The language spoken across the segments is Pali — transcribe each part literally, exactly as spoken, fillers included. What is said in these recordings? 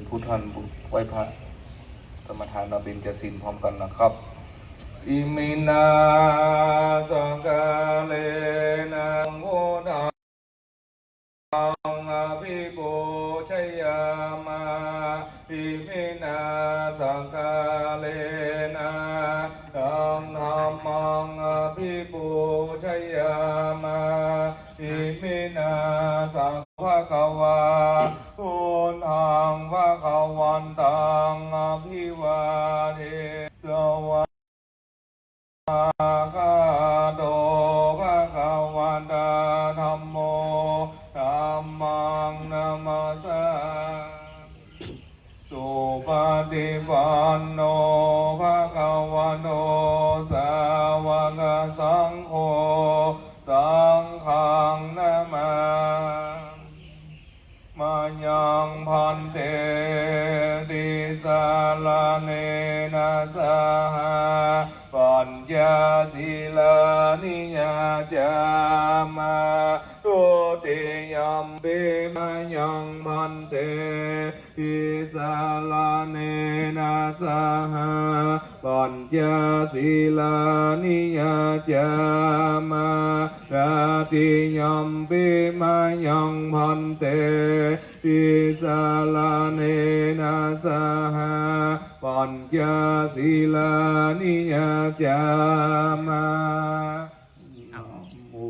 ผู้ท่านไหว้พระสมาทานเบญจศีลพร้อมกันนะครับ Iminā sakkārena buddhaṃ abhipūjayāma. Iminā sakkārena taṃ dhammaṃ abhipūjayāma. Iminā sak- bhagavā buddhaṃ bhagavantaṃ abhivāde. Svākkhāto bhagavatā dhammo, dhammaṃ namassāmi. Supaṭipanno bhagavato sāvakasaṅgho, saṅghaṃ namāmi. Mayaṃ bhante tisaraṇena saha pañca sīlāni yācāma. Dutiyampi mayaṃ bhante tisaraṇena saha pañca sīlāni yācāma. Tatiyampi mayaṃ bhante tisaraṇena saha pañca sīlāni yācāma. Namo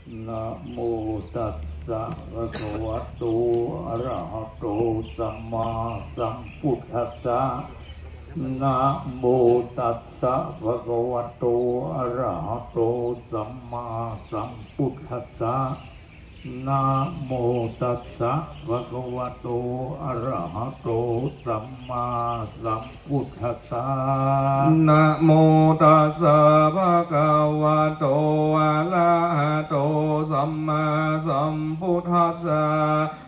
Namo tassa bhagavato arahato sammāsambuddhassa. Namo tassa bhagavato arahato sammāsambuddhassa. Namo tassa bhagavato arahato sammāsambuddhassa. Namo tassa bhagavato arahato sammāsambuddhassa.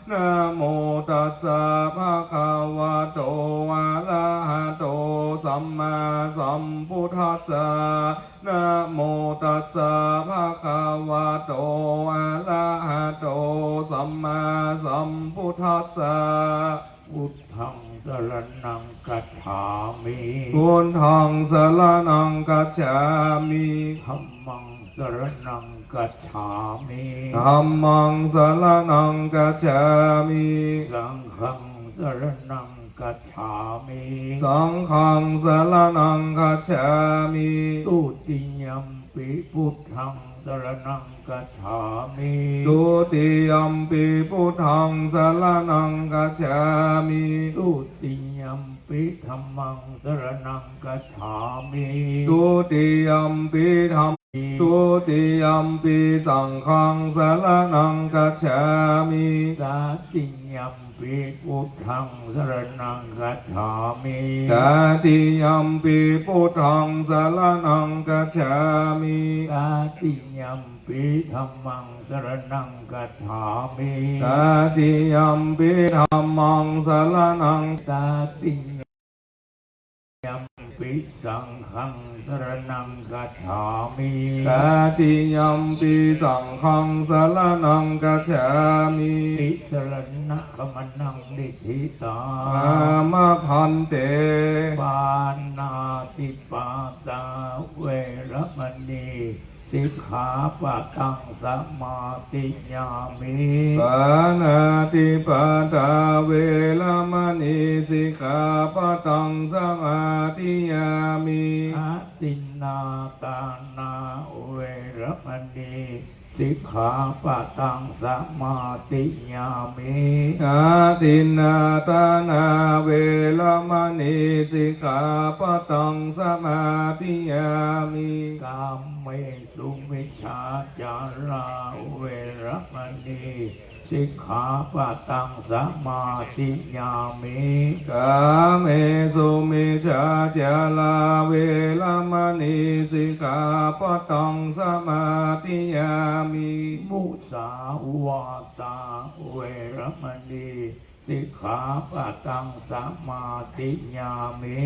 Namo tassa bhagavato arahato sammāsambuddhassa. Namo tassa bhagavato arahato sammāsambuddhassa. Buddhaṃ saraṇaṃ gacchāmi. Buddhaṃ saraṇaṃ gacchāmi. Dhammaṃ saraṇaṃ gacchāmi. Dhammaṃ saraṇaṃ gacchāmi. Saṅghaṃ saraṇaṃ gacchāmi. Saṅghaṃ saraṇaṃ gacchāmi. Dutiyampi buddhaṃ saraṇaṃ gacchāmi. Dutiyampi buddhaṃ saraṇaṃ gacchāmi. Dutiyampi dhammaṃ saraṇaṃ gacchāmi. Dutiyampi dham- Dutiyampi saṅghaṃ saraṇaṃ gacchāmi. Tatiyampi buddhaṃ saraṇaṃ gacchāmi. Tatiyampi buddhaṃ saraṇaṃ gacchāmi. Tatiyampi dhammaṃ saraṇaṃ gacchāmi. Tatiyampi dhammaṃ saraṇaṃ. Tatiyampi saṅghaṃ saraṇaṃ gacchāmi. Tatiyampi saṅghaṃ saraṇaṃ gacchāmi. Tisaraṇagamanaṃ niṭṭhitaṃ. Āma bhante. Pāṇātipātā veramaṇī sikkhāpadaṃ samādiyāmi. Pāṇātipātā veramaṇī sikkhāpadaṃ samādiyāmi. Adinnādānā veramaṇī sikkhāpadaṃ samādiyāmi. Adinnādānā veramaṇī sikkhāpadaṃ samādiyāmi. Kāmesu micchācārā veramaṇī sikkhāpadaṃ samādiyāmi. Kāmesu micchācārā veramaṇī sikkhāpadaṃ samādiyāmi. Musāvādā veramaṇī sikkhāpadaṃ samādiyāmi.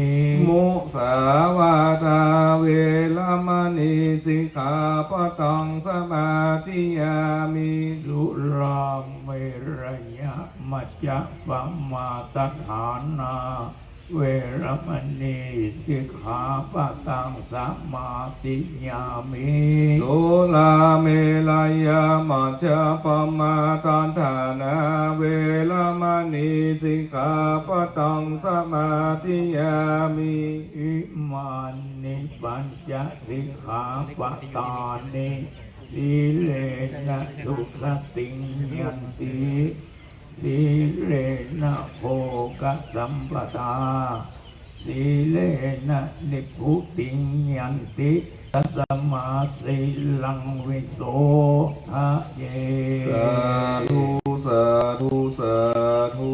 Musāvādā veramaṇī sikkhāpadaṃ samādiyāmi. Surāmerayamajjapamādaṭṭhānā veramaṇī sikkhāpadaṃ samādiyāmi. Surāmerayamajjapamādaṭṭhānā veramaṇī sikkhāpadaṃ samādiyāmi. Imāni pañca sikkhāpadāni. Sīlena sugatiṃ yanti, sīlena bhogasampadā, sīlena nibbutiṃ yanti, tasmā sīlaṃ visodhaye. Sādhu, sādhu, sādhu.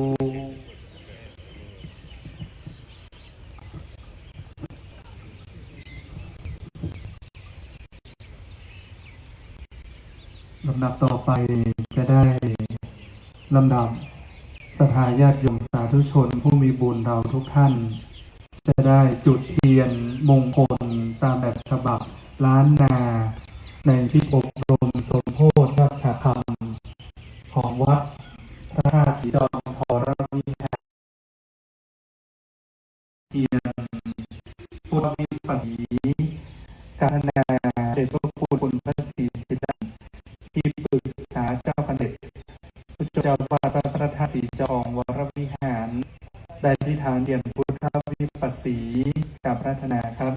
ลำดับต่อไปจะได้ลำดับศรัทธาญาติโยมสาธุชนผู้มีบุญเราทุกท่าน จะได้จุดเทียนมงคลตามแบบฉบับล้านนา ในพิธีอบรมสมโภชยอดฉัตรธรรมของวัดพระธาตุศรีจอม วรวิหาร เทียนพุทธวิปัสสี การนาเดชพระคุณพระศรีสิทธันที่ปรึกษาเจ้าคณะ ผู้ช่วยเจ้าอาวาสวัดพระธาตุศรีจอม วรวิหาร ได้อธิษฐานเทียนพุทธวิปัสสี กราบอาราธนาครับ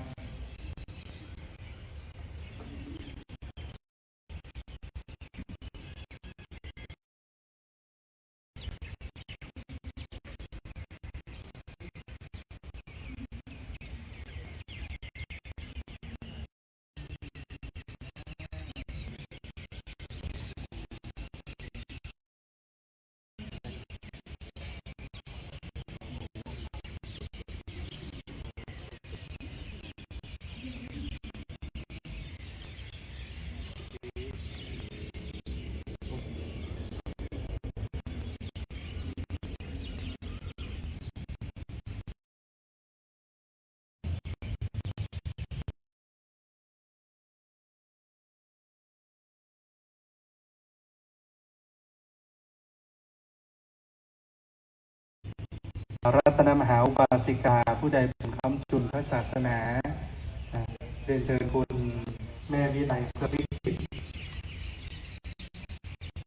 รัตนมหาอุบาสิกาผู้ใจบุญค้ำจุนพระศาสนา เรียนเชิญคุณแม่วิไล เพื่อวิกฤต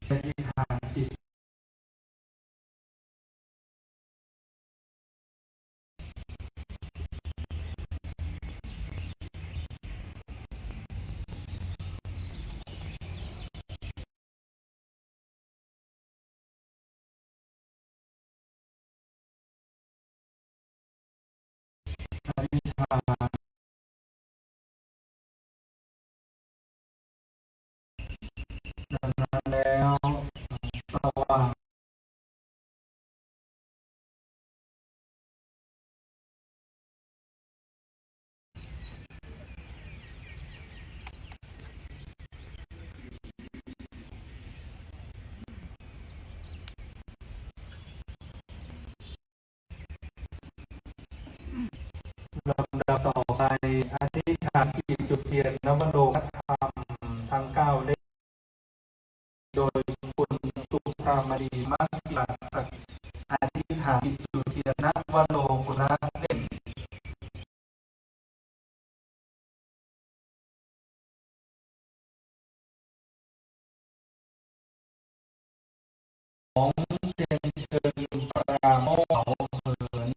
อธิษฐานจิต อธิษฐาน ดังนั้นแล้ว สว่าง ลำดับต่อไป อธิษฐานจิตจุดเทียนนวโลกธรรมทั้งเก้าเล่ม โดยคุณสุภามณี มัสสิลาสักดิ์ อธิษฐานจิตจุดเทียนนวโลกุณเล่ม สอง เรียนเชิญปราโมทย์ เสาเหิน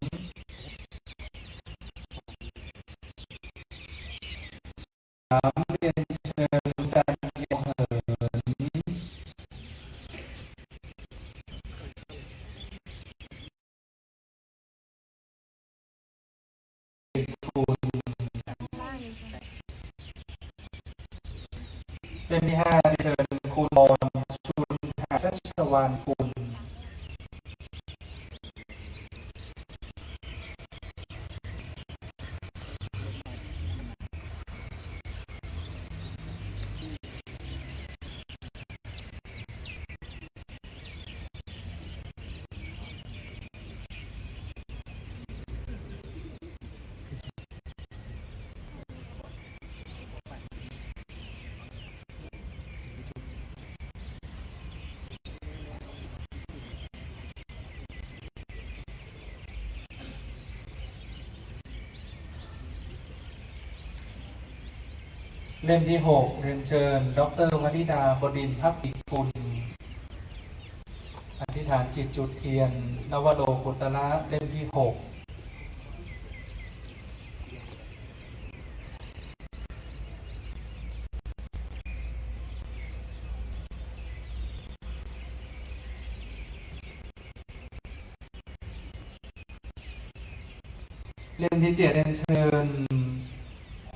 สาม เรียนเชิญจันทร์ เสาเหิน คุณ เล่มที่ห้า เรียนเชิญคุณบอล ชุนหาชัชวาลกุล เ เล่มที่หก เรียนเชิญ ดอกเตอร์ วนิดา บดินทร์ภักดีกุล อธิษฐานจิตจุดเทียน นวโลกุตระ เล่มที่หก เล่มที่เจ็ด เรียนเชิญ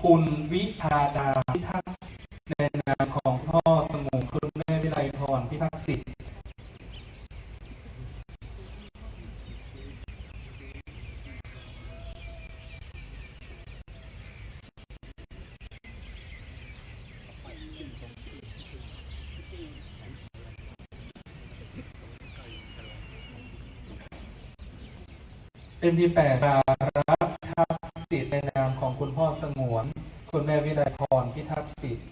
คุณวิภาดา พิทักษ์สิทธิ์ ในนามของพ่อสงวน คุณแม่วิไลพร พิทักษ์สิทธิ์ เล่มที่แปด การรับทักษิณในนามของคุณพ่อสงวน คุณแม่วิไลพร พิทักษ์สิทธิ์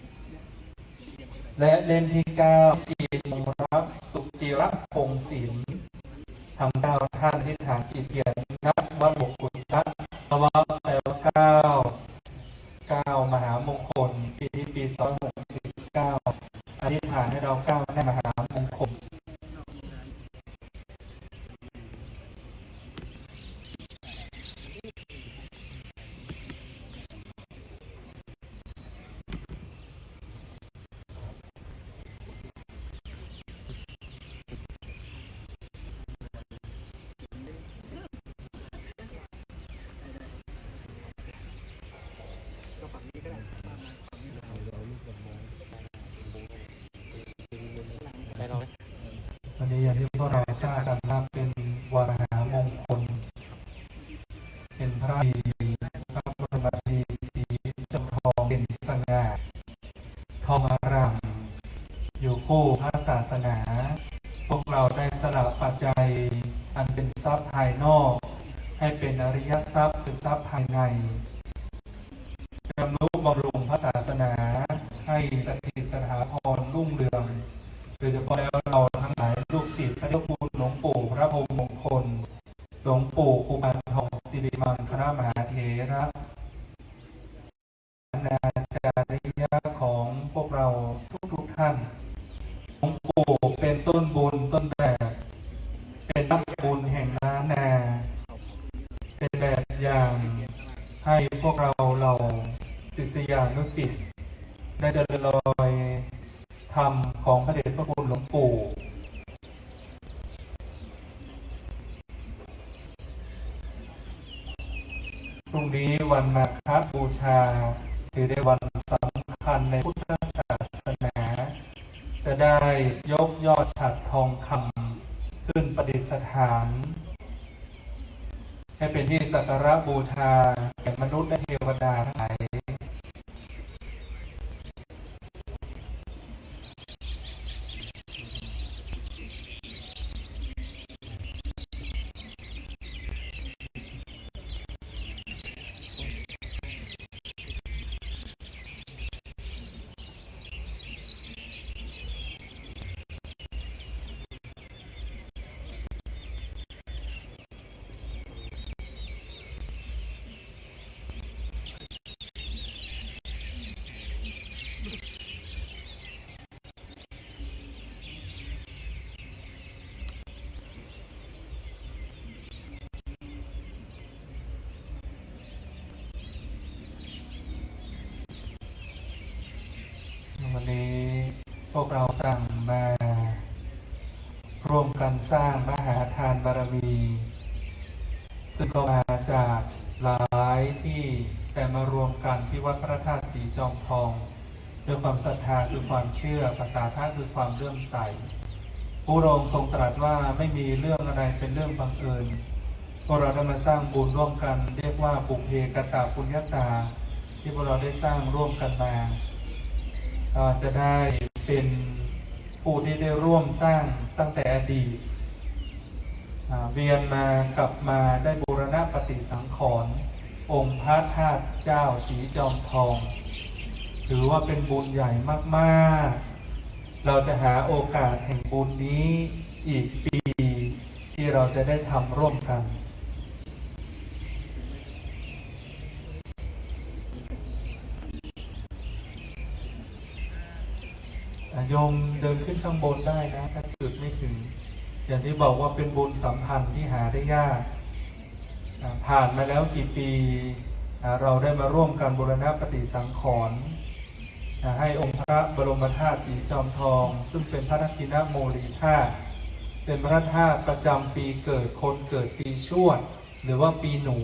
และเล่มที่เก้า ชินรับสุจิรพงษ์ศิลป์ ทั้งเก้าท่านอธิษฐานจิตเทียน นวโลกุตระ นวะแปลว่าเก้า เก้ามหามงคล ปีนี้ปีสองหกสิบเก้า อธิษฐานให้เราก้าวหน้ามหามงคล วันนี้อย่างที่พวกเราทราบกันว่าเป็นวันมหามงคล เป็นพระดี พระบรมดีศรีจอมทองเด่นสง่า ทองอาราม อยู่คู่พระศาสนา พวกเราได้สละปัจจัยอันเป็นทรัพย์ภายนอก ให้เป็นอริยทรัพย์คือทรัพย์ภายใน รำนุบำรุงพระศาสนาให้สถิตสถาพรรุ่งเรือง โดยเฉพาะแล้วเราทั้งหลายลูกศิษย์พระเดชพระคุณหลวงปู่พระพรหมมงคล หลวงปู่กุมารทองสิริมังคลมหาเถระ อาจาริยะของพวกเราทุกๆท่าน หลวงปู่เป็นต้นบุญต้นแบบ เป็นนักบุญแห่งล้านนา เป็นแบบอย่างให้พวกเราเหล่าศิษยานุศิษย์ได้เจริญรอยธรรมของพระเดชพระคุณหลวงปู่ พรุ่งนี้วันมาฆบูชา ถือได้วันสำคัญในพุทธศาสนา จะได้ยกยอดฉัตรทองคำขึ้นประดิษฐาน ให้เป็นที่สักการะบูชาแก่มนุษย์และเทวดาทั้งหลาย วันนี้พวกเราต่างมาร่วมกันสร้างมหาทานบารมี ซึ่งก็มาจากหลายที่ แต่มารวมกันที่วัดพระธาตุสีจอมทอง ด้วยความศรัทธาคือความเชื่อ ภาษาพระคือความเลื่อมใส พระองค์ทรงตรัสว่าไม่มีเรื่องอะไรเป็นเรื่องบังเอิญ พวกเราได้มาสร้างบุญร่วมกัน เรียกว่าปุพเพกตปุญญาตา ที่พวกเราได้สร้างร่วมกันมา ก็จะได้เป็นผู้ที่ได้ร่วมสร้างตั้งแต่อดีต อ่า เวียนมากลับมาได้บูรณปฏิสังขรณ์องค์พระธาตุเจ้าสีจอมทอง ถือว่าเป็นบุญใหญ่มากๆ เราจะหาโอกาสแห่งบุญนี้อีกปีที่เราจะได้ทำร่วมกัน เ โยมเดินขึ้นข้างบนได้นะ ถ้าจุดไม่ถึง อย่างที่บอกว่าเป็นบุญสัมพันธ์ที่หาได้ยาก อ่า ผ่านมาแล้วกี่ปี อ่า เราได้มาร่วมกันบูรณะปฏิสังขรณ์ อ่า ให้องค์พระบรมธาตุสีจอมทอง ซึ่งเป็นพระทักขิณโมลีธาตุ เป็นพระธาตุประจำปีเกิดคนเกิดปีชวด หรือว่าปีหนู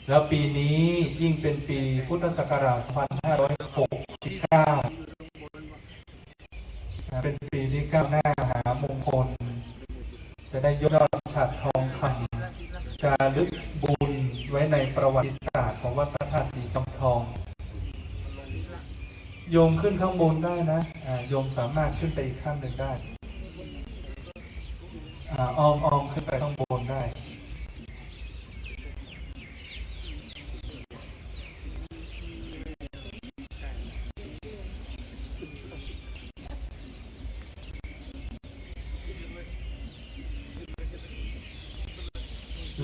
แล้วปีนี้ยิ่งเป็นปีพุทธศักราช สองพันห้าร้อยหกสิบเก้า เป็นปีที่ก้าวหน้ามหามงคล จะได้ยอดฉัตรทองคำ จารึกบุญไว้ในประวัติศาสตร์ของวัดพระธาตุสีจอมทอง โยมขึ้นข้างบนได้นะ อ่า โยมสามารถขึ้นไปอีกขั้นหนึ่งได้ อ่า อ้อม อ้อมขึ้นไปข้างบนได้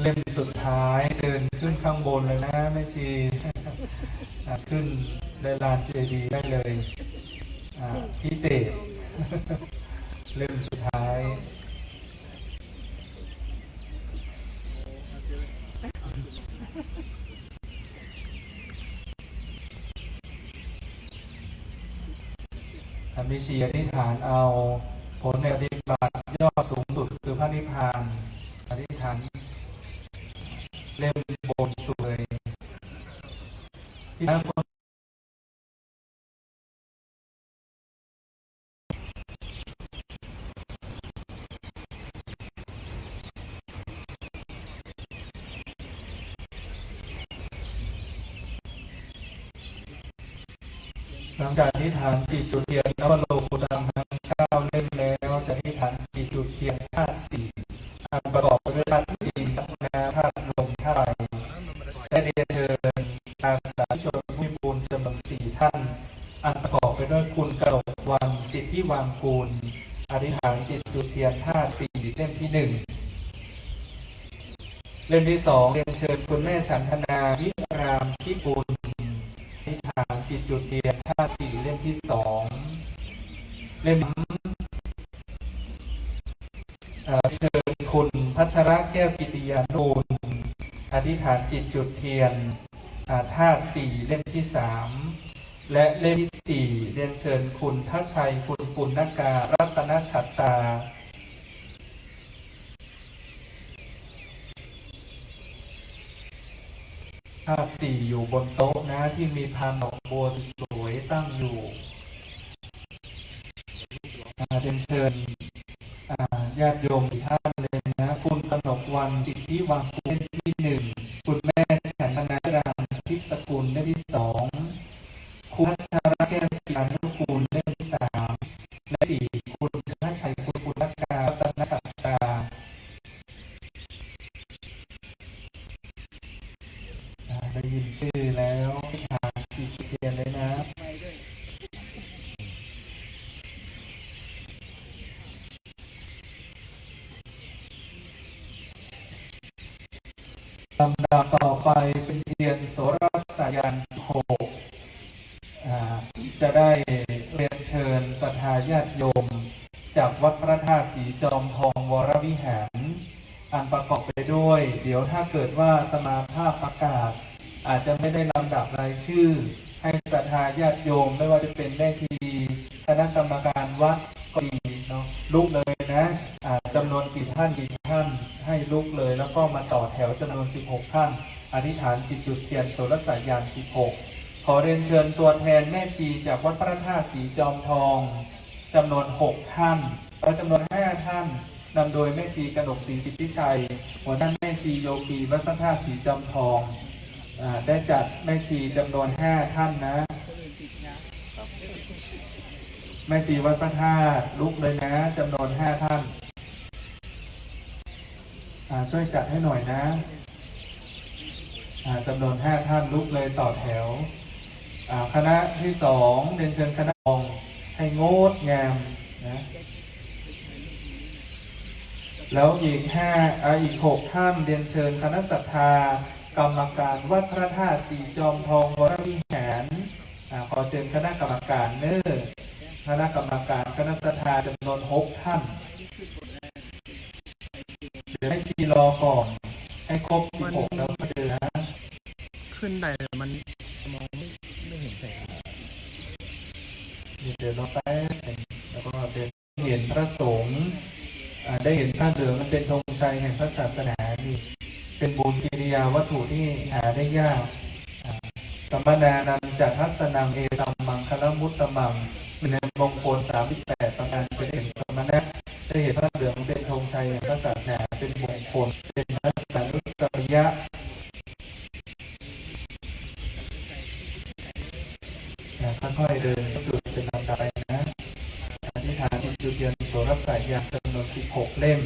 เล่มสุดท้ายเดินขึ้นข้างบนเลยนะแม่ชี อ่ะ ขึ้นได้ลานเจดีย์ได้เลย อ่ะ พิเศษ เล่มสุดท้าย แม่ชีอธิษฐานเอาผลในปฏิบัติยอดสูงสุดคือพระนิพพาน อธิษฐานเล่มบนสุดเลย ที่ หลังจากอธิษฐานจิตจุดเทียนนวโลกุตรังทั้งเก้าเล่มแล้ว จะอธิษฐานจิตจุดเทียนธาตุสี่ อันประกอบไปด้วยธาตุดิน ธาตุน้ำ ธาตุลม ธาตุไฟ และเรียนเชิญอาสาสมัครผู้มีบุญจำนวนสี่ท่าน อันประกอบไปด้วยคุณกนกวรรณ สิทธิวังกูล อธิษฐานจิตจุดเทียนธาตุสี่ เล่มที่หนึ่ง เล่มที่สอง เรียนเชิญคุณแม่ฉันทนา วิรามพิบูล อธิษฐานจิตจุดเทียนธาตุสี่ เล่มที่สอง เล่ม เอ่อ เชิญคุณพัชระแก้วกิติยานุกูล อธิษฐานจิตจุดเทียน อ่า ธาตุสี่ เล่มที่สาม และเล่มที่สี่ เรียนเชิญคุณทัชชัย คุณปุณณกา รัตนฉัตตา ธาตุสี่ อยู่บนโต๊ะนะ ที่มีพานดอกบัวสวยๆตั้งอยู่ อ่า เรียนเชิญ อ่า ญาติโยมสี่ท่านเลยนะ คุณกนกวรรณ สิทธิวังกูล เล่มที่หนึ่ง คุณแม่ฉันทนา รามทิพย์สกุล เล่มที่สอง คุณพัชระแก้วกิติยานุกูล เล่มที่สาม และสี่ คุณธนชัย คุณปุณณกา รัตนฉัตตา อ่า ได้ยินชื่อแล้ว อธิษฐานจิตเทียนเลยนะ ลำดับต่อไปเป็นเทียนโสรสญาณสิบหก อ่า จะได้เรียนเชิญศรัทธาญาติโยม จากวัดพระธาตุสีจอมทองวรวิหาร อันประกอบไปด้วย เดี๋ยวถ้าเกิดว่าอาตมาภาพประกาศ อาจจะไม่ได้ลำดับรายชื่อ ให้ศรัทธาญาติโยม ไม่ว่าจะเป็นแม่ชี คณะกรรมการวัดก็ดีเนาะ ลุกเลยนะ อ่า จำนวนกี่ท่าน กี่ท่าน ให้ลุกเลย แล้วก็มาต่อแถวจำนวนสิบหกท่าน อธิษฐานจิตจุดเทียนโสรสญาณสิบหก ขอเรียนเชิญตัวแทนแม่ชีจากวัดพระธาตุสีจอมทอง จำนวนหกท่าน และจำนวนห้าท่าน นำโดยแม่ชีกนกศรีสิทธิชัย หัวหน้าแม่ชีโยคีวัดพระธาตุสีจอมทอง อ่า ได้จัดแม่ชีจำนวนห้าท่านนะ แม่ชีวัดพระธาตุลุกเลยนะ จำนวนห้าท่าน อ่า ช่วยจัดให้หน่อยนะ อ่า จำนวนห้าท่านลุกเลยต่อแถว อ่า คณะที่สอง เรียนเชิญคณะองค์ให้งดงามนะ แล้วอีกห้า อ่า อีกหกท่าน เรียนเชิญคณะศรัทธากรรมการวัดพระธาตุสีจอมทองวรวิหาร อ่า ขอเชิญคณะกรรมการเนอ คณะกรรมการคณะศรัทธาจำนวนหกท่าน เดี๋ยวให้ชีรอก่อน ให้ครบสิบหกแล้วค่อยเดินนะ ขึ้นได้แต่มันมองไม่ไม่เห็นแสง เดี๋ยวรอแป๊บหนึ่ง แล้วก็เดิน เห็นพระสงฆ์ อ่า ได้เห็นผ้าเหลืองมันเป็นธงชัยแห่งพระศาสนานี่ เป็นบุญกิริยาวัตถุที่หาได้ยาก อ่า Samaṇānañca dassanaṃ etam maṅgalamuttamaṃ หนึ่งในมงคลสามสิบแปดประการ จะได้เห็นสมณะ ได้เห็นผ้าเหลืองเป็นธงชัยแห่งพระศาสนา เป็นมงคล เป็นทัสสานุกรรมยะ อ่า ค่อยๆเดินเข้าจุดเป็นลำดับไปนะ อธิษฐานจิตจุดเทียนโสรสสายยางจำนวนสิบหกเล่ม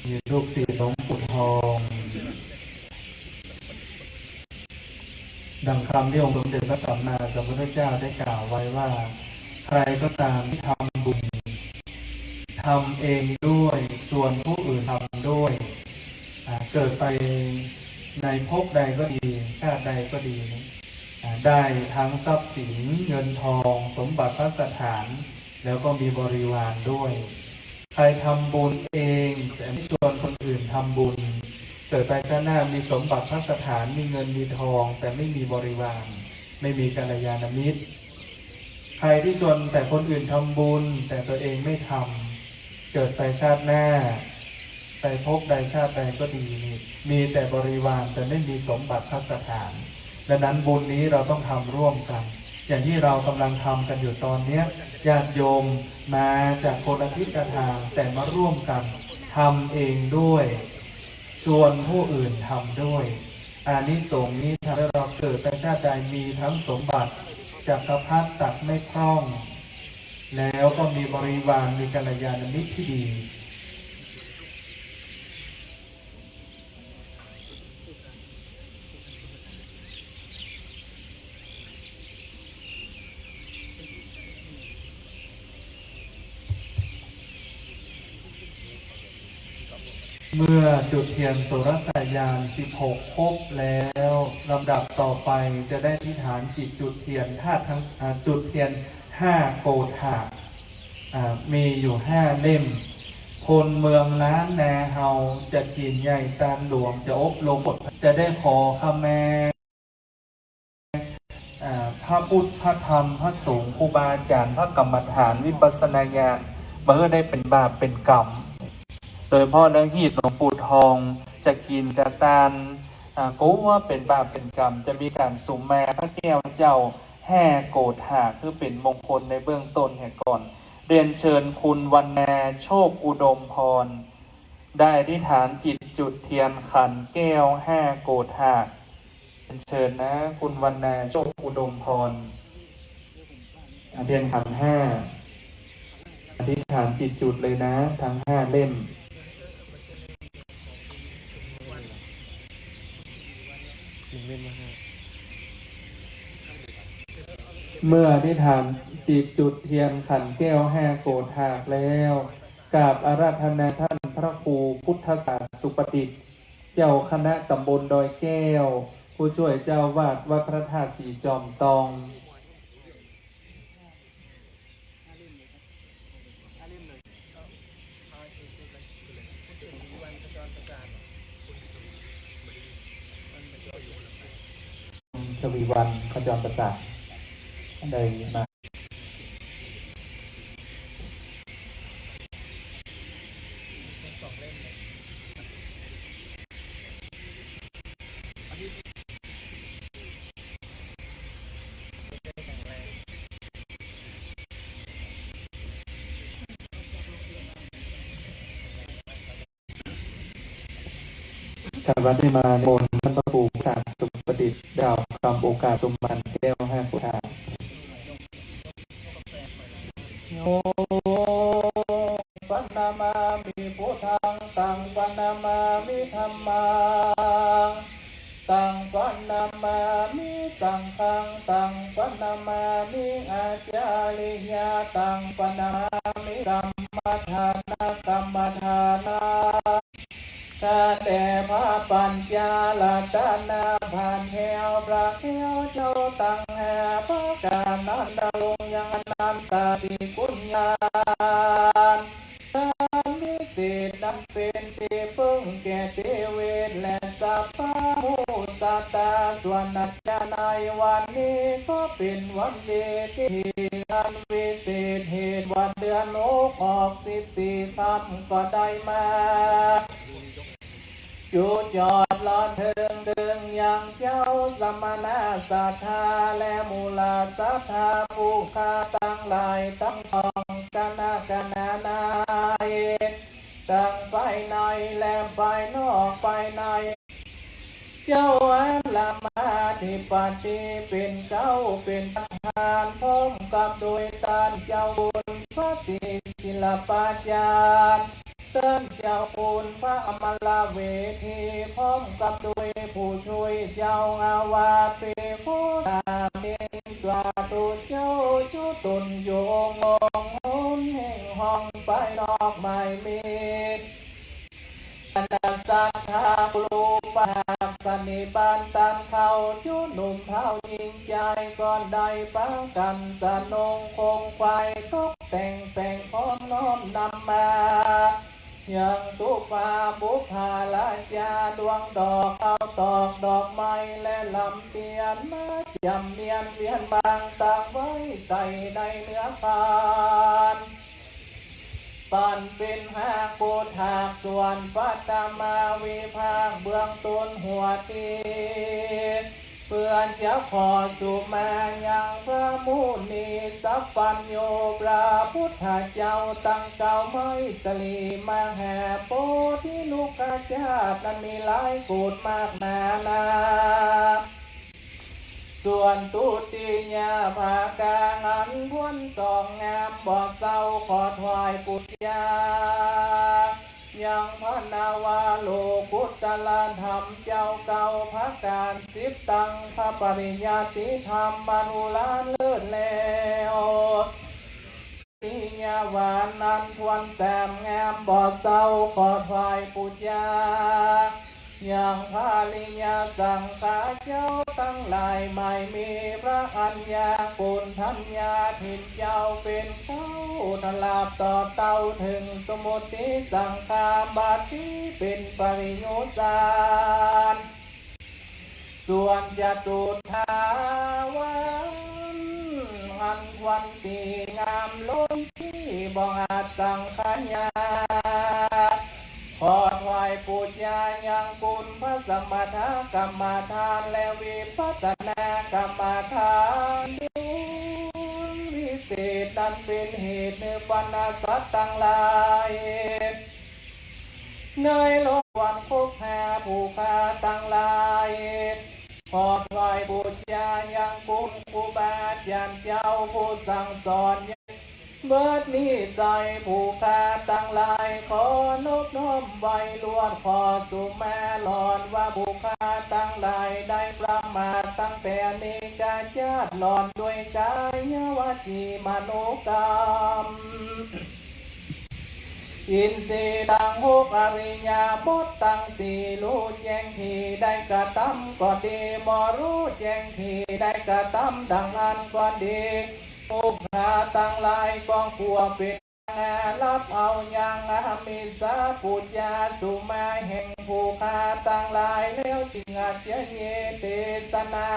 มีลูกศิษย์หลวงปู่ทอง ดังคำที่องค์สมเด็จพระสัมมาสัมพุทธเจ้าได้กล่าวไว้ว่า ใครก็ตามที่ทำบุญ ทำเองด้วย ชวนผู้อื่นทำด้วย อ่า เกิดไปในภพใดก็ดี ชาติใดก็ดี อ่า ได้ทั้งทรัพย์สิน เงินทอง สมบัติพัสถาน แล้วก็มีบริวารด้วย ใครทำบุญเอง แต่ไม่ชวนคนอื่นทำบุญ เกิดไปชาติหน้ามีสมบัติพัสถาน มีเงินมีทอง แต่ไม่มีบริวาร ไม่มีกัลยาณมิตร ใครที่ชวนแต่คนอื่นทำบุญ แต่ตัวเองไม่ทำ เกิดไปชาติหน้า ไปภพใดชาติใดก็ดีนี่ มีแต่บริวาร แต่ไม่มีสมบัติพัสถาน ดังนั้นบุญนี้เราต้องทำร่วมกัน อย่างที่เรากำลังทำกันอยู่ตอนเนี้ย ญาติโยมมาจากคนละทิศละทาง แต่มาร่วมกันทำเองด้วย ชวนผู้อื่นทำด้วย อานิสงส์นี้ทำให้เราเกิดไปชาติใดมีทั้งสมบัติจักรพรรดิตัดไม่พร่อง แล้วก็มีบริวาร มีกัลยาณมิตรที่ดี เมื่อจุดเทียนโสรสายญาณสิบหกครบแล้ว ลำดับต่อไปจะได้อธิษฐานจิตจุดเทียนธาตุทั้ง อ่า จุดเทียนห้าโกฏฐะ อ่า มีอยู่ห้าเล่ม คนเมืองล้านนาเฮา จัดกิจใหญ่ตานหลวง จะอบรมบท จะได้ขอขมา อ่า พระพุทธ พระธรรม พระสงฆ์ ครูบาอาจารย์ พระกรรมฐาน วิปัสสนาญาณ บ่หื้อได้เป็นบาปเป็นกรรม โดยเฉพาะเรื่องฮีตหลวงปู่ทอง จะกิจจะตาน อ่า กลัวเป็นบาปเป็นกรรม จะมีการสุมมาพระแก้วเจ้าห้าโกฏฐะ คือเป็นมงคลในเบื้องต้นให้ก่อน เรียนเชิญคุณวรรณา โชคอุดมพร ได้อธิษฐานจิตจุดเทียนขันแก้วห้าโกฏฐะ เรียนเชิญนะ คุณวรรณา โชคอุดมพร อ่ะ เทียนขันห้า อธิษฐานจิตจุดเลยนะ ทั้งห้าเล่ม เมื่ออธิษฐานจิตจุดเทียนขันแก้วห้าโกฏฐะแล้ว กราบอาราธนาท่านพระครูพุทธศาสสุประดิษฐ์ เจ้าคณะตำบลดอยแก้ว ผู้ช่วยเจ้าวาดวัดพระธาตุสีจอมตอง ชวีวันขจรประสาท ได้มา ครับ วันนี้มานิมนต์ท่านพระครูสารสุประดิษฐ์ กล่าวคำโอภาสสุนทรแก้วห้าโพธิ์ธาราม Yo paṇamāmi buddhaṃ, taṃ paṇamāmi dhammaṃ, taṃ paṇamāmi saṅghaṃ, taṃ paṇamāmi ācariyā, taṃ paṇamāmi kammadāna kammadāna. ข้าแต่พระปัญจรัตนบาทแถวพระแก้วเจ้าตังห้าประการนั้น ดำรงยังอนันตาติคุณญาณ อันวิเศษนั้นเป็นที่พึ่งแก่เทวดาและสัพพะหมู่สัตว์ ส่วนอาจารย์ในวันนี้ก็เป็นวันดีที่อันวิเศษ เหตุว่าเดือนหกออกสิบสี่ค่ำ ก็ได้มาจุดยอดร้อนเถิงเถิงยังเจ้าสมณะศรัทธาและมูลศรัทธาผู้ข้าทั้งหลายทั้งสองคณะคณะนาย ทั้งภายในและภายนอก ภายใน เจ้าอารามอธิปติเป็นเจ้าเป็นประธาน พร้อมกับโดยท่านเจ้าคุณพระศรีศิลปาจารย์ ท่านเจ้าคุณพระอมรเวที พร้อมกับโดยผู้ช่วยเจ้าอาวาส ภิกขุสามเณร สาธุเจ้า จุตุนโยงองค์หนแห่งห้องภายนอกไม่มี คณะศรัทธาครูปหักสนิบาตตันเข้าจุหนุ่มเฒ่าหญิงชาย ก็ได้ปะกันสนงคงไขว่ตกแต่งแปลงพร้อมน้อมนำมา ยังตุปาบุพพาราชาดวงดอกข้าวตอกดอกไม้และลำเตียนมาจำเนียนเวียนวางตั้งไว้ใส่ในเนื้อพาน ปันเป็นหากโกฏหากส่วนปัตตมาวิภาคเบื้องต้นหัวที เพื่อจะขอสุมายังพระมุนีสัพพัญญูพระพุทธเจ้าตั้งเก้าไม้สลีมหาโพธิลุกขชาตินั้นมีหลายโกฏมากนานา ส่วนทุติยภาคาอันควรส่องงามบ่เศร้าขอถวายปุจจา ยังพระนวโลกุตตรธรรมเจ้าเก้าประการสิบ ตังพระปริยัติธรรมอันอุราเลิศแล้ว ปิยญาหวานนั้นควรแสมงามบ่เศร้าขอถวายปุจจา ยังพระอริยสังฆาเจ้าทั้งหลายไม่มีพระอัญญาโกณฑัญญาทินเจ้าเป็นเจ้าตลาดต่อเต้าถึงสมุติสังคาบัติเป็นปริยุสาน ส่วนจตุทาวันอันวันตีงามล้นที่บ่อาจสังขยา ขอถวายปุจจายังคุณพระสมถกรรมฐานและวิปัสสนากรรมฐาน วิเศษนั้นเป็นเหตุให้บรรดาสัตว์ทั้งหลาย ในโลกวันคบหาผู้ข้าทั้งหลาย ขอถวายปุจจายังคุณครูบาอาจารย์เจ้าผู้สั่งสอน บัดนี้ใจผู้ข้าทั้งหลายขอนอบน้อมไหว้ลวดขอสุมาหลอนว่าผู้ข้าทั้งหลายได้ประมาทตั้งแต่อเนกชาติหลอนด้วยกายวจีมโนกรรม อินทรีย์ทั้งหก อริยบททั้งสี่ รู้แจ้งที่ได้กระทำก็ดี บ่รู้แจ้งที่ได้กระทำดังนั้นก็ดี ผู้ข้าทั้งหลายก็ควรเป็น รับเอายัง Aham issa pūjā sumā แห่งผู้ข้าทั้งหลายแล้ว จึง Ajjhāyī desana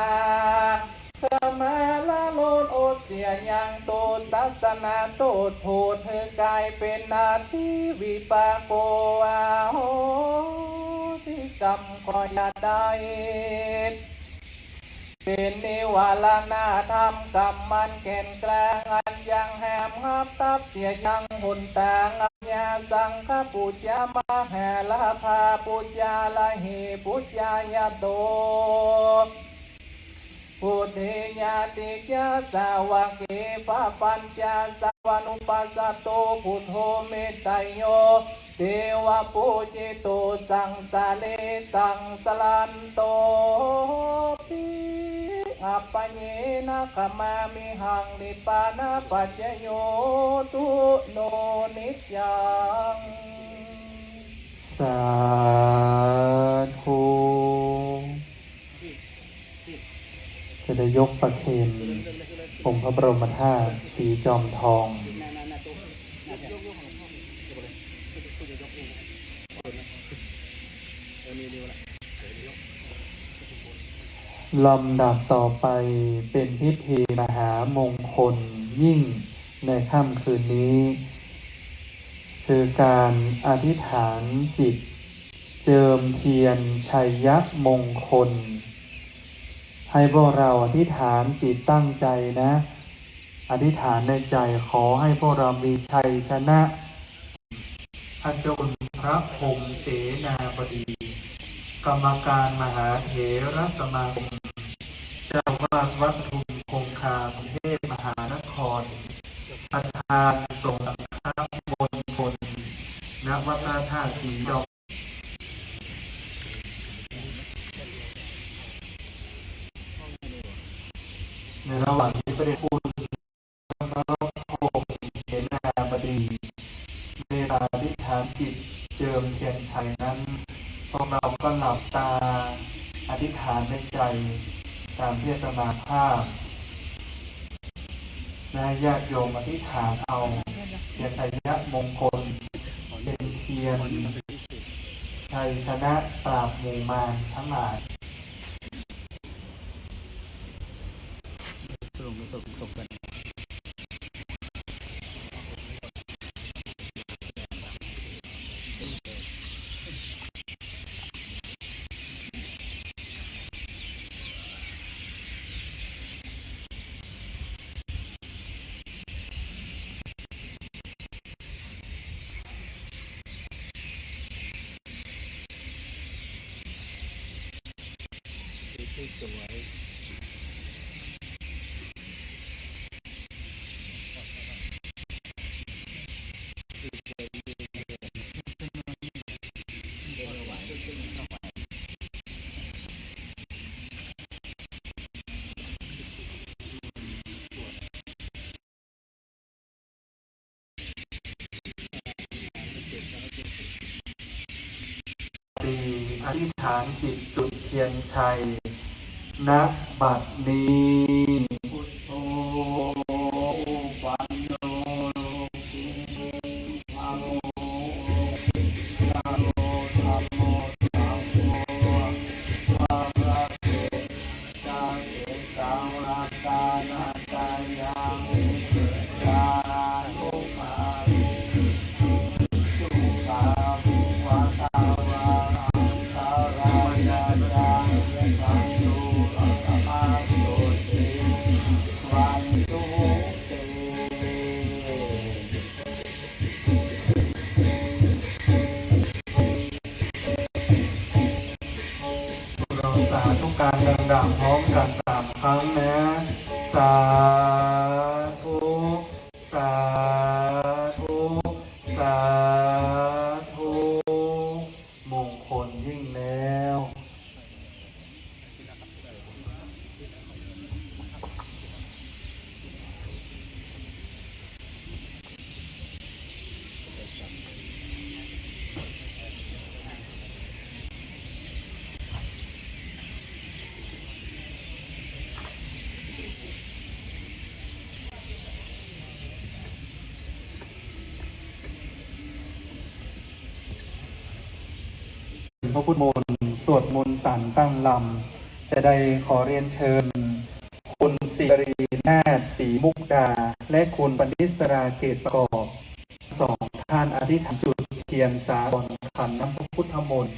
เพื่อมาละโลดโอษเสียยัง โทษศาสนาโทษ โทษให้กลายเป็นอธิวิปากโก อโหสิกรรมก็อย่าได้ เป็นนิวรณธรรม กรรมอันแก่นกล้า อันยังแหมหับทับเสียยัง หนตาง Ajñāsaṅkhapūjā มหาลาภา Pūjā ละหิ Pūjā ญาโต Buddhe ñātiyā sāvake พระปัญจสาวัณณูปสัตโต Buddho metteyyo devapūjito สังสาเร สังสารันโต pi appanyena khamāmihaṃ nibbānapaccayo hotu no niccaṃ. สาธุ จะได้ยกประเคนองค์พระบรมธาตุสีจอมทอง ลำดับต่อไปเป็นพิธีมหามงคลยิ่งในค่ำคืนนี้ คือการอธิษฐานจิตเจิมเทียนชัยมงคล ให้พวกเราอธิษฐานจิตตั้งใจนะ อธิษฐานในใจขอให้พวกเรามีชัยชนะ พระเจ้าคุณพระพรหมเสนาบดี กรรมการมหาเถรสมาคม เจ้าอาวาสวัดปทุมคงคากรุงเทพมหานคร ประธานสงฆ์สังฆมณฑล ณ วัดพระธาตุสีจอม ในระหว่างที่พระเดชคุณพระพรหมเสนาบดีเมตตาอธิษฐานจิตเจิมเทียนชัยนั้น พวกเราก็หลับตาอธิษฐานในใจตามที่อาตมาภาพ และญาติโยมอธิษฐานเอาเทียนชัยมงคล เป็นเทียนชัยชนะปราบหมู่มารทั้งหลาย อธิษฐานจิตจุดเทียนชัย ณ บัดนี้ Buddho uppanno loke anuruddho, dhammo dhammo dhammo, vāraseเราสาธุการดังๆพร้อมกันสามครั้งนะ สาธุ สาธุ สาธุ มงคลยิ่งแล้ว เ พุทธมนต์ สวดมนต์ตันตั้งลำ จะได้ขอเรียนเชิญ คุณสิรินาถ ศรีมุกดา และคุณปณิสรา เกตประกอบ สองท่านอธิษฐานจุดเทียนสาธรณ์ขันน้ำพระพุทธมนต์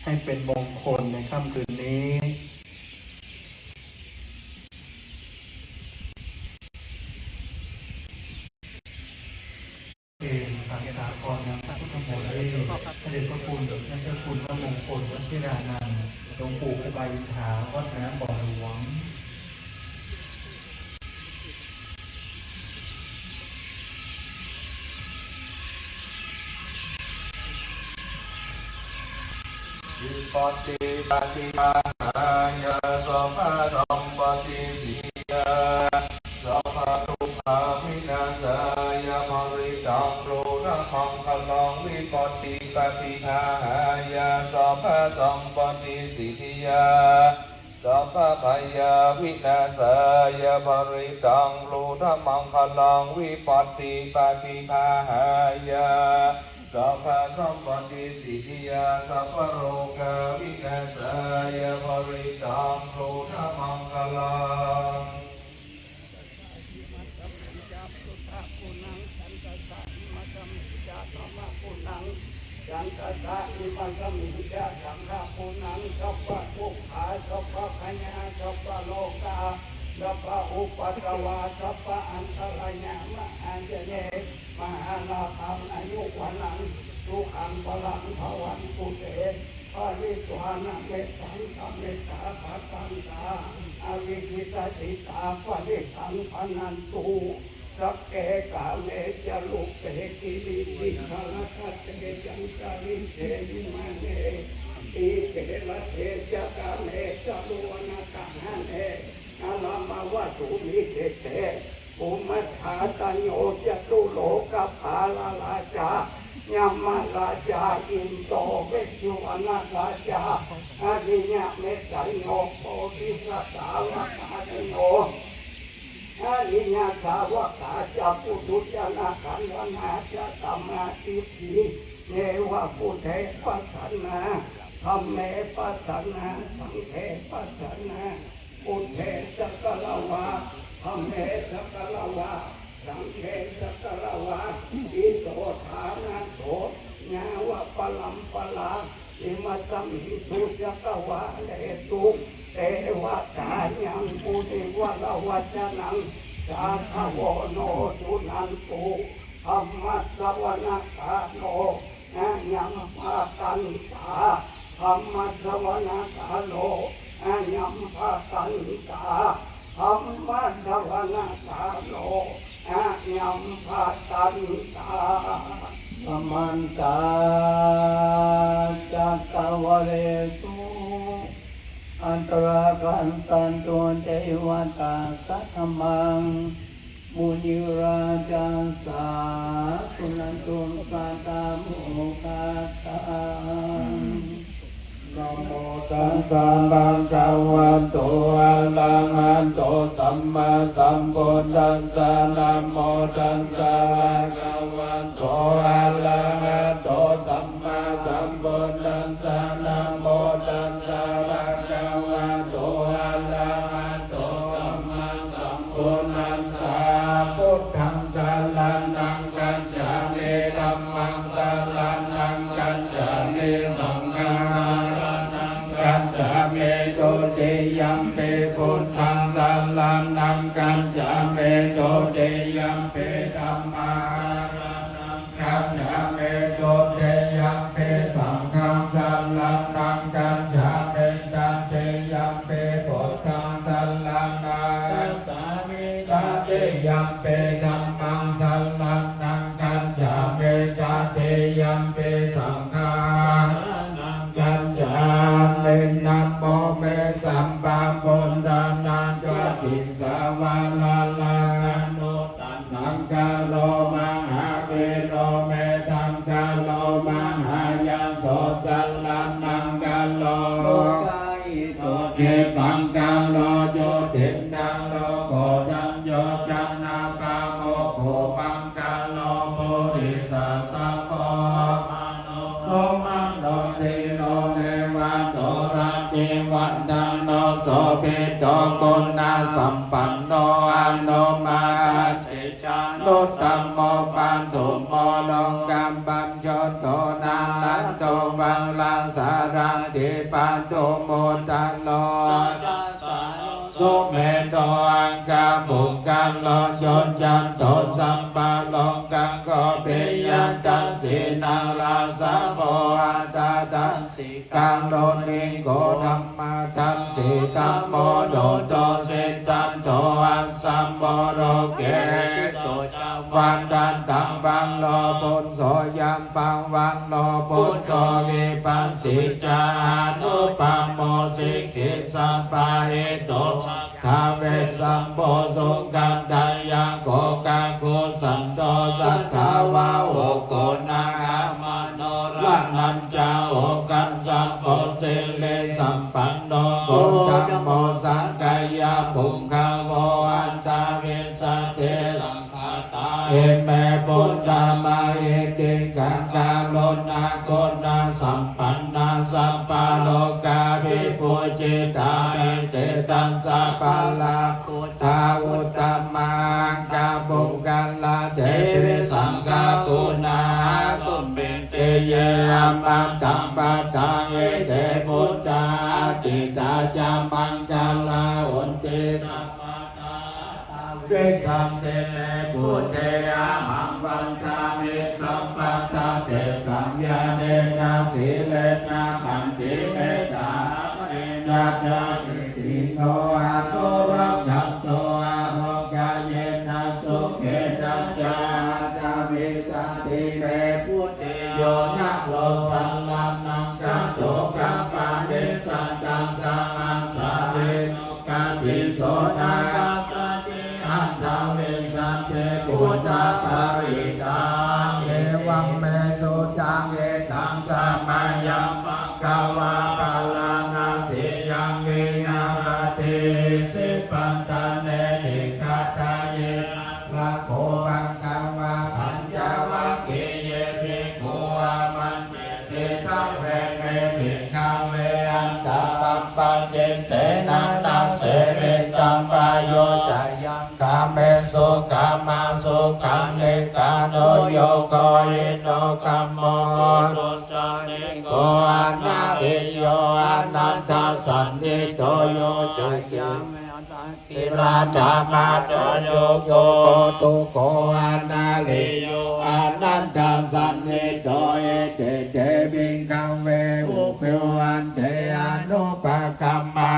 ให้เป็นมงคลในค่ำคืนนี้ เอง ขันสาธรณ์นำพุทธมนต์ ให้พระเดชพระคุณ ท่านเจ้าคุณพระมงคลวชิรานันท์ หลวงปู่ครูบาอินทรา วัดน้ำบ่อหลวง Vipattipaṭibāhāya sabbasampattisiddhiyā sabbadukkhavināsāya parittaṃ brūtha maṅgalaṃ. Vipattipaṭibāhāya sabbasampattisiddhiyā sabbabhayavināsāya parittaṃ brūtha maṅgalaṃ. Vipattipaṭibāhāya sabbasampattisiddhiyā sabbarogavināsāya parittaṃ brūtha maṅgalaṃ. Imasmiñca buddhaguṇaṃ, candassa imasmiñca dhammaguṇaṃ, candassa imasmiñca saṅghaguṇaṃ, sabbadukkhā sabbabhayā sabbarogā sabba upaddavā sabba antarāyā mahāñane mahālābhaṃ āyu vaṇṇaṃ sukhaṃ balaṃ bhavantu te. Pharitvāna mettaṃ samettā bhadantā avikkhittacittā parittaṃ bhaṇantu. Sagge kāme ca rūpe girisikharataṭe cantalikkhe vimāne dīpe raṭṭhe ca gāme taruvanagahane arāmavasumite bhummā cāyanto catulokapaṇṇarājā yamarājā indo vijjuvaṇṇarājā ariyamettā bodhisattānuttaro ariyassāvakā ca puthujjanakallaṇā ca sammādiṭṭhi devā buddhe pasannā dhamme pasannā saṅghe pasannā buddhe sagāravā dhamme sagāravā saṅghe sagāravā ito ṭhānaso yāva paramparā imasmiṃ dhujagahane devatā yaṃ munivaravacanaṃ sādhavo no suṇantu dhammassavanakālo ayam bhadantā dhammassavanakālo ayam bhadantā dhammassavanakālo ayam bhadantā. Samantā cakkavāḷesu atrāgacchantu devatā saddhammaṃ munirājassa suṇantu saggamokkhadaṃ. Namo tassa bhagavato arahato sammāsambuddhassa. Namo tassa bhagavato arahato sammāsambuddhassa. Namo tassa bhagavato arahato sammāsambuddhassa. Buddhaṃ saraṇaṃ gacchāmi. Dhammaṃ saraṇaṃ gacchāmi. Saṅghaṃ saraṇaṃ gacchāmi. Dutiyampi buddhaṃ saraṇaṃ gacchāmi. Dutiyampi dhammaṃ gacchāmi. Dutiyampi saṅghaṃ saraṇaṃ gacchāmi. Tatiyampi buddhaṃ saraṇaṃ gacchāmi. Tatiyampi dhammaṃ saraṇaṃ gacchāmi. Tatiyampi saṅghaṃ saraṇaṃ gacchāmi. Namo me sabbabuddhānaṃ paṭisaraṇaṃ anuttaraṃ. Aṅkaro mahāvīro medhaṅkaro mahāyaso saraṇaṅkaro lokahito dīpaṅkaro jotindharo koṇḍañño janapāmokkho maṅgalo purisāsabho. Sumano dhīro me guṇasampanno anomā asesanuttamo padumo lokapañjoto nandovaṃ rasarattipadumo taro sumedho akkhapuggalā yojanto sabbalokaggo piyadassī narāsabho atthadassī kāruṇiko dhammadassi dhammo dotto siddhanto assamo loke jito ca vattataṃ varo pujjo yaṃ pavaro buddho vipassī ca anupammā sikhī sabbahito sattha vessabhū sukhadāyako kakusandho satthavāho guṇākaro manoraṇañca okāsapo sirisampanno uttamo sakyapuṅgavo aṭṭhavīsati saṅkhātā ime buddhamahiddhikā karuṇāguṇasampannā sabbalokavibhūjitā iti dasabalā buddhā uttamā aggapuggalā tevisaṃ kakuṇā āguṃ pinte ye amataṃ padaṃ iti buddhā atītā ca maṅgalā honti sabbadā aṭṭhavīsati me buddhe ahaṃ vandāmi sabbadā tesaṃ ñāṇena sīlena khantimettābhāvena ca nibbindino anurakkhanto ārokkhayena sukhena ca aṭṭhavīsati me buddhe yo naro saraṇaṃ gato kappati santaṃ saṃsareno gati so na kassati aṭṭhavīsati buddhaparittaṃ evaṃ me sutaṃ etaṃ samayaṃ bhagavā bārāṇasiyaṃ viharati isipatane migadāye aṭṭhako bhagavā pañcavaggiye bhikkhū āmantesi dveme bhikkhave antaraṃ pacchittena na sevitaṃ bāyo ca yaṃ kāmesu kāmasukhallikānuyogo hīno gammo puthujjaniko anariyo anatthasañhito yo ca yame attakilesamato yo dukkho anariyo anatthasañhito iti te bhikkhave ubho ante anupagamma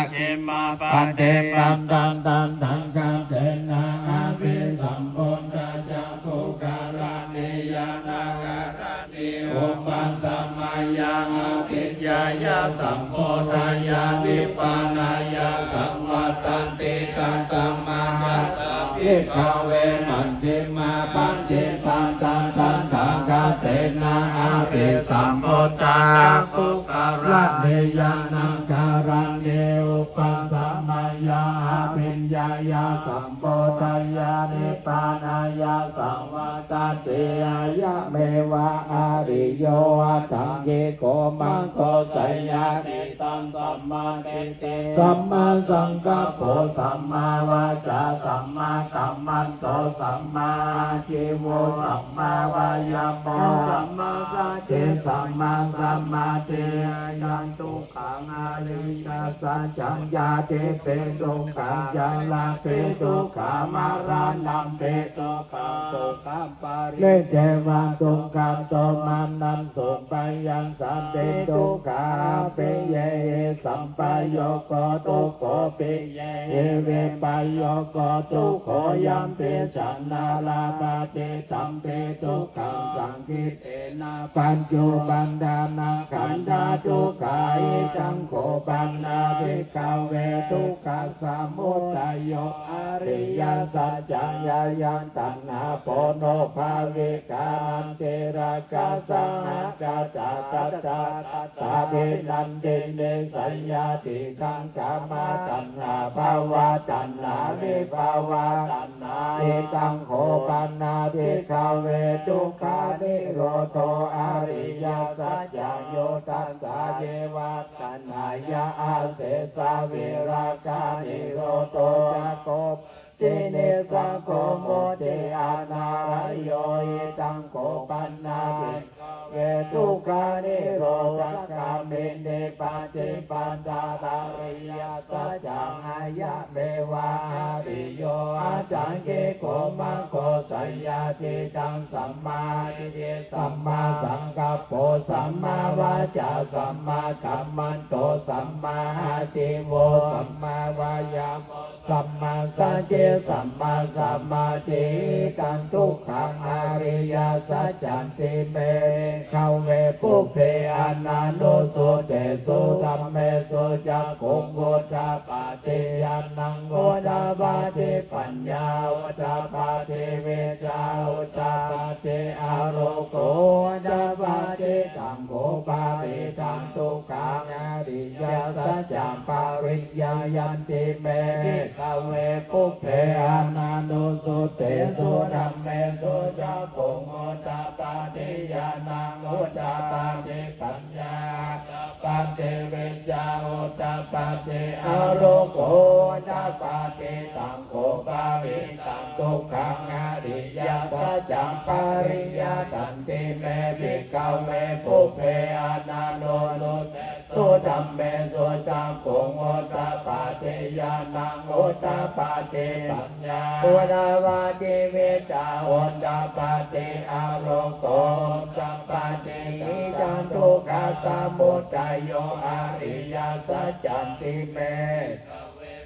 majjhimappaṭipadā tathāgatena abhisambuddhā cakkhukaraṇī ñāṇakaraṇī upasamāya abhiññāya sambodhāya nibbānāya saṃvattati. Katamā ca sā bhikkhave majjhimappaṭipadā tathāgatena abhisambuddhā cakkhukaraṇī ñāṇakaraṇī upasamāya abhiññāya sambodhāya nibbānāya saṃvattati? Ayameva ariyo aṭṭhaṅgiko maggo, seyyathīdaṃ: sammādiṭṭhi sammāsaṅkappo sammāvācā sammākammanto sammāājīvo sammāvāyāmo sammāsati sammāsamādhi. Ayaṃ dukkhaṃ ariyasaccaṃ: jātipi dukkhā jarāpi dukkhā maraṇampi dukkhaṃ sokā paridevadukkhadomanassupāyāsā sāpi dukkhā appiyehi sampayogo dukkho piyehi vippayogo dukkho. Yampi jaññā labhati tampi dukkhaṃ saṅkhittena pañcupādānakkhandhā dukkhā. Idaṃ kho pana bhikkhave dukkhasamu Samudayo ariyasaccaṃ. Yāyaṃ taṇhā ponobbhavikā nandirāgasahagatā tatratatrā abhinandinī, sayyātīdaṃ kāmataṇhā bhavataṇhā vibhavataṇhā. Idaṃ kho pana bhikkhave dukkhanirodho ariyasaccaṃ. Yo tassāyeva taṇhāya asesavirāganirodho cāgo mutti nissaggo mutti anālayo. Idaṃ kho pana bhikkhave dukkhanirodhagāminī paṭipadā ariyasaccaṃ. Ayameva ariyo aṭṭhaṅgiko maggo, sammādiṭṭhiṃ sammādiṭṭhi sammāsaṅkappo sammāvācā sammākammanto sammāājīvo sammāvāyāmo sammāsati sammāsamādhi. Idaṃ dukkhaṃ ariyasaccanti me bhikkhave pubbe ananussutesu dhammesu cakkhuṃ udapādi ñāṇaṃ udapādi paññā udapādi vijjā udapādi āloko udapādi. Taṃ kho panidaṃ dukkhaṃ ariyasaccaṃ pariññeyyanti me bhikkhave pubbe ananussutesu dhammesu cakkhuṃ udapādi ñāṇaṃ udapādi paññā udapādi vijjā udapādi āloko udapādi. Taṃ kho panidaṃ dukkhaṃ ariyasaccaṃ pariññeyyanti me bhikkhave pubbe ananussutesu dhammesu cakkhuṃ udapādi ñāṇaṃ udapādi paññā udapādi vijjā udapādi āloko udapādi. Idaṃ dukkhasamudayo ariyasaccanti me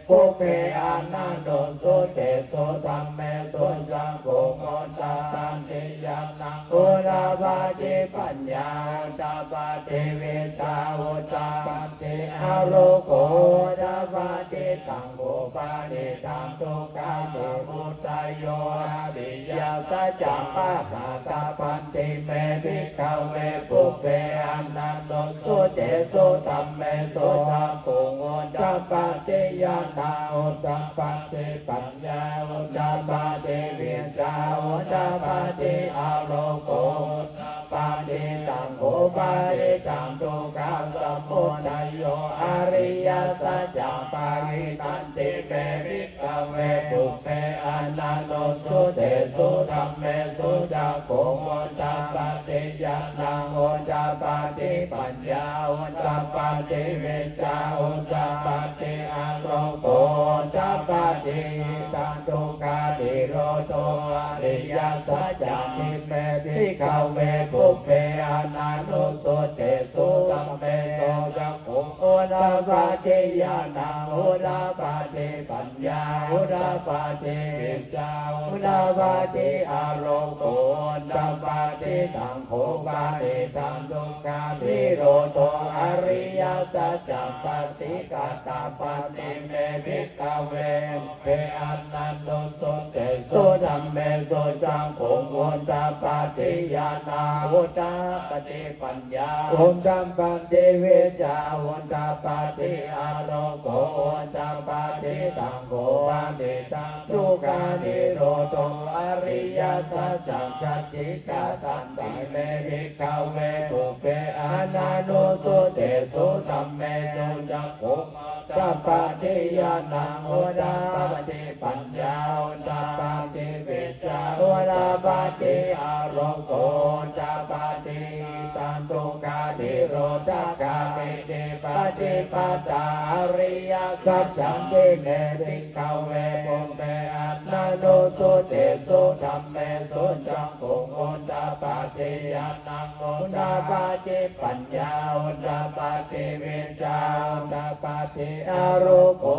pubbe ananussutesu dhammesu cakkhuṃ udapādi ñāṇaṃ udapādi paññā udapādi vijjā udapādi āloko udapādi. Taṃ kho panidaṃ dukkhasamudayo ariyasaccaṃ pahātabbanti me bhikkhave pubbe ananussutesu dhammesu cakkhuṃ udapādi ñāṇaṃ udapādi paññā udapādi vijjā udapādi āloko udapādi. Taṃ kho panidaṃ dukkhasamudayo ariyasaccaṃ pahītanti me bhikkhave pubbe ananussutesu dhammesu cakkhuṃ udapādi ñāṇaṃ udapādi paññā udapādi vijjā udapādi āloko udapādi. Idaṃ dukkhanirodho ariyasaccanti me bhikkhave pubbe ananussutesu dhammesu cakkhuṃ udapādi ñāṇaṃ udapādi paññā udapādi vijjā udapādi āloko udapādi. Taṃ kho panidaṃ dukkhasamudayo ariyasaccaṃ sacchikatabbanti me bhikkhave pubbe ananussutesu dhammesu cakkhuṃ udapādi ñāṇaṃ udapādi paññā udapādi vijjā udapādi āloko udapādi. Taṃ kho panidaṃ dukkhanirodho ariyasaccaṃ sacchikatanti me bhikkhave pubbe ananussutesu dhammesu cakkhuṃ udapādi ñāṇaṃ udapādi paññā udapādi vijjā udapādi āloko udapādi. Idaṃ dukkhanirodhagāminī paṭipadā ariyasaccanti me bhikkhave pubbe ananussutesu dhammesu cakkhuṃ udapādi ñāṇaṃ udapādi paññā udapādi vijjā udapādi āloko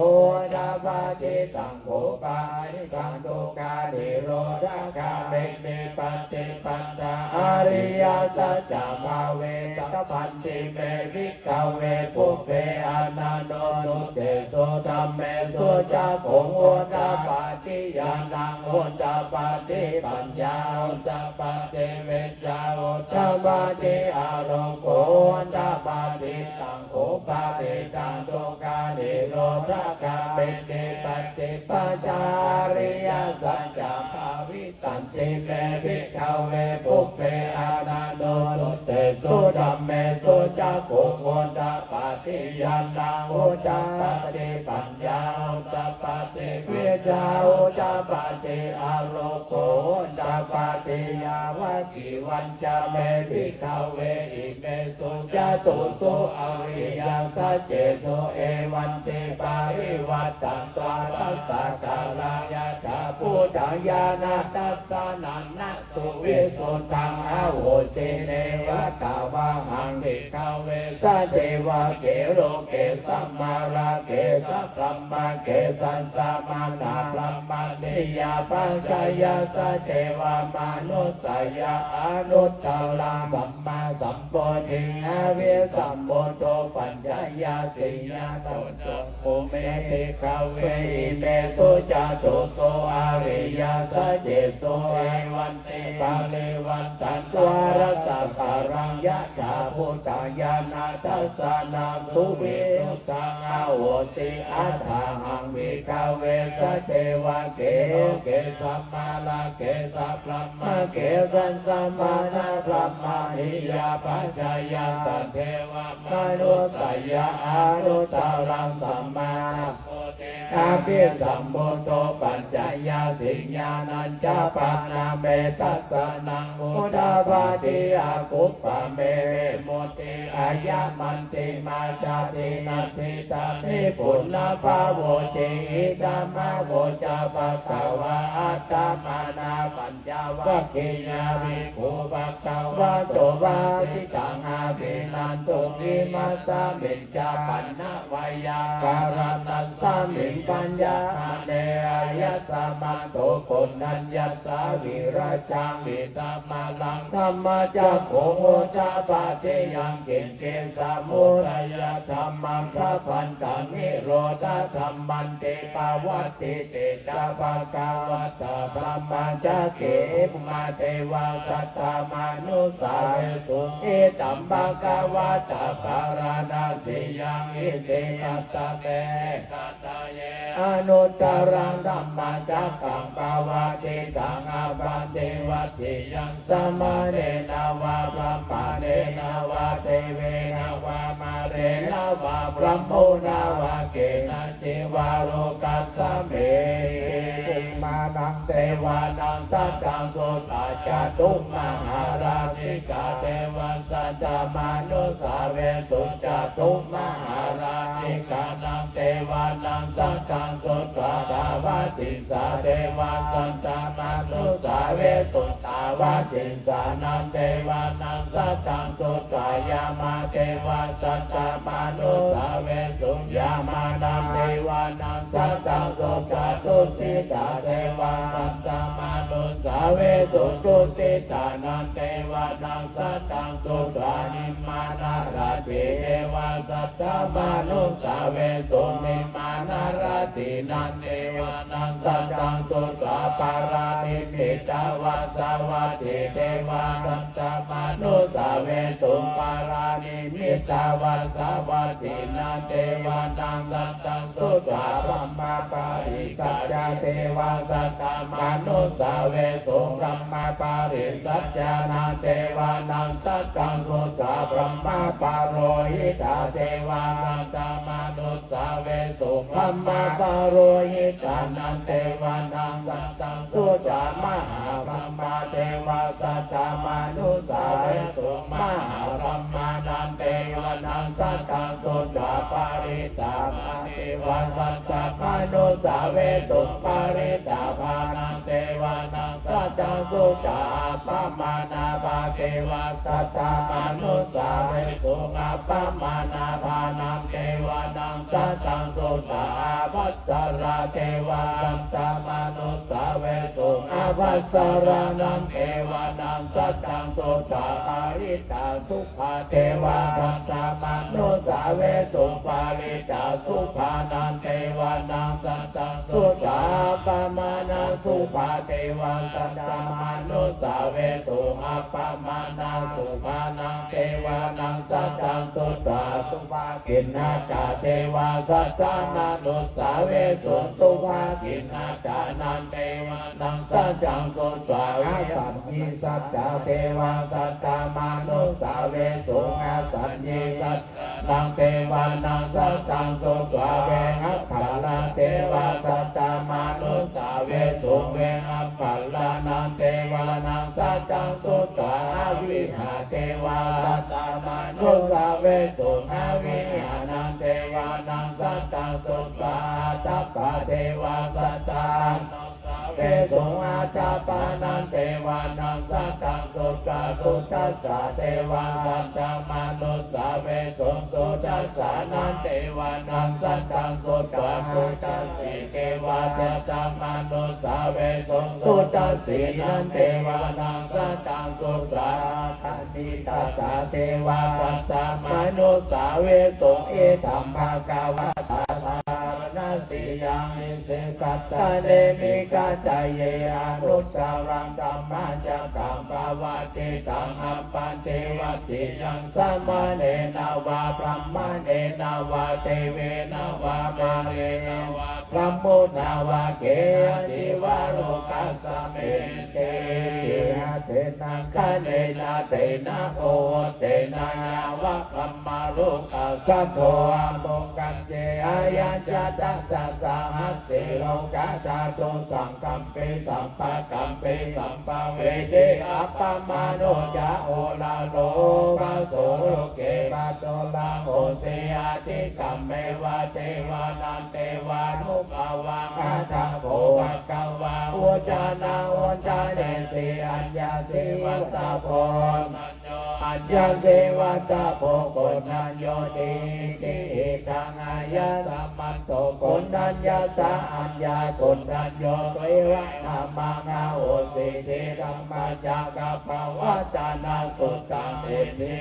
udapādi. Taṃ kho panidaṃ dukkhanirodhagāminī paṭipadā ariyasacchā bhāvetabbanti me bhikkhave pubbe ananussutesu dhammesu cakkhuṃ udapādi ñāṇaṃ udapādi paññā udapādi vijjā udapādi āloko udapādi. Taṃ kho panidaṃ dukkhanirodhagāminī paṭipadā ariyasaccā bhāvitanti me bhikkhave pubbe ananussutesu dhammesu cakkhuṃ udapādi ñāṇaṃ udapādi paññā udapādi vijjā udapādi āloko udapādi. Yāvakīvañca me bhikkhave imesu catūsu ariyasaccesu evantiparivaṭṭaṃ dvādasākāraṃ yathābhūtaṃ ñāṇadassanaṃ na suvisuddhaṃ ahosi. Neva tāvāhaṃ bhikkhave sadevake loke samārake sabrahmake sassamaṇabrāhmaṇiyā pajāya sadevamanussāya anuttaraṃ sammāsambodhiṃ abhisambuddho paññāsiṃ ñāto ca kho me bhikkhave imesu catūsu ariyasaccesu evantiparivaṭṭaṃ dvādasākāraṃ yathābhūtaṃ ñāṇadassanaṃ suvisuddhaṃ ahosi. Athāhaṃ bhikkhave sadevake loke samārake sabrahmake sassamaṇabrāhmaṇiyā pajāya sadeva manussāya anuttaraṃ sammāsambodhiṃ abhisambuddho paññāsiṃ ñāṇañca pana me dassanaṃ udapādi. Akuppā me vimutti ayamantimā jāti natthidāni punabbhavoti. Idamavoca bhagavā. Attamanā pañ cavaggiyā bhikkhū bhagavato bhāsitaṃ abhinanduṃ. Imasmiñca pana veyyākaraṇasmiṃ bhaññamāne āyasmato koṇḍaññassa virajaṃ vītamalaṃ dhammacakkhuṃ udapādi yaṅkiñci samudayadhammaṃ sabbantaṃ nirodhadhammanti. Pavattite ca bhagavatā brahmacakkesuṃ bhummā devā saddamanussāvesuṃ. Idamāparaṃ bhagavā bārāṇasiyaṃ isipatane migadāye anuttaraṃ dhammacakkaṃ pavattitaṃ appaṭivattiyaṃ samaṇena vā brāhmaṇena vā devena vā mārena vā brahmunā vā kenaci vā lokasminti. Bhummānaṃ devānaṃ saddaṃ sutvā cātummahārājikā devā saddamanussāvesuṃ. Cātummahārājikānaṃ devānaṃ saddaṃ sutvā tāvatiṃsā devā saddamanussāvesuṃ. Tāvatiṃsānaṃ devānaṃ saddaṃ sutvā yāmā devā saddamanussāvesuṃ. Yāmānaṃ devānaṃ saddaṃ sutvā tusitā devā saddamanussāvesuṃ. Tusitānaṃ devānaṃ saddaṃ sutvā nimmānaratī devā saddamanussāvesuṃ. Nimmānaratīnaṃ devānaṃ saddaṃ sutvā paranimmitavasavattī devā saddamanussāvesuṃ. Paranimmitavasavattīnaṃ devānaṃ saddaṃ sutvā brahmapārisajjā devā saddamanussāvesuṃ. Brahmapārisajjānaṃ devānaṃ saddaṃ sutvā brahmapurohitā devā saddamanussāvesuṃ. Brahmapurohitānaṃ devānaṃ saddaṃ sutvā mahābrahmā devā saddamanussāvesuṃ. Mahābrahmānaṃ devānaṃ saddaṃ sutvā parittābhā devā saddamanussāvesuṃ. Parittābhā devānaṃ saddaṃ sutvā, appamāṇā devā saddamanussāvesuṃ. Appamāṇā devānaṃ saddaṃ sutvā, ābhassarā devā saddamanussāvesuṃ. Ābhassarānaṃ devānaṃ saddaṃ sutvā, parittā devā saddamanussāvesuṃ. Parittā devānaṃ saddaṃ sutvā, appamāṇā devā saddamanussāvesuṃ. Appamāṇā devānaṃ saddaṃ sutvā, subhakiṇhakā devā saddamanussāvesuṃ. Subhakiṇhakānaṃ devānaṃ saddaṃ sutvā, asaññī devā saddamanussāvesuṃ. Asaññī devānaṃ saddaṃ sutvā, vehapphalā devā saddamanussāvesuṃ. Vehapphalānaṃ devānaṃ saddaṃ sutvā, avihā devā saddamanussāvesuṃ. Avihānaṃ devānaṃ saddaṃ sutvā, atappā devā saddamanussāvesuṃ. Atappānaṃ devānaṃ saddaṃ sutvā, sudassā devā saddamanussāvesuṃ. Sudassānaṃ devānaṃ saddaṃ sutvā, sudassī devā saddamanussāvesuṃ. Sudassīnaṃ devānaṃ saddaṃ sutvā, aggaṇhī devā saddamanussāvesuṃ. Idamavoca bhagavā, bārāṇasiyaṃ isipatane migadāye, anuttaraṃ dhammacakkaṃ pavattitaṃ appaṭivattiyaṃ samaṇena vā brāhmaṇena vā devena vā mārena vā brahmunā vā kenaci vā lokasminti. Etena khaṇena tena muhuttena yāva brahmalokā saddo abbhuggacchi. Ayañca dasasahassī lokadhātu saṅkampi sampakampi sampavedhi. Appamāṇo ca oḷāro pāsubhā loke pāturahosi, atikkammeva devānaṃ devānubhāvaṃ. Atha kho bhagavā ujānāvacanaṃ desethi: Aññāsi vata bho koṇḍañño, aññāsi vata bho koṇḍaññoti. Itihidaṃ āyasmato koṇḍaññassa aññākoṇḍañño devānamahosi. Iti dhammacakkappavattana suttaṃ. Iti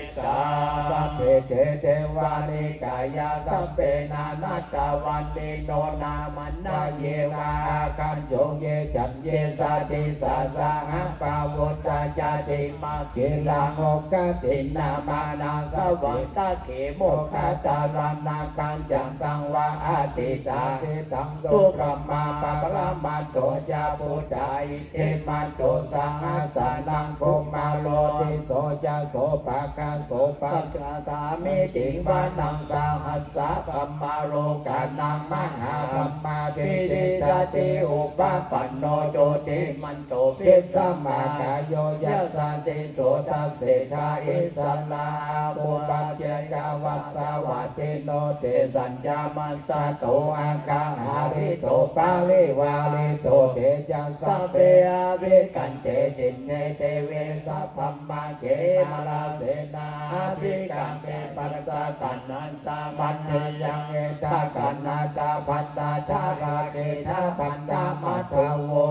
Sabbe te devā nikāyā sabbe nānattavaṇṇino, nāmanvayena āgañchuṃ ye caññe sadisā saha. Pavutthajātimakkhīlaṃ oghatiṇṇamanāsavaṃ, dakkhemoghataraṇakañjaṃ taṃva asitāsiṭṭhaṃsu brahmā paramatto ca buddho iddhimato saha. Sanaṅkumāro tisso ca sopāga sopāga samitiṃ vanaṃ sahassabrahmalokānaṃ mahābrahmābhitiṭṭhati. Upapanno jutimanto bhismākāyo yasassi so. Dasettha issarā āgū paccekavasavattino, tesañca majjhato āga hārito parivārito. Te ca sabbe abhikkante sinde deve sabrahmake. Mārasenā abhikkante passa kaṇhassa mandiyaṃ. Etha gaṇhatha bandhatha rakkhetha bandhamatthu vo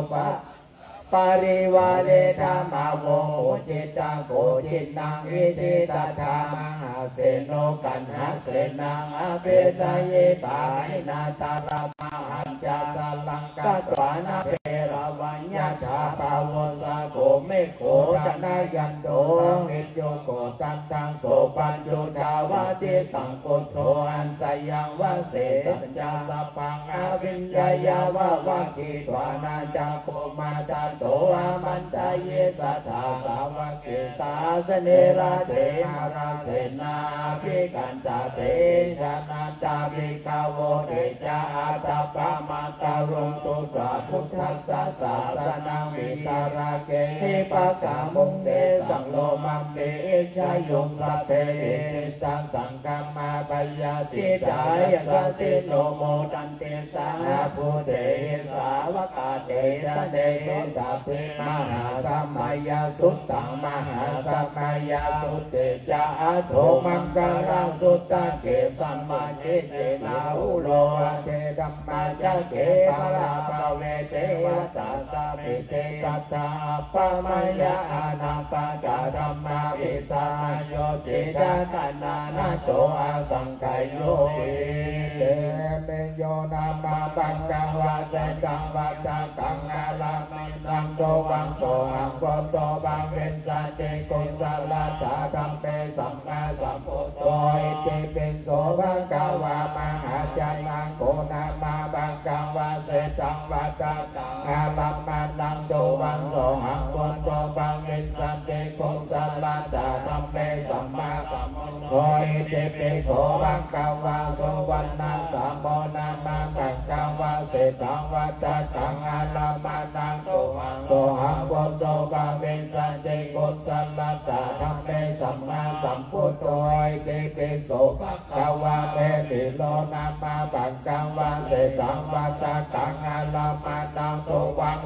parivāretha mā vo muñcittha koci naṃ. Iti tattha mahāseno kaṇhasenaṃ apesayi pahīnā. Ṭhānaṃ āgañca saraṃ katvāna bheravaṃ, yathā pāvussako megho thanayanto savijjuko. Tattha so paccudāvatti saṅkuddho asayaṃvase. Tañca sabbaṃ abhiññāya vavakkhitvāna cakkhumā tato āmantayi satthā sāvake sāsane rate. Mārasenā abhikkantā te janetāpi gavo. Te ca ātappamakaruṃ sutvā buddhassa sāsanaṃ, vītarāgehi pakkāmuṃ tesaṃ lomampi iñjayuṃ. Āyuṃ sabbe vijitasaṅgāmā apāyācitā yasassino modanti saha bhūtehi sāvakā te janesutāpi. Mahāsamayasuttaṃ mahāsamayasutti ca āto maṅgalasuttaṃ. Kesamaṃ kiñci rāhulo vācedammacakke balapave devatā sāmike tathā appamāya anappakā dhammā visamayo cittā dhandhanato asaṅkhayo iti. Teme yo nāma bhagavā seṭṭhavattakaṃ āramā naṃ tuvaṃ sohaṃ buddho bhavissati kusalattā dhamme sammāsambuddho itipi so bhagavā mahājanaṃ kho nāma bhagavā seṭṭhavattakaṃ āramā naṃ tuvaṃ sohaṃ buddho bhavissati kusalattā dhamme sammāsambuddho itipi so bhagavā suvaṇṇasambho nāma bhagavā seṭṭhavattakaṃ āramā naṃ tuvaṃ sohaṃ buddho bhavissati kusalattā dhamme sammāsambuddho itipi so bhagavā vetilo nāma bhagavā seṭṭhavattakaṃ āramā naṃ tuvaṃ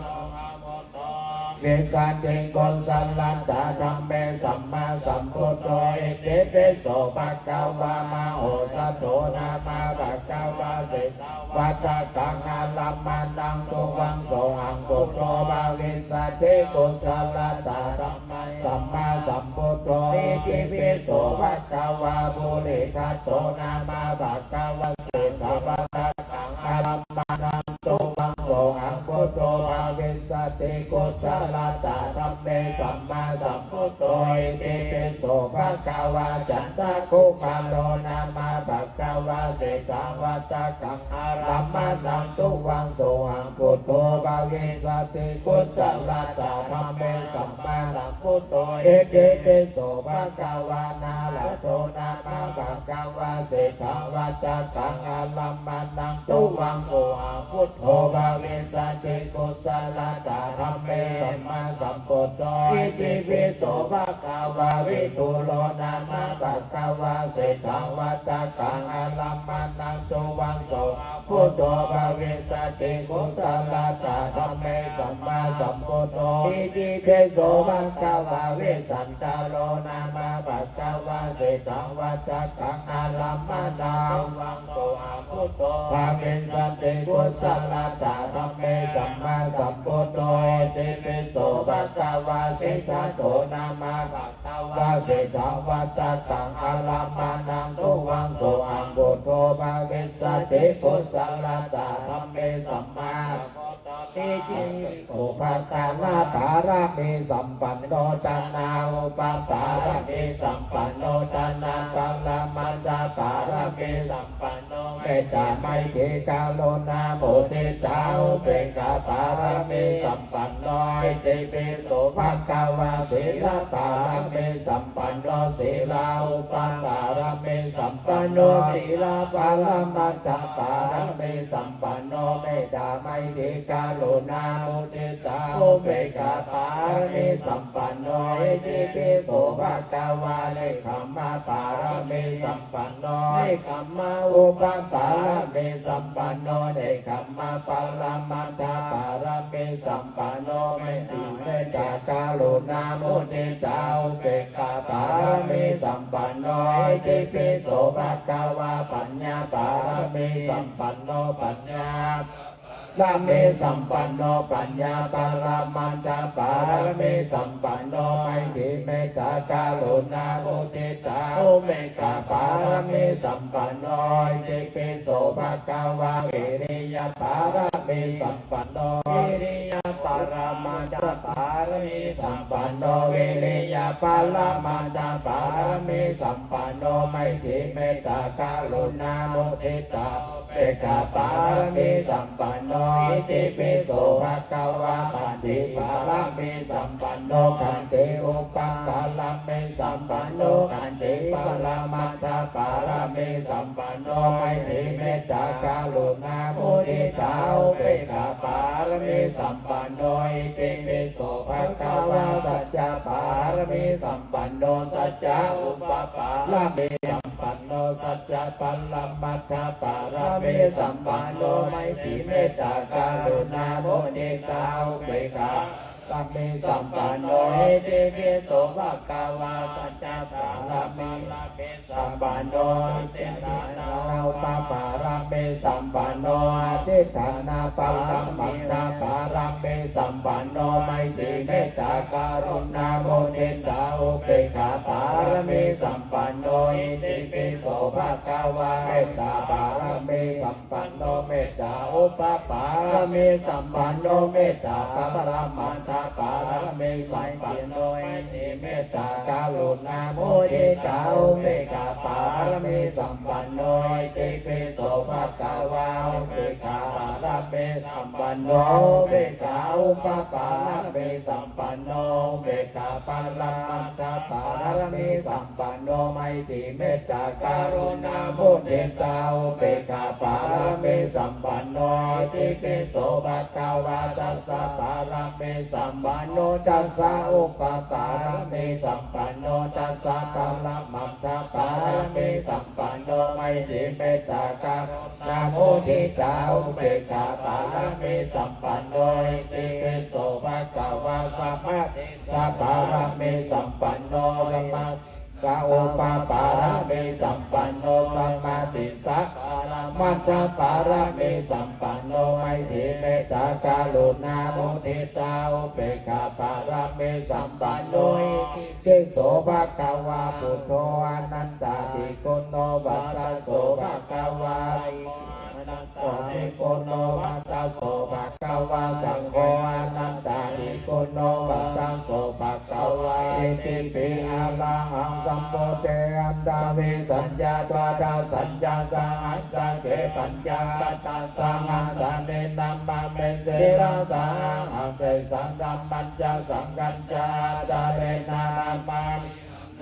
vissati kusalattā dhamme sammāsambuddho itipi so bhagavā mahosato nāma bhagavā seṭṭhavattakaṃ āramā naṃ tuvaṃ sohaṃ buddho bhavissati kusalattā dhamme sammāsambuddho itipi so bhagavā purihato nāma bhagavā seṭṭhavattakaṃ āramā naṃ tuvaṃ sohaṃ buddho bhavissati kusalattā dhamme sammāsambuddho itipi so bhagavā candakukmāro nāma bhagavā seṭṭhavattakaṃ āramā naṃ tuvaṃ sohaṃ buddho bhavissati kusalattā dhamme sammāsambuddho itipi so bhagavā nārado nāma bhagavā seṭṭhavattakaṃ āramā naṃ tuvaṃ sohaṃ buddho bhavissati kusalattā dhamme sammāsambuddho itipi so bhagavā vidūro nāma bhagavā seṭṭhavattakaṃ āramā naṃ tuvaṃ sohaṃ buddho bhavissati kusalattā dhamme sammāsambuddho itipi so bhagavā vessantaro nāma bhagavā seṭṭhavattakaṃ āramā naṃ tuvaṃ sohaṃ buddho bhavissati kusalattā dhamme sammāsambuddho itipi so bhagavā siddhattho nāma bhagavā seṭṭhavattakaṃ āramā naṃ tuvaṃ sohaṃ buddho bhavissati kusalattā dhamme sammā itipi so bhagavā pāramī sampanno dāna upapāramī sampanno dāna paramatthapāramī sampanno mettā maitrī karuṇā muditā upekkhā pāramī sampanno itipi so bhagavā sīla pāramī sampanno sīla upapāramī sampanno sīla paramatthapāramī sampanno mettā maitrī karuṇā muditā upekkhā pāramī sampanno itipi so bhagavā nekkhamma pāramī sampanno nekkhamma upapāramī sampanno nekkhamma paramatthapāramī sampanno mettā mettā karuṇā muditā upekkhā pāramī sampanno itipi so bhagavā paññā pāramī sampanno paññā pāramī sampanno paññā paramatthapāramī sampanno maitrī mettā karuṇā muditā upekkhā pāramī sampanno itipi so bhagavā viriya pāramī sampanno viriya paramatthapāramī sampanno viriya paramatthā pāramī sampanno maitrī mettā karuṇā muditā upekkhāpāramī sampanno. Itipi so bhagavā khanti pāramī sampanno, khanti upapāramī sampanno, khanti paramattha pāramī sampanno, maitrī mettā karuṇā muditā upekkhā pāramī sampanno. Itipi so bhagavā sacca pāramī sampanno, sacca upapāramī sampanno, sacca paramattha pāramī sampanno, maitrī mettā karuṇā muditā upekkhā pāramī sampanno. Itipi so bhagavā sacca pāramī sampanno, sacca upapāramī sampanno, adhiṭṭhāna paramattha pāramī sampanno, maitrī mettā karuṇā muditā upekkhā pāramī sampanno. Itipi so bhagavā mettā pāramī sampanno, mettā upapāramī sampanno, mettā paramattha pāramī sampanno, maitrī mettā karuṇā muditā upekkhā pāramī sampanno. Itipi so bhagavā upekkhā pāramī sampanno, upekkhā upapāramī sampanno, upekkhā paramattha pāramī sampanno, maitrī mettā karuṇā muditā upekkhā pāramī sampanno. Itipi so bhagavā dasa pāramī sampanno, dasa upapāramī sampanno, dasa paramattha pāramī sampanno, maitrī mettā karuṇā muditā upekkhā pāramī sampanno. Itipi so bhagavā samadhi pāramī sampanno, samadhissa upapāramī sampanno, samadhissa paramattha pāramī sampanno, maitrī mettā karuṇā muditā upekkhā pāramī sampanno. Itipi so bhagavā buddho anattādi guṇo vata so bhagavā, anattādi guṇo vata so bhagavā saṅgho anattādi guṇo vata so bhagavā. Itipi arahaṃ sambuddhe aṭṭhavīsañca dvādasañca sahassake pañcasatasahassāni namāmi sirasā ahaṃ. Tesaṃ dhammañca saṅghañca ādarena namāmi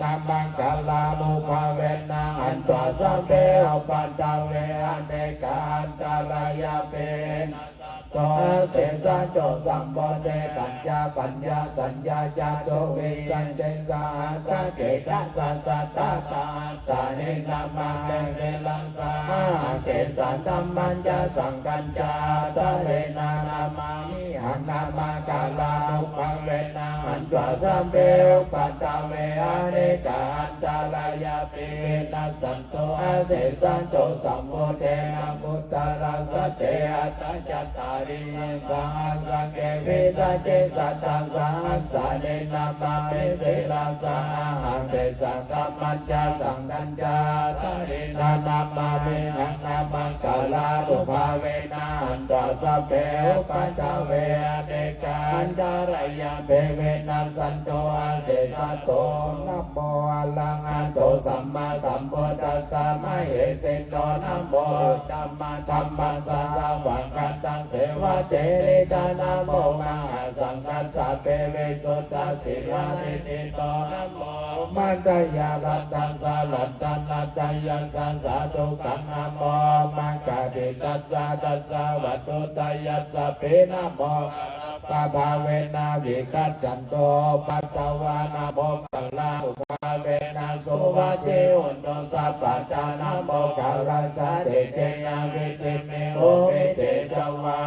mahāmaṅgalānubhāvena hantvā sabbe upaddave anekā antarāyāpi vinassantu asesato. Sambuddhe pañcapaññāsaññā catuvīsatisahassake dasasatasahassāni namāmi sirasā ahaṃ. Tesaṃ dhammañca saṅghañca ādarena namāmihaṃ mahāmaṅgalānubhāvena hantvā sabbe upaddave anekā antarāyāpi vinassantu asesato. Sambuddhe navuttarasate aṭṭhacattāḷīsasahassake vīsatisatasahassāni namāmi sirasā ahaṃ. Tesaṃ dhammañca saṅghañca ādarena namāmihaṃ mahāmaṅgalānubhāvena hantvā sabbe upaddave anekā antarāyāpi vinassantu asesato. Namo arahato sammāsambuddhassa mahesino, namo uttamadhammassa svākkhātasseva tenidha, namo mahāsaṅghassāpi visuddhasīladiṭṭhino, namo omātyāraddhassa ratanattayassa sādhukaṃ, namo omakātītassa tassa vatthuttayassapi, namo pāpabhāvena vigacchantu upaddavā, namo moggallānubhāvena suvatthi hotu sabbadā, namo moggallassa tejena vidhimhi homi tejavā.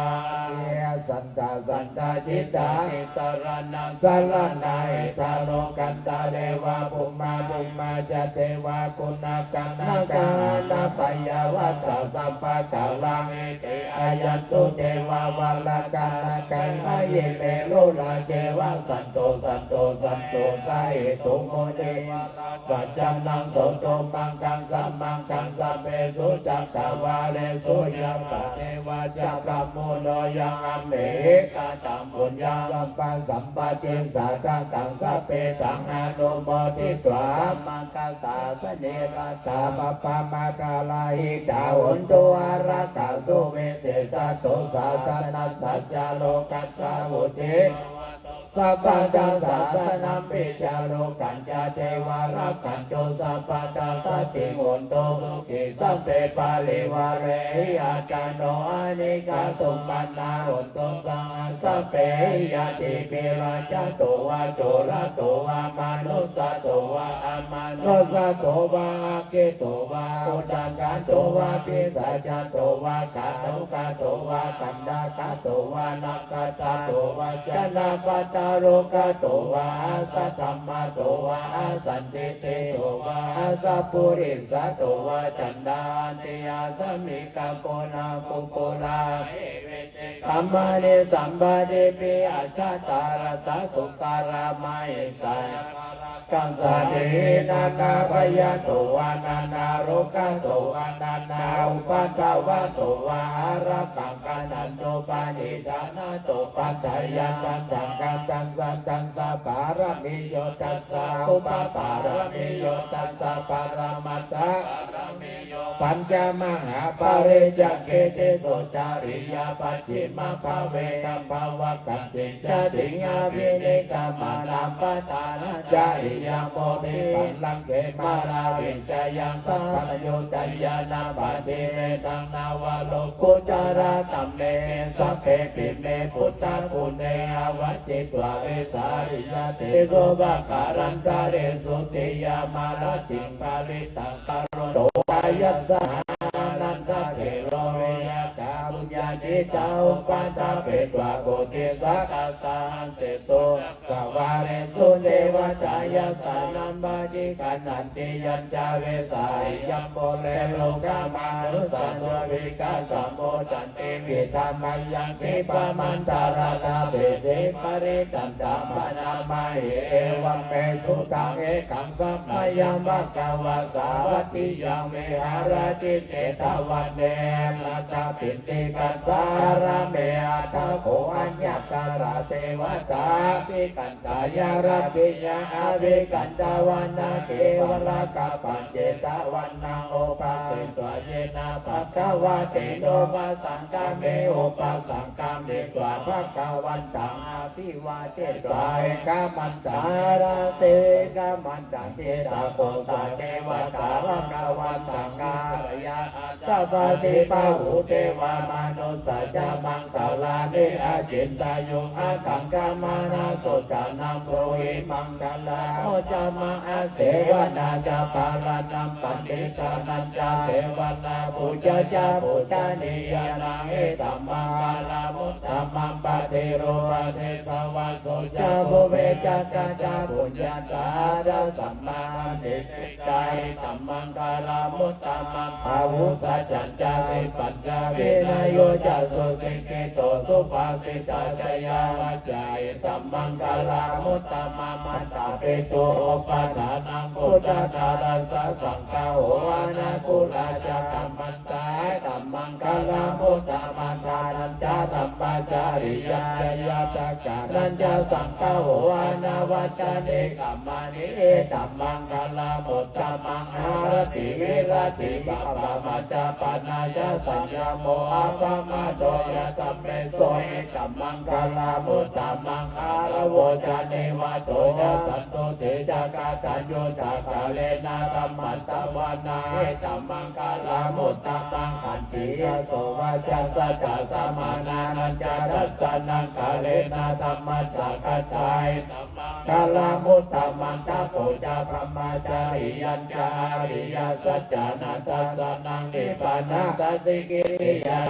Ye santā santahitāni saraṇaṃ saraṇaṃ etharo gandhabbe va bhummā bhummā ca devā guṇagaṇakā anapayyāvatā sabbakāraṃ ete āyantu devā varaganā gayhāyime lolake vasanto santo santussā ete Munivaravacanaṃ suṇātu saggaṃ samaṅgalaṃ sabbesu cakkavāḷesu. Yāvadeva ca brahmā kayasmiṃ amhehi kataṃ puññasampadaṃ sabbe dhammānumoditvā sāsane rataṃ pāpaggaṃ kārahitaṃ hontu, ārakkhā suvisesato sāsanassa ca lokassa vuḍḍhī bhavatu sabbadā. Sāsanampi ca lokañca devā rakkhantu sabbadā, sadā hontu sukhī sabbe parivārehi attano anīghā sumanā hontu saha sabbehi ñātibhi. Rājato vā corato vā manussato vā amanussato vā aggito vā udakato vā pisācato vā khāṇukato vā kaṇṭakato vā nakkhattato vā janapadarogato vā asaddhammato vā asandiṭṭhito vā asappurisato vā caṇḍahatthi āsabhikā koṇḍakukkurahi vijicikkhamaṇisappadīpi ajjhattaracchasūkaramahiṃsāya kālakañjā nihi. Nānābhayato vā nānārogato vā nānāupaddavato vā ārakkhaṃ gaṇhantu paṇḍitānato paṭṭhāya taṃ taṃ gaṇhantu saddhaṃ. Sapāramiyū dasa upapāramiyū dasa paramattha pāramiyū pañca mahāpariccāge tisso cariyapajjhimabbhave gabbhāvakkantiṃ jātiṃ abhinikkhamanaṃ padhānañca iyambodhipallaṅke māravijayaṃ sabbaññutañāṇappaṭivedhaṃ navalokuttaradhamme sabbepime buddhaguṇe āvajjitvā vesāliyā tejo pākārantaresu tiyāmarattiṃ parittaṃ karonto vā yassāhaṃ ānandatthero viya kā puññācittā upādāpetvā koṭisahassāhaṃ sesu cakkavāḷesu devatā yassāṇaṃ paṭiggaṇhanti yañca vesāliyaṃ pure rogāmanussadubbhikkhasambhūtantividhamayaṃ khippamantaradhāpesi parittaṃ taṃ bhaṇāma he. Evaṃ me sutaṃ. Ekaṃ samayaṃ bhagavā sāvatthiyaṃ viharati jetavane anāthapiṇḍikassa ārāme. Atha kho aññatra devatā abhikkantā yā rabbhiyaṃ abhikkantavāna kevalakappaṃ jetavanaṃ upasetvā. Yena bhagavā tenupasaṅkami upasaṅkamitvā bhagavantaṃ abhivādetvā ekamantaṃ āgacche. Ekamantaṃ ṭhitā kho sā devatā bhagavantaṃ pūjeyya. Aṭṭhāsi bahū devā manussā ca maṅgalāni acintayuṃ ākaṅkhamānā sotthānaṃ brūhi maṅgalamuttamaṃ. Asevanā ca bālānaṃ paṇḍitānañca sevanā pūjā ca pūjanīyānaṃ etammaṅgalamuttamaṃ. Paṭirūpadesavāso ca pubbe ca katapuññatā ca attasammāpaṇidhi ca etammaṅgalamuttamaṃ. Bāhusaccañca sippañca vinayo ca susikkhito subhāsitā ca yā vācā etammaṅgalamuttamaṃ. Mātāpituupaṭṭhānaṃ puttadārassa saṅgaho anākulā ca kammantā etammaṅgalamuttamaṃ. Dānañca dhammacariyā ca ñātakānañca saṅgaho anavajjāni kammāni etammaṅgalamuttamaṃ. Āratī viratī pāpā majjapānā ca saññamo appamādo ca dhammesu etammaṅgalamuttamaṃ. Gāravo ca nivāto ca santuṭṭhī ca kataññutā kālena dhammassavanaṃ etammaṅgalamuttamaṃ. Khantī ca sovacassatā samaṇānañca dassanaṃ kālena dhammasākacchā etammaṅgalamuttamaṃ. Tapo ca brahmacariyañca ariyasaccāna dassanaṃ nibbānasacchikiriyā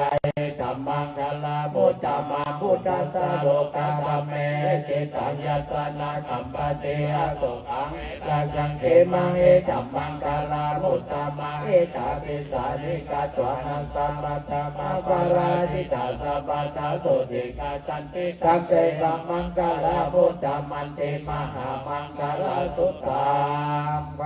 Etammaṅgalamuttamaṃ, phuṭṭhassa lokadhammehi, cittaṃ yassa na kampati, asokaṃ virajaṃ khemaṃ. Etammaṅgalamuttamaṃ. Etādisāni katvāna, sabbatthamaparājitā, sabbattha sotthiṃ gacchanti, taṃ tesaṃ maṅgalamuttamanti. Mahāmaṅgalasuttaṃ.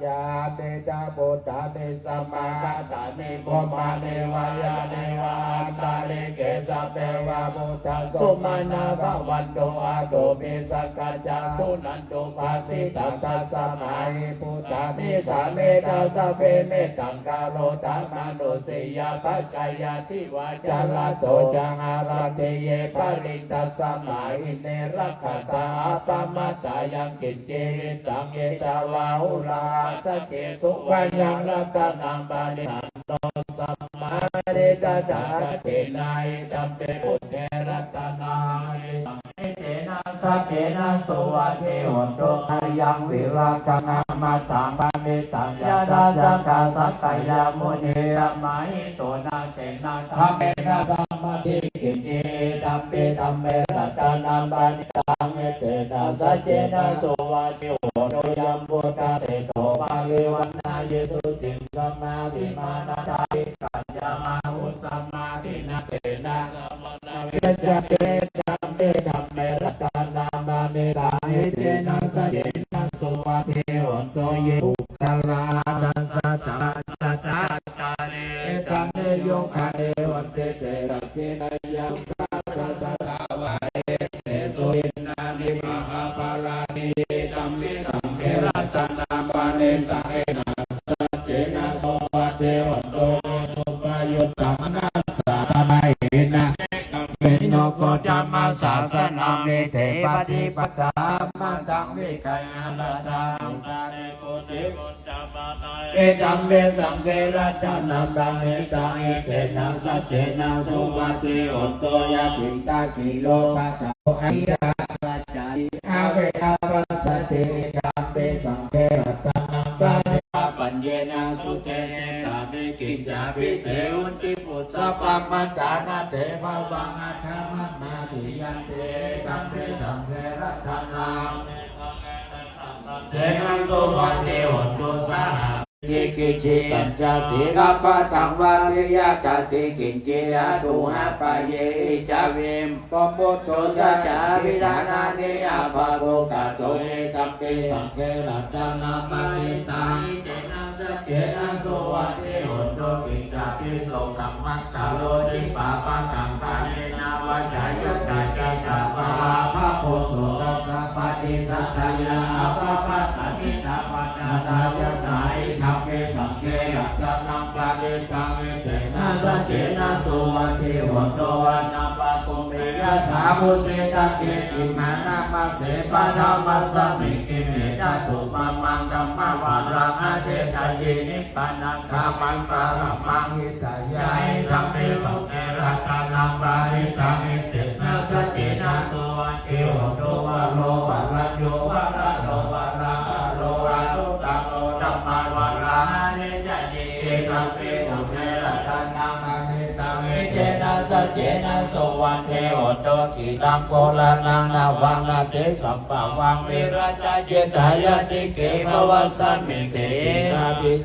Yānīdha bhūtāni samāgatāni, bhummāni vā yāni va antalikkhe, sabbeva bhūtā sumanā bhavantu, athopi sakkacca suṇantu bhāsitaṃ. Tasmā hi bhūtā nisāmetha sabbe, mettaṃ karotha mānusiyā pajāya, divā ca ratto ca haranti ye baliṃ, tasmā hi ne rakkhatha appamattā. Yaṃ kiñci vittaṃ idha vā huraṃ, saccessu vā yaṃ ratanaṃ paṇītaṃ, no samaṃ atthi tathāgatena. Idampi buddhe ratanaṃ paṇītaṃ, etena saccena suvatthi hotu. Ayaṃ virāgaṃ amataṃ paṇītaṃ, yadajjhagā sakyamunī samāhito, na tena dhammena samatthi kiñci, idampi dhamme ratanaṃ paṇītaṃ, etena saccena suvatthi hotu. Yambuddhaseṭṭho parivaṇṇayī suciṃ, samādhimānadāni kalyāṇaṃ, ussamādi na tena samaṃ na vijjati, idampi dhamme ratanaṃ paṇītaṃ, etena saccena suvatthi hotu. Ye puggalā aṭṭha sataṃ pasatthā, cattāri etāni yugāni honti, te dakkhiṇeyyā sugatassa devā, etesu dinnāni mahapphalāni, idampi saṅghe ratanaṃ paṇītaṃ, etena saccena suvatthi hotu. Ye suppayuttā manasā daḷhena, nikkāmino gotamasāsanamhi, te pattipattā amataṃ vigayha, laddhā mudhā nibbutiṃ bhuñjamānā, idampi saṅghe ratanaṃ paṇītaṃ, etena saccena suvatthi hotu. Yathindakhīlo kataṃ averā passati, idampi saṅghe ratanaṃ paṇītaṃ, pāpaññena sutesetaṃ, ye kiñcāpi te honti bhusappamattā, na te bhavaṃ aṭṭhamamādiyanti, idampi saṅghe ratanaṃ paṇītaṃ, etena saccena suvatthi hotu. Saha vicikicchitañca sīlabbataṃ vāpi, yadatthi kiñci anupayehi ca, vippamuttā ca abhiṭhānāni abhabbukato, idampi saṅghe ratanaṃ paṇītaṃ, etena saccena suvatthi hotu. Kiñcāpi so kammaṃ karoti pāpakaṃ kāyena vācāyuttā ca, ṭhāmā pāpabhū so tassa paṭicchadāya, abhabbatā cittavādasā yutthā, idampi saṅghe ratanaṃ paṇītaṃ, etena saccena suvatthi hotu. Anappakāmeyyāthā bhūsitaṃ kiñci, mānamasse paṭhamasmiṃ kiñci, tathūpamaṃ dhammavaraṃ adesayati, nibbānagāmiṃ paramaṃ hitāya, idampi saṅghe ratanaṃ paṇītaṃ, etena saccena suvatthi hotu. Varo varaññū varado varāharo, anuttaro dhammavaraṃ adesayati, idampi buddhe ratanaṃ paṇītaṃ, etena saccena suvatthi hotu. Khiḍḍaṃ purāṇaṃ navaṃ natthi sambhavaṃ, virattacittāyatike bhavasmiṃ, te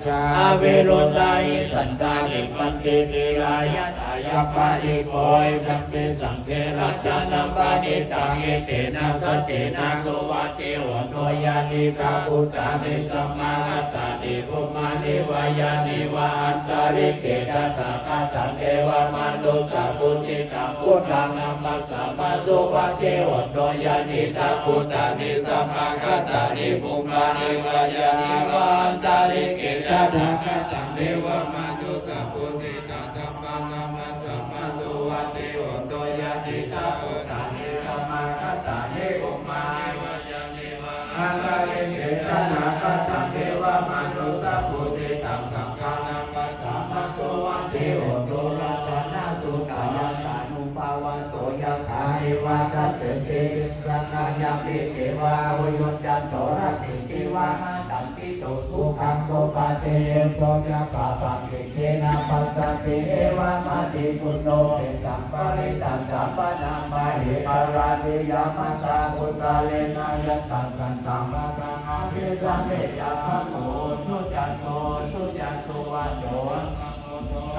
ca aviruḷhichandā nibbanti dhīrā, yathāyampadīpo, idampi saṅghe ratanaṃ paṇītaṃ, etena saccena suvatthi hotu. Yānīdha bhūtāni samāgatāni, bhummāni vā yāni va antalikkhe, tathāgataṃ devamanussapūjitaṃ, buddhaṃ namassāma suvatthi hotu. Yānīdha bhūtāni samāgatāni, bhummāni vā yāni va antalikkhe, tathāgataṃ devamanussapūjitaṃ, dhammaṃ namassāma suvatthi hotu. Yānīdha bhūtāni samāgatāni, bhummāni vā yāni va antalikkhe, tathāgataṃ devamanussapūjitaṃ, saṅghaṃ namassāma suvatthi hotu. Ratanasuttaṃ. Yathānubhāvato yathā neva tassa Siti sangayamiti vā uyuñcanto ratiti vā matandito sukhaṃ supati. Suto ca pāpaṃ khiñcena passati evamādiguṇo. Mettaṃ parittaṃ ca bhaṇāma he bharatīya mātā kusalena. Yattha santaṃ padaṃ abhisamecca sammūḷho ca suhuṭṭhī ca suvaco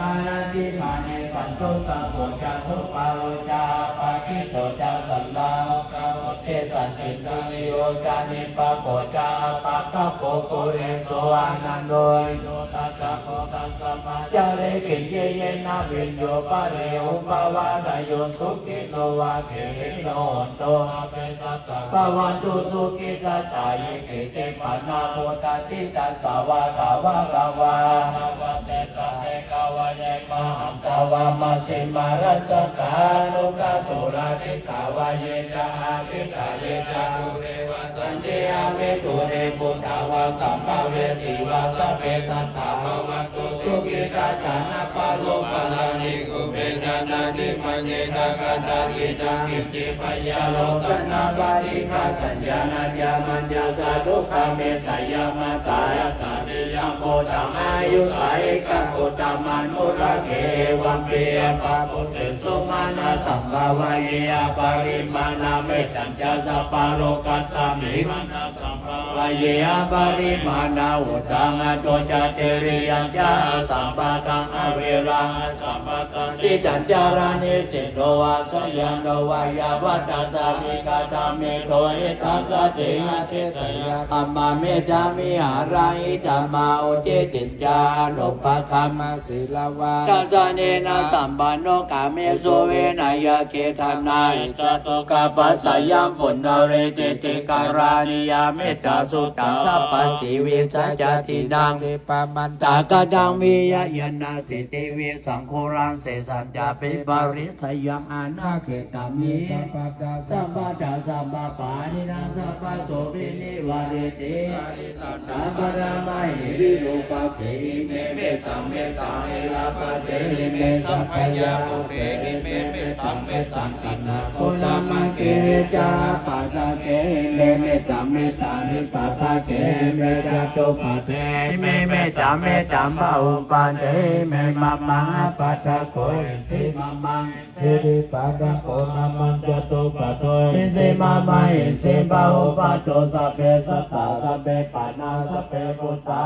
Hārati māne saṭṭho saṅgho ca suparo ca appakicco ca sallahukavutti santindriyo ca nipako ca appagabbho kulesu anando itthu tassa buddhaṃ samācare kiñci yena viññū pare upavadeyyuṃ. Sukhino vā khemino hontu sabbe sattā bhavantu sukhitattā. Ye keci pāṇabhūtatthi tasā vā tavakā vā anavasesā dīghā vā ye mahantā vā majjhimā rassakā aṇukathūlā. Diṭṭhā vā ye ca adiṭṭhā ye ca dūre vasanti avidūre bhūtā vā sambhavesī vā sabbe sattā bhavantu sukhitattā. Na paro paraṃ nikubbetha nātimaññetha katthaci naṃ kiñci byārosanā paṭighasaññā nāññamaññassa dukkhamiccheyya. Mātā yathā niyaṃ puttaṃ āyusā ekaputtamanurakkhe evampi sabbabhūtesu mānasambhāvaye aparimāṇaṃ. Mettañca sabbalokasmiṃ mānasambhāvaye aparimāṇaṃ uddhaṃ adho ca tiriyañca asambādhaṃ averaṃ asapattaṃ. Tiṭṭhañcaraṃ nisinno vā sayāno vā yāvatassa vigatamiddho etaṃ satiṃ adhiṭṭheyya brahmametaṃ vihāraṃ idhamāhu. Diṭṭhiñca anupagamma sīlavā dassanena sampanno kāmesu vineyya gedhaṃ na hi jātu gabbhaseyyaṃ punaretīti. Karaṇīyā mettasuttaṃ sabbasīvisa jātīnaṃ dibbamantaṃ kataṃ viya yaṃ nāseti visaṃ ghūraṃ sesañcāpi paritteyyaṃ anāge tami sabbadā sabbadā sabbapāṇinaṃ sabbasopi nivāreti. Parittaṃ taṃ bhaṇāma he virūpakkhe ime mettaṃ mettaṃ irāpadesime sabbā yā pubbe ime mettaṃ mettaṃ anākulamāge niccaṃ appaṭagge ime mettaṃ mettaṃ dvippaṭagge ime catuppaṭe ime mettaṃ mettaṃ bahuppaṭe ime mamaṃ appaṭago isi mamaṃ isi dvippaṭago mamaṃ catuppaṭo isi mamaṃ isi bahuppaṭo sabbe sattā sabbe pāṇā sabbe bhūtā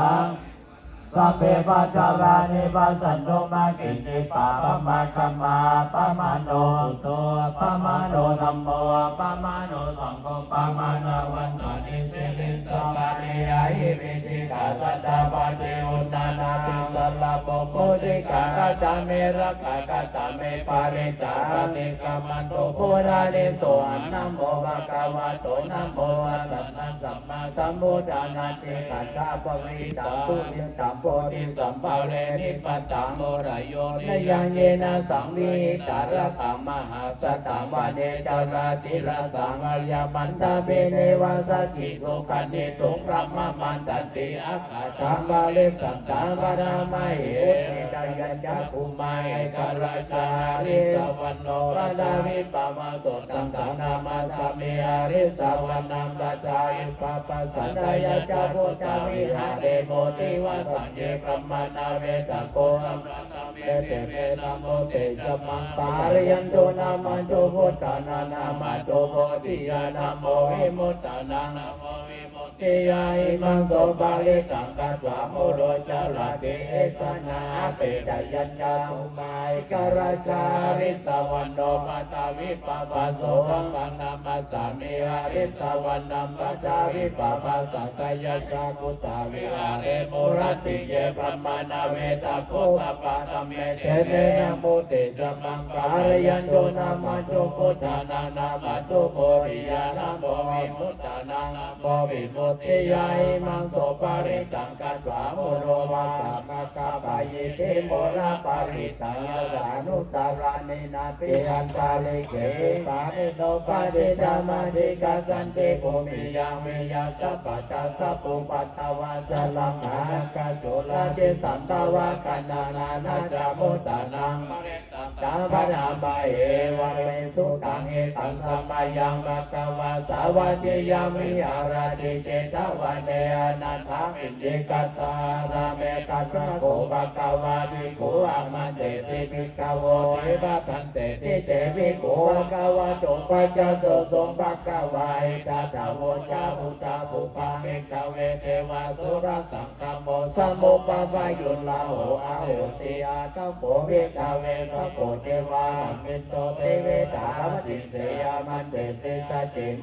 sabbe bhadrāni passantu mā kiñci pāpam ākammā. Appamāṇo buddho appamāṇo dhammo appamāṇo saṅgho pamāṇavantāni siriṃsapāni ahi vicchikā satapadī uṇṇānābhī sarabū mūsikā. Katā me rakkhā katā me parittā paṭikkamantu bhūtāni sohaṃ namo bhagavato namo sattannaṃ sammāsambuddhānaṃ. Tiṭṭhañca parittaṃ purimaṃ bodhisaṃvare nibbantaṃ mūlayo niyaṃ yena saṃvihitā rakkhā mahāsaṭṭhaṃ vane carātilasaṃ vāyamantāpi neva sakkhiṃ sukhaṇiṭṭhuṃ brahmamandanti. Akkhattaṃ parittañca bhaṇāma he udetayañca bhummā ekarājā harissavaṇṇo paṭhavippabhāso taṃ taṃ namassāmi harissavaṇṇaṃ paṭhavippabhāsaṃ. Tayajja guttā viharemu divasāye brahmā nāvetta kho sabbadhamme te me nabhūte ca maṃ pālayantu. Namatthu buddhānaṃ namatthu bodhiyā namo vimuttānaṃ namo vimuttiyā. Imaṃ so parittaṃ katvā moro carati esanā. Apetayañca bhummā ekarājā harissavaṇṇo paṭhavippabhāso taṃ taṃ namassāmi harissavaṇṇaṃ paṭhavippabhāsaṃ. Tayajja guttā viharemu rattiye brahmā nāvetta kho sabbadhamme te me nabhūte ca maṃ pālayantu. Namatthu buddhānaṃ namatthu bodhiyā namo vimuttānaṃ namo vimuttiyā. Imaṃ so parittaṃ katvā moro vāsamakappayīti moroparittāya dānusāraṇena bhe antalikkhe pāṇino patiṭṭhānāti. Gacchanti bhūmiyaṃ viya sapattā sabbupaddavā ca lammhā gacchanti Sūladisaṃ pavakkanānā ca muttanaṃ parittaṃ ca bhaṇāma he. Evaṃ me sutaṃ. Ekaṃ samayaṃ bhagavā sāvatthiyaṃ viharati jetavane anāthapiṇḍikassa ārāme. Tatra kho bhagavā bhikkhū āmantesi bhikkhavoti. Bhadanteti te bhikkhū bhagavato paccassosuṃ. Bhagavā etadavoca. Udāpubbaṃ bhikkhave devasūrasaṅgamo samūpapañño rāhulāhubhī. Atha kho bhikkhave sakko devā akkhamido pavutthajja āmantesi.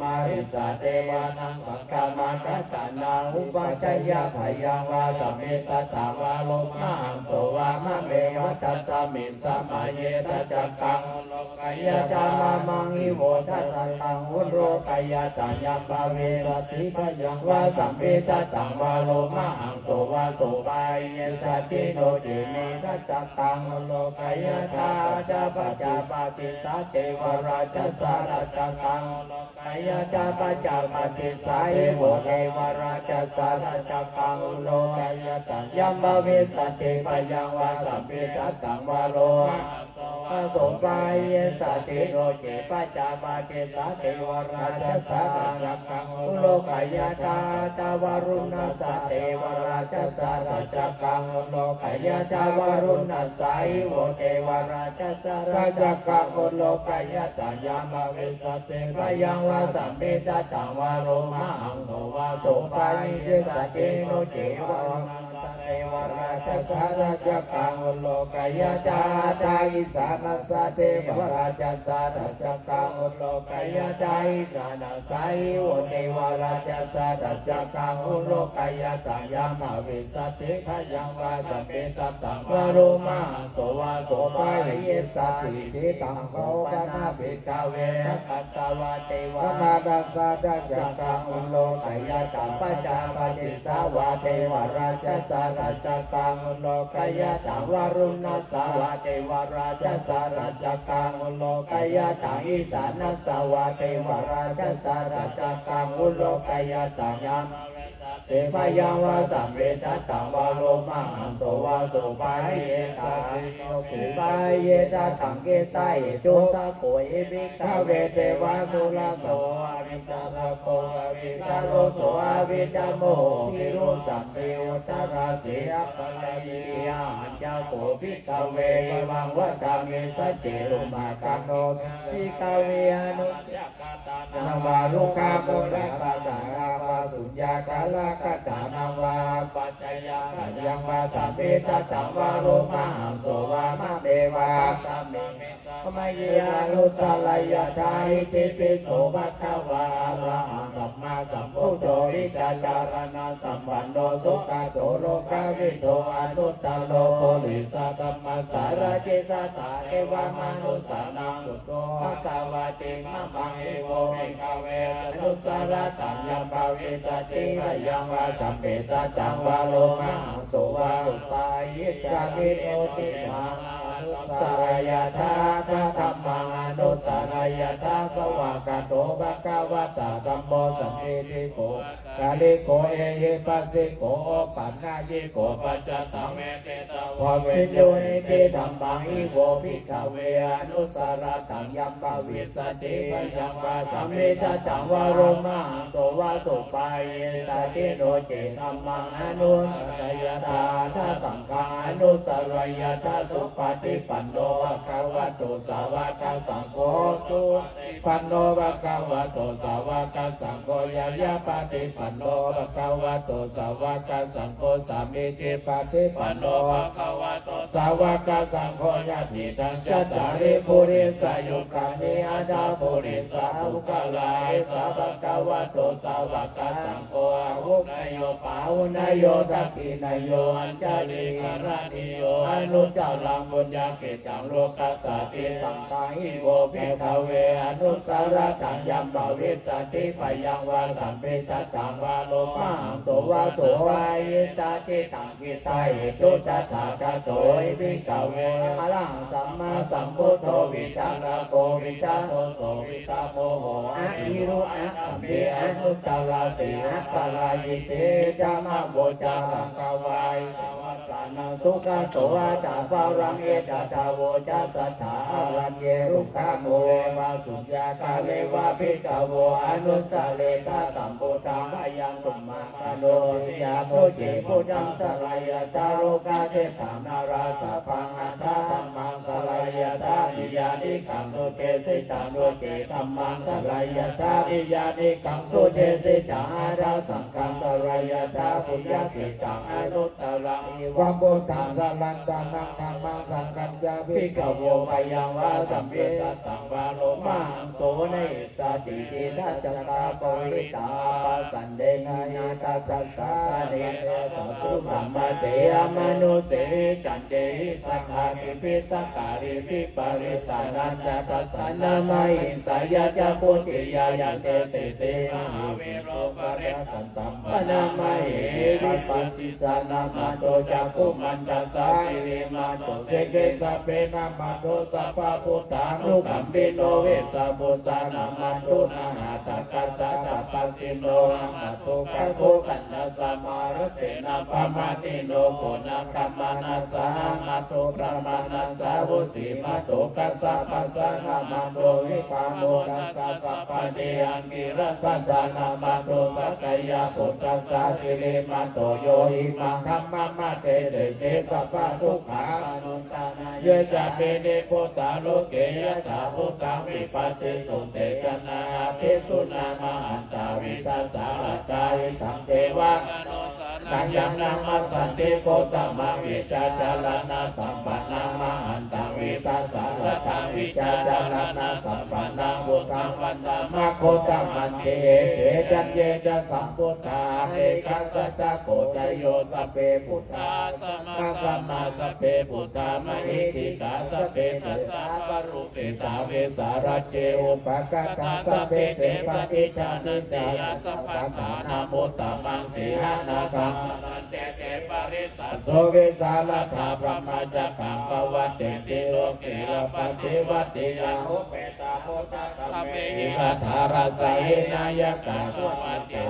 Marissa devānaṃ saṅghamakkhānaṃ upajjhāyā bhayaṃ vā samiddhatthaṃ vā lomahaṃso vā mame vā. Tasmiṃ samaye tacchakaṃ ullokayātha, mamaṃ ivo tacchakaṃ ullokayātha. Yaṃ bhavissati bhayaṃ vā samiddhatthaṃ vā lomahaṃso vā sopāyissati. No ce me tacchakaṃ ullokayātha. Ācappañca paṭissa devā rājassa tacchakaṃ ullokayātha. Paccapañca paṭissa ivo devā rājassa tacchakaṃ ullokayātha. Yaṃ bhavissati bhayaṃ vā samiddhatthaṃ vā lomahaṃso vā sopāyissati. No ce paccapañca paṭissa devā rājassa tacchakaṃ ullokayātha. Athavaruṇassa devā rājassa tacchakaṃ ullokayātha. Varuṇassa ivo devā rājassa tacchakaṃ ullokayātha. Yaṃ bhavissati bhayaṃ vā samiddhatthaṃ vā lomahaṃso vā sopāyissati. No ce varuṇassa devā rājassa tacchakaṃ ullokayātha. Atha issāṇassa devā rājassa tacchakaṃ ullokayātha. Issāṇassa ivo devā rājassa tacchakaṃ ullokayātha. Yaṃ bhavissati bhayaṃ vā samiddhatthaṃ vā lomahaṃso vā sopāyissati. Idamavoca bhikkhave sakka ssā vā devā samaṇassa tacchakaṃ ullokayātha. Paccapañcassa vā devā rājassa tacchakaṃ ullokayātha. Varuṇassa vā devā rājassa tacchakaṃ ullokayātha. Issāṇassa vā devā rājassa tacchakaṃ ullokayātha. Yaṃ bhavissati bhayaṃ vā samiddhatthaṃ vā lomahaṃso vā sopāyissati. No ce payissati taṃ kissa hetu. Sakko hi bhikkhave devasūraso vā vitarakkho vā vītaro so vā vītamoggo vīruḷhako vā uttaro saha āpariṇāmi. Ahañca kho bhikkhave evaṃ vadāmi: Sacchiruḷhakaṃ no ca bhikkhave aṇuññatagaṭ ānāvā rukkhamūlagaṭhānā vā suññakāragatthānā vā apaccayaṃ bhayaṃ vā samiddhatthaṃ vā lomahaṃso vā mame vā. Tasmiṃ samaye anuttaraṃ yathā. Itipi so bhagavā arahaṃ sammāsambuddho vijjācaraṇasampanno sugato lokavidū anuttaro purisadammasārathi satthā devamanussānaṃ buddho bhagavāti. Mamaṃ evo bhikkhave anussarattaṃ yaṃ bhavissati bhayaṃ vā samiddhatthaṃ vā lomahaṃso vā sopāyissati. No ce dhammaṃ anussaraṃ yathā. Atha dhammaṃ anussaraṃ yathā. Svākkhāto bhagavatā dhammo sandiṭṭhiko akāliko ehipassiko opanayiko paccattaṃ veditabbo viññūhīti. Dhammaṃ evo bhikkhave anussarattaṃ yaṃ bhavissati bhayaṃ vā samiddhatthaṃ vā lomahaṃso vā sopāyissati. No ce dhammaṃ anussaraṃ yathā. Atha saṅghaṃ anussaraṃ yathā. Supaṭipanno bhagavato sāvakasaṅgho, supaṭipanno bhagavato sāvakasaṅgho, ñāyapaṭipanno bhagavato sāvakasaṅgho, sāmīcipaṭipanno bhagavato sāvakasaṅgho, yadidaṃ cattāri purisayugāni aṭṭha purisapuggalā, esa bhagavato sāvakasaṅgho, āhuneyyo pāhuneyyo dakkhiṇeyyo añjalikaraṇīyo anuttaraṃ puññakkhettaṃ lokassāti. Saṅghaṃ evo bhikkhave anussarattaṃ yaṃ bhavissati bhayaṃ vā sampittaṭṭhaṃ vā lomahaṃso vā so vā icchācittaṃ cittahetuṃ. Tathāgato hi bhikkhave arahaṃ sammāsambuddho vijjācaro vittadosū vittamoho ahindu aggappī anuttaraṃ silaṃ aparājitaṃ. Idamavoca bhagavā. Ettāvatā ca bhagavato bhāgavato arahaṃ etadavoca. Satthā āraññe rukkhamūle vā suññāgāre vā bhikkhavo anusāretaṃ sambuddhaṃ. Ayaṃ bhummā kando siya mucci buddhaṃ saraṇaṃ gacchāmi. Lokadhātānaṃ narāsabhaṃ atthadhammaṃ saraṇaṃ gacchāmi. Yadidaṃ sudesitaṃ loke dhammaṃ saraṇaṃ gacchāmi. Yadidaṃ sudesitaṃ aṭṭhasaṅghaṃ saraṇaṃ gacchāmi. Yadidaṃ anuttaraṃ evaṃ buddhaṃ sarantānaṃ dhammaṃ saṅghañca bhikkhavo bhayaṃ vā sampittaṭṭhaṃ vā lomahaṃso na hessatīti. Tacchakā parittā appasanne hīnā tassa sāsane satthu samādehi amanusse hi. Candehi saha kiñci sakkāri viparissanā ca tassa nāma hiṃsāya ca buddhiyā. Yante sese mahāviro parittaṃ taṃ paṇāmahe. Vippassissa namatthu cakkhumantassa sirīmato sikhissafe namatthu sabbabuddhānukampino. Vessabhussa namatthu nhātakassa tapassino namatthu kakutzanassa mahāse nāpamadino. Koṇāgamanassa namatthu brāhmaṇassa vusīmato. Kassapassa namatthu vippamuttassa sabbadhi. Aṅgīrasassa namatthu sakyaputtassa sirīmato. Yo imaṃ dhammamadesesi sabbadukkhā pamuttanaṃ. Ye cāpi nibbutā loke yathābhūtaṃ vipassisuṃ, te janā apisuṇā mahantā vītasāradā. Hitaṃ devamanussānaṃ yaṃ namassanti Gotamaṃ, vijjācaraṇasampannaṃ mahantaṃ vītasāradā. Vijjācaraṇasampannaṃ buddhaṃ vandāma Gotamanti. Ete caññe ca sambuddhā anekā sattakoṭayo, sabbe buddhā sammāsambuddhā, sabbe buddhā mahiddhikā, sabbe dasabalāpitā vesālā ca uppakattā, sabbe te paṭijānanti yassaṃ paṭhānamuttamaṃ sīhanāgaṃ. Saraṇampi te parisāso vesāladā, brahmacakkaṃ pavattenti loke appaṭivattiyaṃ. Upetā buddhadhammehi aṭṭhārasahī nāyakā, suvatthi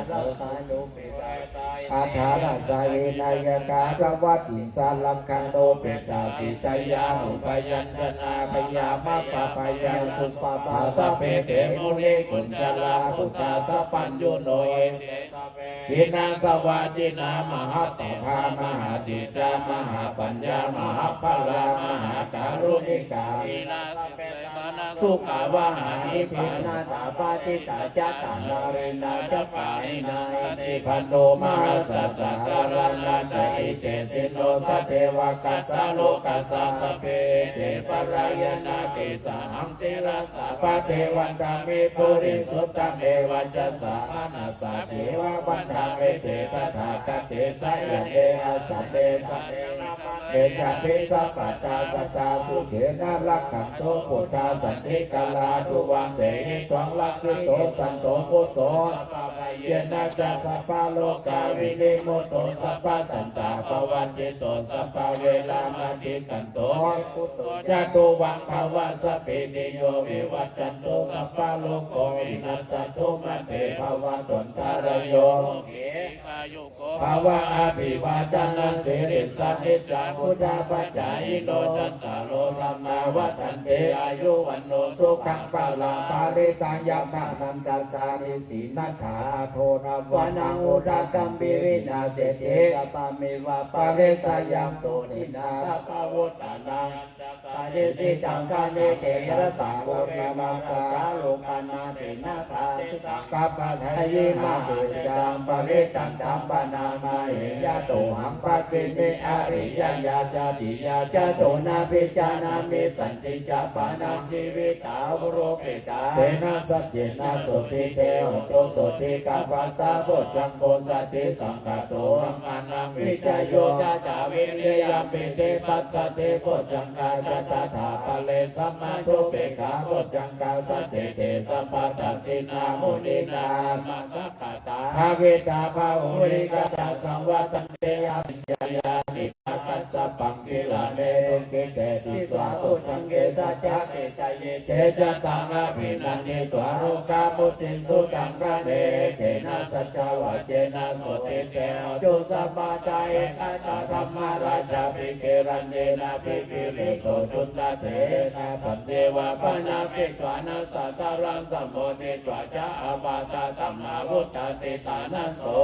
aṭṭhārasahī nāyakā, dvattiṃsā rakkhandupetā, sītyānubyañjanā, bhayā mappa bhayā supabhā, sabbe te munikuñjarā, buddhā sapaññuno. Ete sabbe jināsavā, jināmahapphattā, mahādhijā, mahāpaññā, mahābbalā, mahākāruṇikā, dīnā sukhā vahā, nibbānātha parittā, ca dānaṃ leṇā ca pāṇinā, nandivaḍḍhū mahāsasā, saraṇā ca hitesino, sadevakassa lokassa, sabbe te parāyanā, tesahaṃ sirasā paṭi vandāmi, purisuttame vacasā, manasā ceva vandāmi, te tathāgate sayane āsane, sāne āsane cāpi sabbadā. Sadā sukhena rakkhantu buddhā, santikarā tuvaṃ dehi, tvaṃ rakkhito santo buddho, sabbabhayena ca sabbalokā, vinimutto sabbasantāpavajjito, sabbaveramatikkanto, buddho ca tuvaṃ bhava. Sabbītiyo vivajjantu, sabbarogo vinassatu, mā te bhavatvantarāyo, sukhī dīghāyuko bhava. Abhivādanasīlissa niccaṃ vuḍḍhāpacāyino, cattāro dhammā vaḍḍhanti, āyu vaṇṇo sukhaṃ balaṃ. Parittaṃ yāmānaṃ dassāmi, sīhassānaṃ ato navānaṃ, uttakaṃ pi vinasseti, sabbameva parissayaṃ sotthinā, sabbavutthānaṃ añjasakāre. Sitaṃ ṭhāne therasā purimaṃ, sārūpānaṃ atiandhā, sitaṃ gabbhaseyyaṃ mahādiccaṃ, parittaṃ taṃ paṇāmahe. Yatohaṃ bhagini ariyā, jātiyā jāto nābhijānāmi, sañcicca pāṇaṃ jīvitā akurūpikā, tena saccena sotthi te hotu, sotthi gabbhassa bojjhaṅgo, satisaṅkhāto dhammānaṃ vicayo, tathā viriyampīti passaddhi bojjhaṅgā ca, tathāpare samādhupekkhā bojjhaṅgā, sattete sabbadassinā muninā, sammadakkhā Bāhuṃ ettabāhuṃ, ekadā saṃvattante abhiññāya, diṭṭhā kassapaṃ gilāne dukkhite disvā bojjhaṅge, satta desayi. Te ca taṃ abhinanditvā rogā mucciṃsu taṅkhaṇe, etena saccavajjena sotthi te hotu sabbadā. Ekadā dhammarājāpi gelaññenābhipīḷito, cundattherena taññeva bhaṇāpetvāna sādaraṃ, sammoditvā ca ābādhā tamhā vuṭṭhāsi ṭhānaso.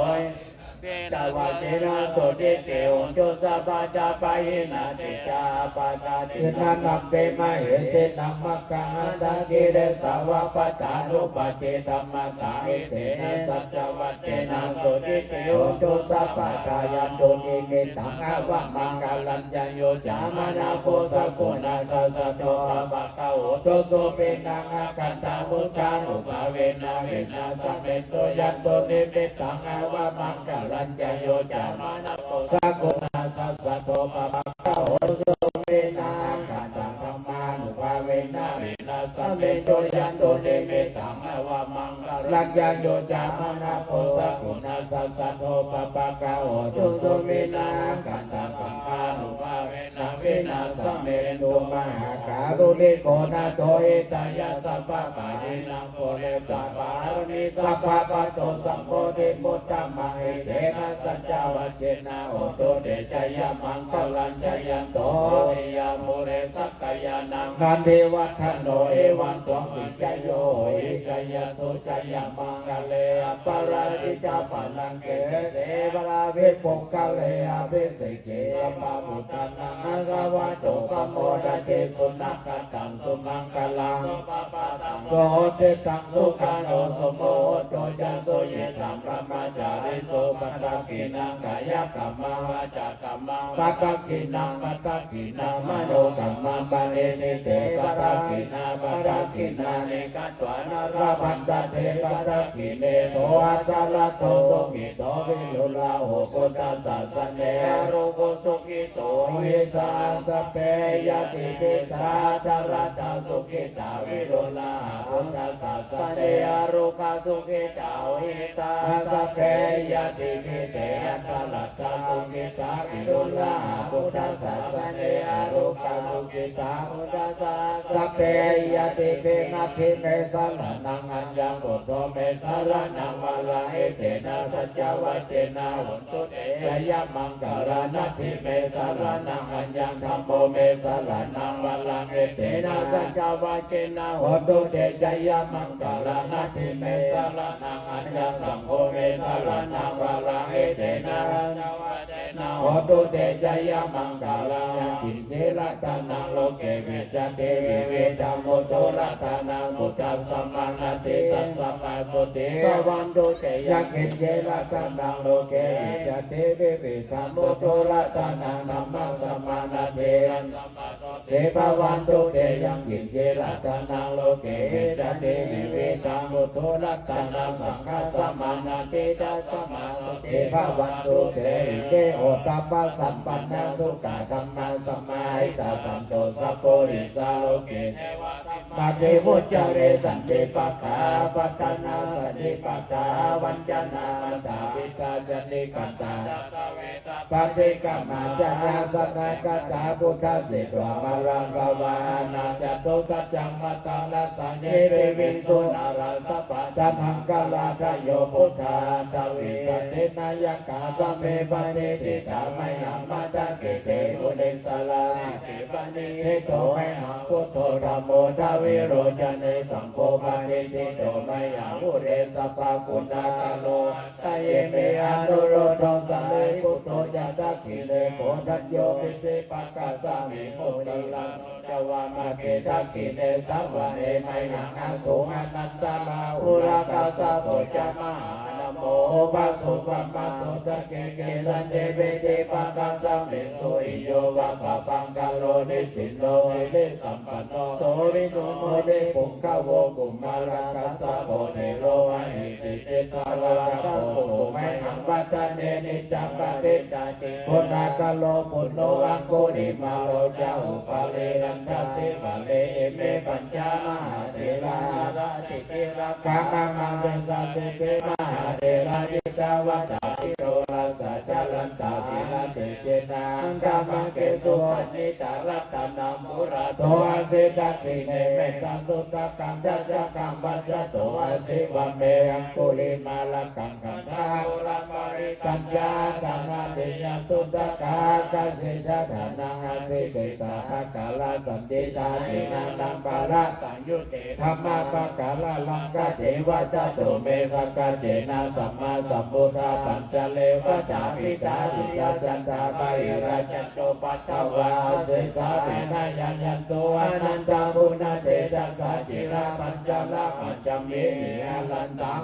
Etena saccavajjena sotthi te hotu sabbadā. Pahīnā te ca ābādhā tiṇṇannampi mahesinaṃ, maggāhatakilesāva pattānuppattidhammataṃ, etena saccavajjena sotthi te hotu sabbadā. Yandunnimittaṃ avamaṅgalañca yo cāmanāpo sakuṇassa saddo pāpaggaho dussupinaṃ akantaṃ buddhānubhāvena vināsamentu. Yandunnimittaṃ avamaṅgalañca yo cāmanāpo sakuṇassa saddo pāpaggaho dussupinaṃ akantaṃ dhammānubhāvena vināsamentu. Yandunnimittaṃ avamaṅgalañca yo cāmanāpo sakuṇassa saddo pāpaggaho dussupinaṃ akantaṃ saṅghānubhāvena vināsamentu. Mahākāruṇiko nātho hitāya sabbapāṇinaṃ pūretvā pāramī sabbā patto sambodhimuttamaṃ, etena saccavajjena hotu te jayamaṅgalaṃ. Jayanto bodhiyā mūle sakyānaṃ nandivaḍḍhano, evaṃ tvaṃ vijayo hohi jayassu jayamaṅgale aparājitapallaṅke sīse paṭhavipokkhare abhiseke sabbabuddhānaṃ aggappatto pamodati. Sunakkhattaṃ sumaṅgalaṃ supabhātaṃ suhuṭṭhitaṃ sukhaṇo sumuhutto ca suyiṭṭhaṃ brahmacārisu. Padakkhiṇaṃ kāyakammaṃ vācākammaṃ padakkhiṇaṃ padakkhiṇaṃ manokammaṃ paṇidhī te padakkhiṇā. Padakkhiṇāni katvāna labhantatthe padakkhiṇe. So atthaladdho sukhito viruḷhako buddhasāsane, arogyo sukhito hohi saha sabbehi ñātibhi. Sā atthaladdhā sukhitā viruḷhā buddhasāsane, arogā sukhitā hohi saha sabbehi ñātibhi. Te atthaladdhā sukhitā viruḷhā buddhasāsane, arogā sukhitā buddhasāsane, sabbehi ñātibhi. Natthi me saraṇaṃ aññaṃ, buddho me saraṇaṃ varaṃ, etena saccavajjena hotu te jayamaṅgalaṃ. Natthi me saraṇaṃ aññaṃ, dhammo me saraṇaṃ varaṃ, etena saccavajjena hotu te jayamaṅgalaṃ. Natthi me saraṇaṃ aññaṃ, saṅgho me saraṇaṃ varaṃ, etena saccavajjena hotu te jayamaṅgalaṃ. Yaṅkiñci ratanaṃ loke vijjati vividhaṃ puthu ratanaṃ, buddhasamaṃ natthi tasmā sotthī bhavantu te. Yaṅkiñci ratanaṃ loke vijjati vividhaṃ puthu ratanaṃ, dhammasamaṃ natthi tasmā sotthī bhavantu te. Yaṅkiñci ratanaṃ loke vijjati vividhaṃ puthu ratanaṃ, saṅghasamaṃ natthi tasmā sotthī bhavantu te. Ime ghotapasampannā sukkadhammasamāhitā, santo sappurisā loke devadhammāti vuccare. Santi pakkhā apattanā, santi pattā avañcanā, mātā pitā ca nikkhantā, jātaveda paṭikkama. Jayāsanākatā buddhā, jetvā māraṃ savāhanaṃ, catusaccāmatarasaṃ ye piviṃsu narāsabhā. Taṇhaṅkarādayo buddhā, aṭṭhavīsati nāyakā, sabbe patiṭṭhitā mayhaṃ matthake te munissarā. Sīse paṇidhī kho mayhaṃ buddho, dhammo dvilocane, saṅgho patiṭṭhito mayhaṃ ure sabbaguṇākaro. Hadaye me anuruddho, sārīputto ca dakkhiṇe, koṇḍañño piṭṭhibhāgasmiṃ, moggallāno ca vāmake. Dakkhiṇe savane mayhaṃ āsuṃ ānandarāhulā, kassapo ca mahānāmo, ubhāsuṃ vāmasotake. Kesante piṭṭhibhāgasmiṃ, suriyo va pabhaṅkaro, nisinno sirisampanno, sobhito munipuṅgavo. Kumārakassapo thero, mahesī cittavādako, so mayhaṃ Savijjavadane niccaṃ patiṭṭhāsi guṇākaro. Puṇṇo Aṅgulimālo ca Upālī Nandasīvalī, ime pañca mahātherā āsi tilakā mama. Sesāsīti mahātherā jitavatā Tirodāsā jalantā sīlatejena aṅgamaṅgesu saṇṭhitā. Ratanaṃ purato āsi dakkhiṇe mettasuttakaṃ, dhajaggaṃ pacchato āsi vāme Aṅgulimālakaṃ. Khandhamoraparittañca āṭānāṭiyasuttakaṃ, ākāse chadanaṃ āsi sesā pākārasaṇṭhitā. Jinānaṃ pālasaṃyutte dhammapākāralaṅkate, vasato me sakiccena sammāsambuddhā pañcare. Vātapittādisañjātā bāhirajjhattupaddavā, asesā vinayaṃ yantu anantaguṇatejasā. Chirapañjarapācamhi nirarantaṃ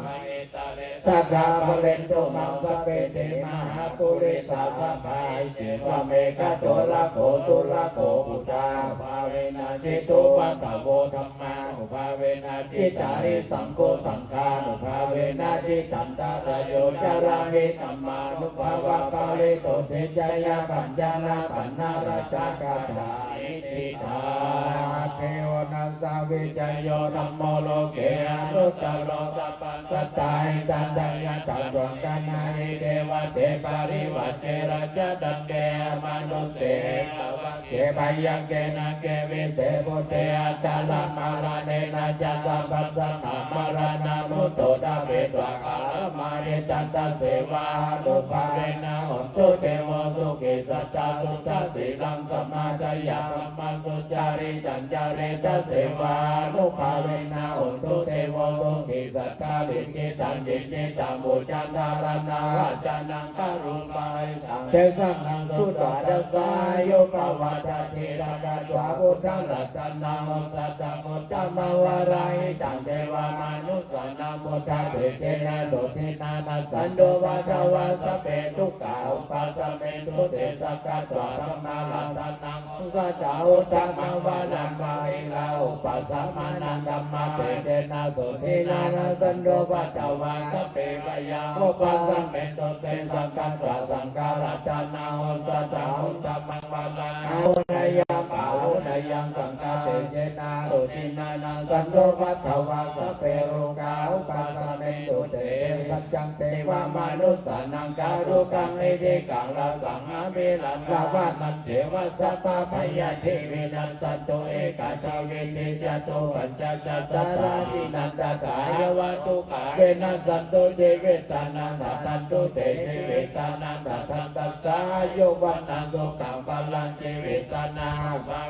sadā pālentu maṃ sabbe te mahāpurisāsabhā. Iccevamekhado rakkho surakkho buddhānubhāvena jitupaddavo, dhammānubhāvena jitārisaṅgho, saṅghānubhāvena jitantarāyo, carāmi dhammānubhāvapālito. Te jayapāṇinarajagāthā iti tā. Atthi uṇhissavijayo dhammo loke anuttaro sabba sattā. Hitaṃ taṃ yathābhūtaṃ gaṇhāhi devate parivajje rājadaṇḍe amanusse etavagge byagghe nāge vise bhūte aṭṭhāramaṇṇena ca sabbasmā maraṇā mutto ṭhapetvā kālamāritaṃ tasseva ānubhāvena hotu devo sukhī sadā. Suddhasīlaṃ samādāya brahma sucaritaṃ care tasseva ānubhāvena hotu devo sukhī sadā. Diṭṭhitaṃ khiṇhitaṃ pūjaṃ dhāraṇā vācanaṃ garuṃ parittaṃ desanaṃ sutvā dasaāyupavattiṃ sakkatvā buddharatanaṃ osathaṃ uttamaṃ varaṃ hitaṃ devamanussānaṃ buddhatejena sotthinā nassantupaddavā sabbe dukkhā vūpasamentu te. Sakkatvā dhammaratanaṃ osathaṃ uttamaṃ varaṃ pariḷāhūpasamanaṃ dhammatejena sotthinā nassantupaddavā sabbe bhayā vūpasamentu te. Sakkatvā saṅgharatanaṃ osathaṃ uttamaṃ varaṃ āhuneyyaṃ pāhuneyyaṃ saṅghatejena sotthinā nassantupaddavā sabbe rogā vūpasamentu te. Saccaṃ devamanussānaṃ kāruññinikaraṃ saṅghamhinā dāvaggicakkamasanīva sabbabhayāpi vinassantu. Ekā jīviti catupañcasatā dīnā tathāgatā yāva dukkhā vinassantu jīvitaṃ dadantu te jīvitaṃ dadantassāyuvaṇṇaṃ sukhaṃ balaṃ jīvitaṃ yāva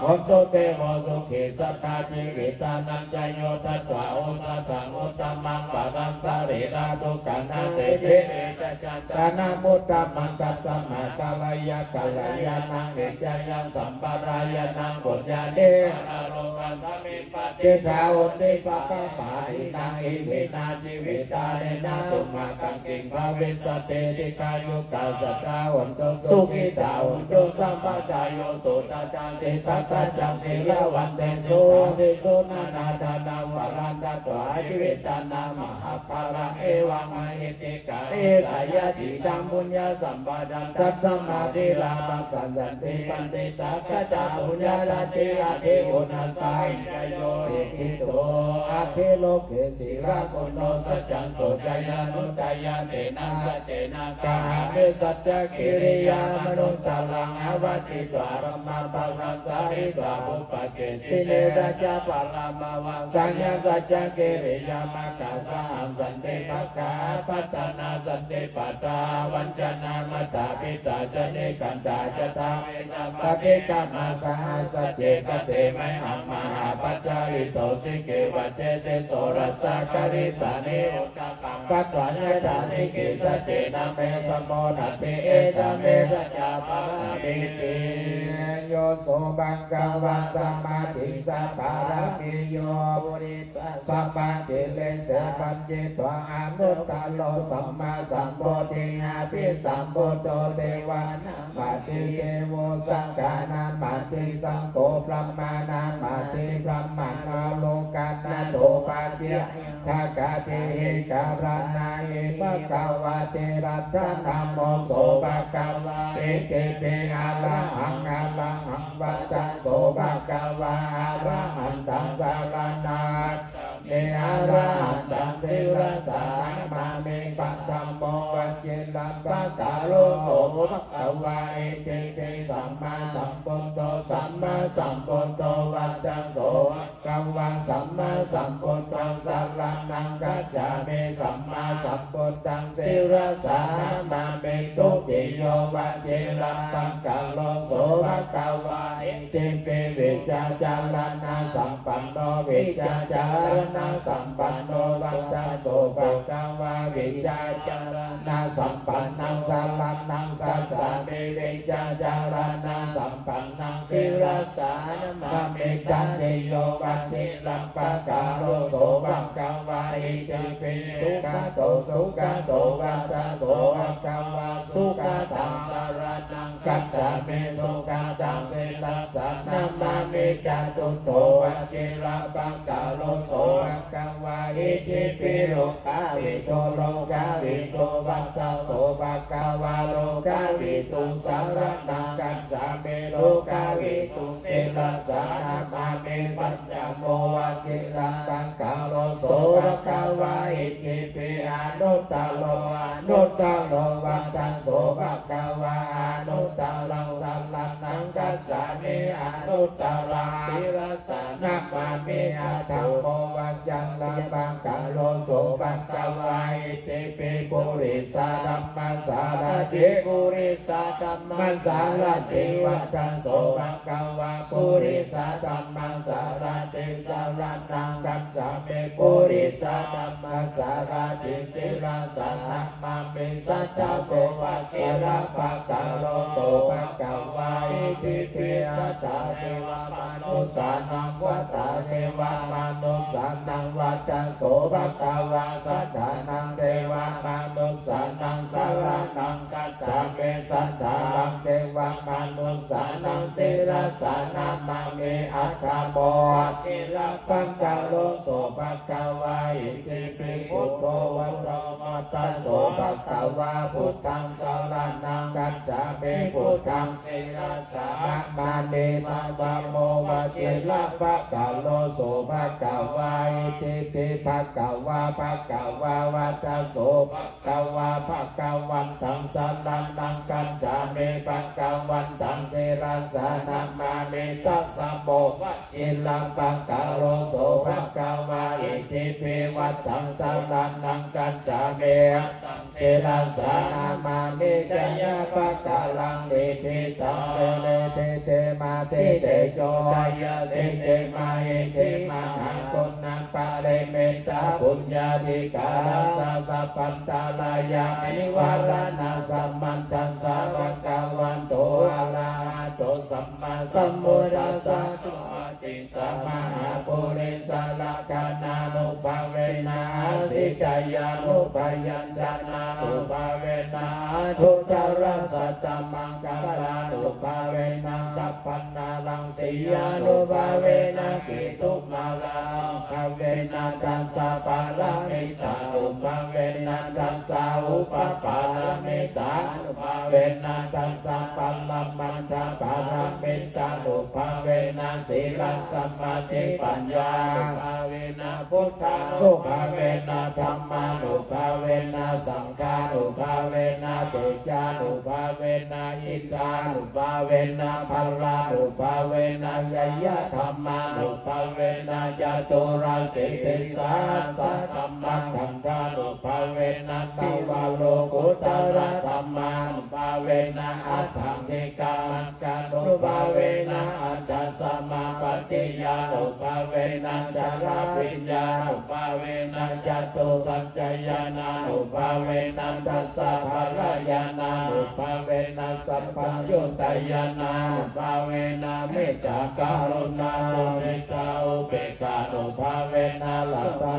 hotu devo sukhī sadā. Jīvitarañca yo datvā osathaṃ uttamaṃ varaṃ sārīradukkhaṃ nasīti vecajātanamuttamaṃ. Tasmā kālāya kalyāṇaṃ niccāya sampādāya yaṃ puññaṃ iha paralokasmiṃ patiṭṭhā honti sabbapāṇinaṃ. Iminā jīvitakallaṇena tumhākaṃ kiṃ bhavissati? Dīghāyukā sadā hontu sukhitā hontu sabbadā. Yo sutatthāti satthā ca sīlavantesu saddhisu nānādānaṃ varaṃ datvā jīvitarañca mahapphalaṃ. Evaṃ mahiddhikā vippasannaṃ puññasampadaṃ tasmā sīlā bhāseyya santi paṇḍitakatā puññaratī adhigunāsahayi ca yo diṭṭhito atthi loke sīlaguṇo saccaṃ soceyyanuddayā. Tena saccena kāhave saccakiriyamanuttaraṃ. Āvajjitvā dhammabalaṃ sārīpavutthake jine saccabalaṃ bhāseyya saccakiriyamakkhasahaṃ. Santi pakkhā apattanā santi pādā avañcanā mātā pitā ca nikkhantā jātaveda paṭikkama. Saha sacce kate mayhaṃ mahāpajjalito sikkhivajjesi soḷasa karīsāni uddhapaṃ katvā yathā sikkhī. Saccena me samo natthi esā me saccapāramīti. Yo so bhagavā sāmatthiṃ sapāramiṃ yo pūretvā sabbakileshaṃ pūretvā anuttaro sammāsambuddhiṃ abhisambuddho devānaṃ madhi devo saṅghānaṃ madhi saṅgho brahmānaṃ madhi brahmano lokanato pajjaya dakatehi karaṇahi bhagavā tirattanamo so bhagavā itipi arahaṃ arahaṃ vata so bhagavā arahantaṃ saraṇaṃ gacchāmi arahantaṃ sirasā namāmi paṭhamo vajirapakkaro so bhagavā itipi sammāsambuddho sammāsambuddho vata so bhagavā sammāsambuddhaṃ saraṇaṃ gacchāmi sammāsambuddhaṃ sirasā namāmi dutiyo vajirapakkaro so bhagavā itipi vijjācaraṇasampanno vijjācaraṇasampanno vata so bhagavā vijjācaraṇasampannaṃ saraṇaṃ gacchāmi vijjācaraṇasampannaṃ sirasā namāmi tatiyo vajirapakkaro so bhagavā itipi sugato sugato vata so bhagavā sugataṃ saraṇaṃ gacchāmi sugataṃ sirasā namāmi catuttho vajirapakkaro so bhagavā itipi lokavidū lokavidū vata so bhagavā lokaviduṃ saraṇaṃ gacchāmi lokaviduṃ sirasā namāmi pañcamo vajirapakkaro so bhagavā itipi anuttaro anuttaro vata so bhagavā anuttaraṃ saraṇaṃ gacchāmi anuttaraṃ sirasā namāmi aṭṭhamo vajirapakkaro so bhagavā itipi purisadammasārathi purisadammasārathi vata so bhagavā purisadammasārathiṃ saraṇaṃ gacchāmi purisadammasārathiṃ sirasā namāmi sattamo vajirapakkaro so bhagavā itipi satthā devamanussānaṃ vata devamanussānaṃ vata so bhagavā satthānaṃ devamanussānaṃ saraṇaṃ gacchāmi satthānaṃ devamanussānaṃ sirasā namāmi aṭṭhamo vajirapakkaro so bhagavā itipi buddho vata so bhagavā buddhaṃ saraṇaṃ gacchāmi buddhaṃ sirasā namāmi navamo vajirapakkaro so bhagavā itipi bhagavā bhagavā vata so bhagavā bhagavantaṃ saraṇaṃ gacchāmi bhagavantaṃ sirasā namāmi dasamo vajirapakkaro so bhagavā itipi vattaṃ saraṇaṃ gacchāmi vattaṃ sirasā namāmi jayapakkaraṃ niṭṭhitaṃ siri siddhi mātitejojayasiddhi mahiddhi mahāguṇaparimita puññādhikārassa sabbantarāya nivāraṇasamatthassa bhagavato arahato sammāsambuddhassa dvattiṃsamahāpurisalakkhaṇānubhāvena asītyānubyañjanānubhāvena aṭṭhuttarasatamaṅgalānubhāvena sabbanaṃ siyānubhāvena ketumālānubhāvena dasapāramitānubhāvena dasaupapāramitānubhāvena dasaparamatthapāramitānubhāvena sīlasamādhipaññānubhāvena buddhānubhāvena dhammānubhāvena saṅghānubhāvena tejānubhāvena iddhānubhāvena balānubhāvena ñeyyadhammānubhāvena caturāsītisahassadhammakkhandhānubhāvena navalokuttaradhammānubhāvena aṭṭhaṅgikamaggānubhāvena aṭṭhasamāpattiyānubhāvena chaḷabhiññānubhāvena catusaccañāṇānubhāvena dasabalañāṇānubhāvena sabbaññutañāṇānubhāvena mettākaruṇāmuditāupekkhānubhāvena sabba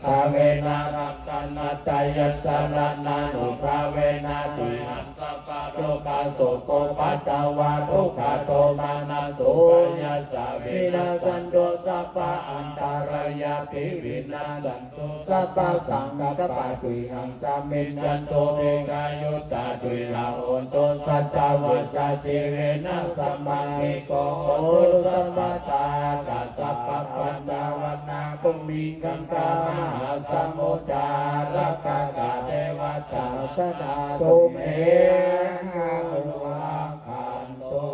bhāvena rakkhaṇatthaya saraṇānubhāvena tuyhaṃ sabbarogasokupaddavadukkhadomanassupāyāsā vinassantu sabba antarāyāpi vinassantu sabba saṅkappā tuyhaṃ samijjhantu dīghayutā tuyhaṃ hontu satavassajīvena samaṅgiko hotu sabbadā. Kassapa bandhavanaṃ bhūmiṃ gaṅgāmahāsamuddā ārakkhakā devatā sannatha me anurakkhatu.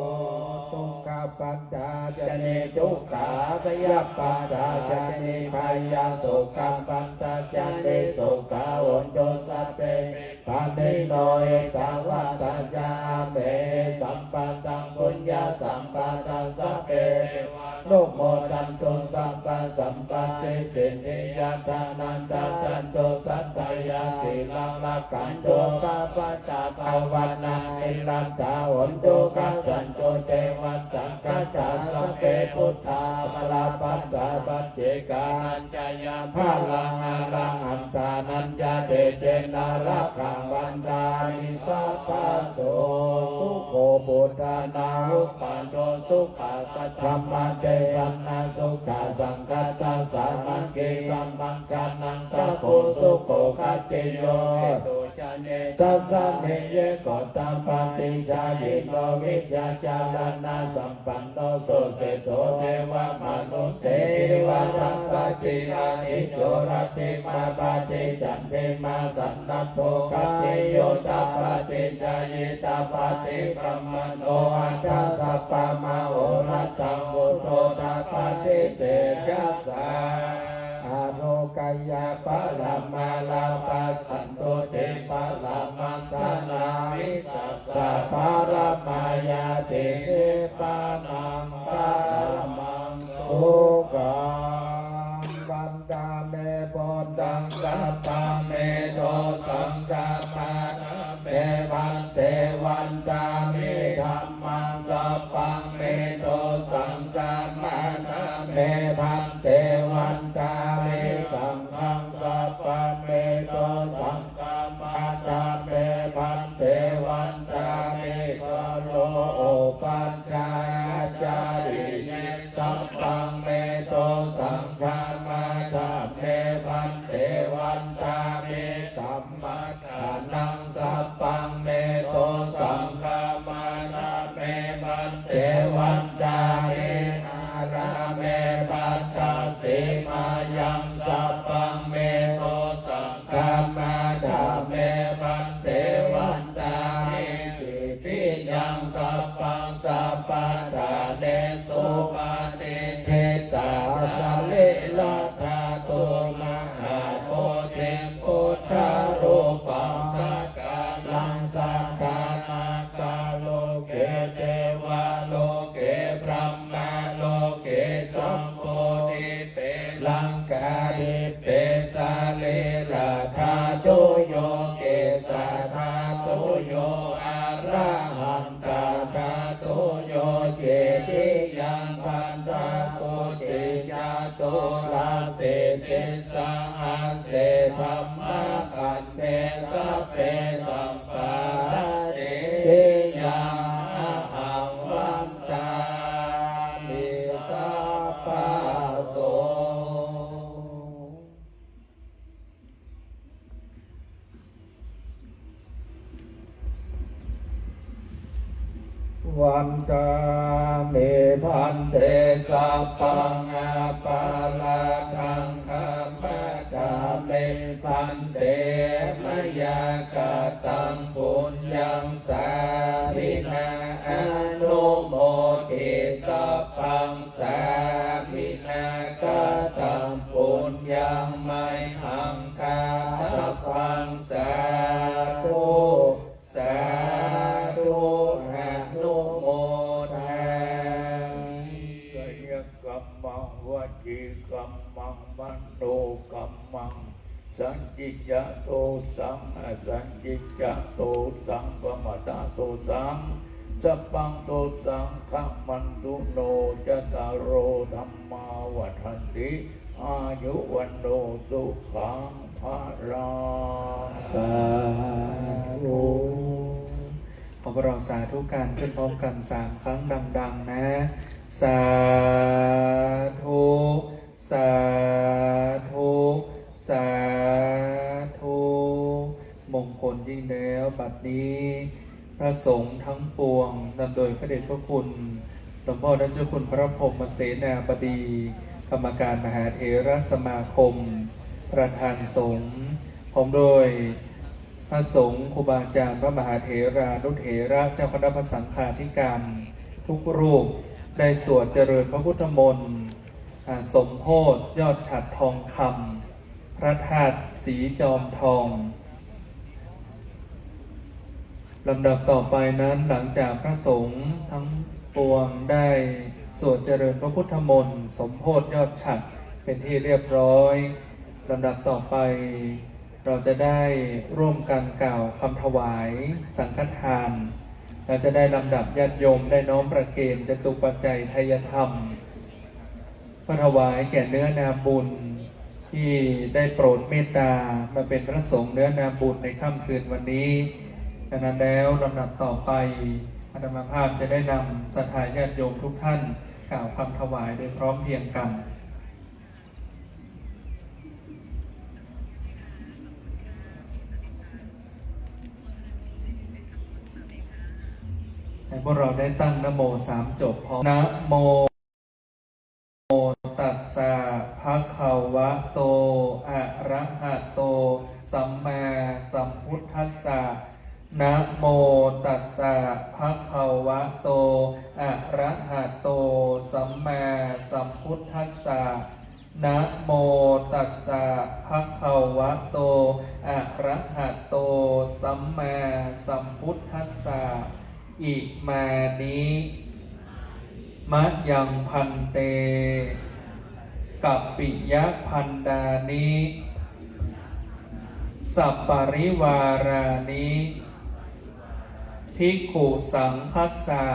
Dukkhappattā ca niddukkhā bhayappattā ca nibbhayā sokappattā ca nissokā hontu sabbepi pāṇino. Ettāvatā ca amhehi sambhataṃ puññasampadaṃ sabbe devānumodantu sabbasampattisiddhiyā. Dānaṃ dadantu saddhāya sīlaṃ rakkhantu sabbadā bhāvanābhiratā hontu gacchantu devatāgatā. Sabbe buddhā balappattā paccekānañca yaṃ balaṃ arahantānañca tejena rakkhaṃ bandhāmi sabbaso. Sukho buddhānaṃ uppādo sukhā saddhammadesanā sukhā saṅghassa sāmaggī samaggānaṃ tapo sukho khatiyo. Tassa niyyē gottapaṭichādino vijjācaraṇasampanno suseṭṭho devamanussesa dvatapāti ādicco rattimābhāti candimā sannaddho khatiyo tapati jhāyī tapati brāhmaṇo atha sabbamahorattaṃ buddho tapati tejasā. Ārogyaparamā lābhā santuṭṭhiparamaṃ dhanaṃ vissassa paramā ñāti nibbānaṃ paramaṃ sukhaṃ. Vandāmi buddhaṃ sabbaṃ me dosaṃ khamatha me bhante. Vandāmi dhammaṃ sabbaṃ me dosaṃ khamatha me bhante. Vandāmi saṅghaṃ sabbaṃ me dosaṃ khamatha me bhante. Vandāmi guru upajjhāyācariyaṃ sabbaṃ me dosaṃ khamatha me bhante. Vandāmi dhammadānaṃ sabbaṃ me dosaṃ khamatha me bhante. Vandāmi dhārāme patthasimāyaṃ sabbaṃ me dosaṃ khamatha me bhante. Vandāmi tiṭṭhiyaṃ sabbaṃ sabbaṭhānesu patiṭṭhitā sarīradhātu mahābodhiṃ buddharūpaṃ sakalaṃ sadā nāgaloke devaloke brahmaloke jambudīpe laṅkādīpe sarīradhātuyo kesadhātuyo arahantadhātuyo titiyaṃ pañcakoṭiyaṃ caturāsītisahassadhammakkhandhe sabbe samparatiyaṃ ahaṃ vandāmi sabbaso. Vandāmi bhante sabbaṃ aparādhaṃ khamatha me bhante. Mayā kataṃ puññaṃ sāminā anumoditabbaṃ. Sāminā kataṃ puññaṃ mayhaṃ dātabbaṃ. Sādhu sādhu anumodāmi. Kāyakammaṃ vacīkammaṃ manokammaṃ sañcicca dosaṃ asañcicca dosaṃ pamatha dosaṃ sabbaṃ dosaṃ khamattu no. Cattāro dhammā vaḍḍhanti อายุวันโนสุขังพลัง สาธุ ขอพวกเราสาธุการขึ้นพร้อมกันสามครั้งดังๆ นะ สาธุ สาธุ สาธุ มงคลยิ่งแล้ว บัดนี้ พระสงฆ์ทั้งปวง นำโดยพระเดชพระคุณ หลวงพ่อท่านเจ้าคุณพระพรหมเสนาบดี กรรมการมหาเถรสมาคม ประธานสงฆ์ พร้อมด้วยพระสงฆ์ ครูบาอาจารย์ พระมหาเถรานุเถระ เจ้าคณะพระสังฆาธิการ ทุกรูป ได้สวดเจริญพระพุทธมนต์ อ่า สมโภชยอดฉัตรทองคำ พระธาตุสีจอมทอง ลำดับต่อไปนั้น หลังจากพระสงฆ์ทั้งปวงได้สวดเจริญพระพุทธมนต์ สมโภชยอดฉัตรเป็นที่เรียบร้อย ลำดับต่อไป เราจะได้ร่วมกันกล่าวคำถวายสังฆทาน เราจะได้ลำดับญาติโยมได้น้อมประเคนจตุปัจจัยทายธรรม เพื่อถวายแก่เนื้อนาบุญที่ได้โปรดเมตตามาเป็นพระสงฆ์เนื้อนาบุญในค่ำคืนวันนี้ ดังนั้นแล้วลำดับต่อไป อาตมาภาพจะได้นำศรัทธาญาติโยมทุกท่านกล่าวคำถวายโดยพร้อมเพรียงกัน ให้พวกเราได้ตั้งนะโมสามจบพร้อม นะโม ตัสสะ ภะคะวะโต อะระหะโต สัมมาสัมพุทธัสสะ นะโม ตัสสะ ภะคะวะโต อะระหะโต สัมมาสัมพุทธัสสะ นะโม ตัสสะ ภะคะวะโต อะระหะโต สัมมาสัมพุทธัสสะ อิมานิ มะยัง ภันเต กัปปิยะภันดานิ สัปปะริวารานิ ภิกขุสังฆัสสะ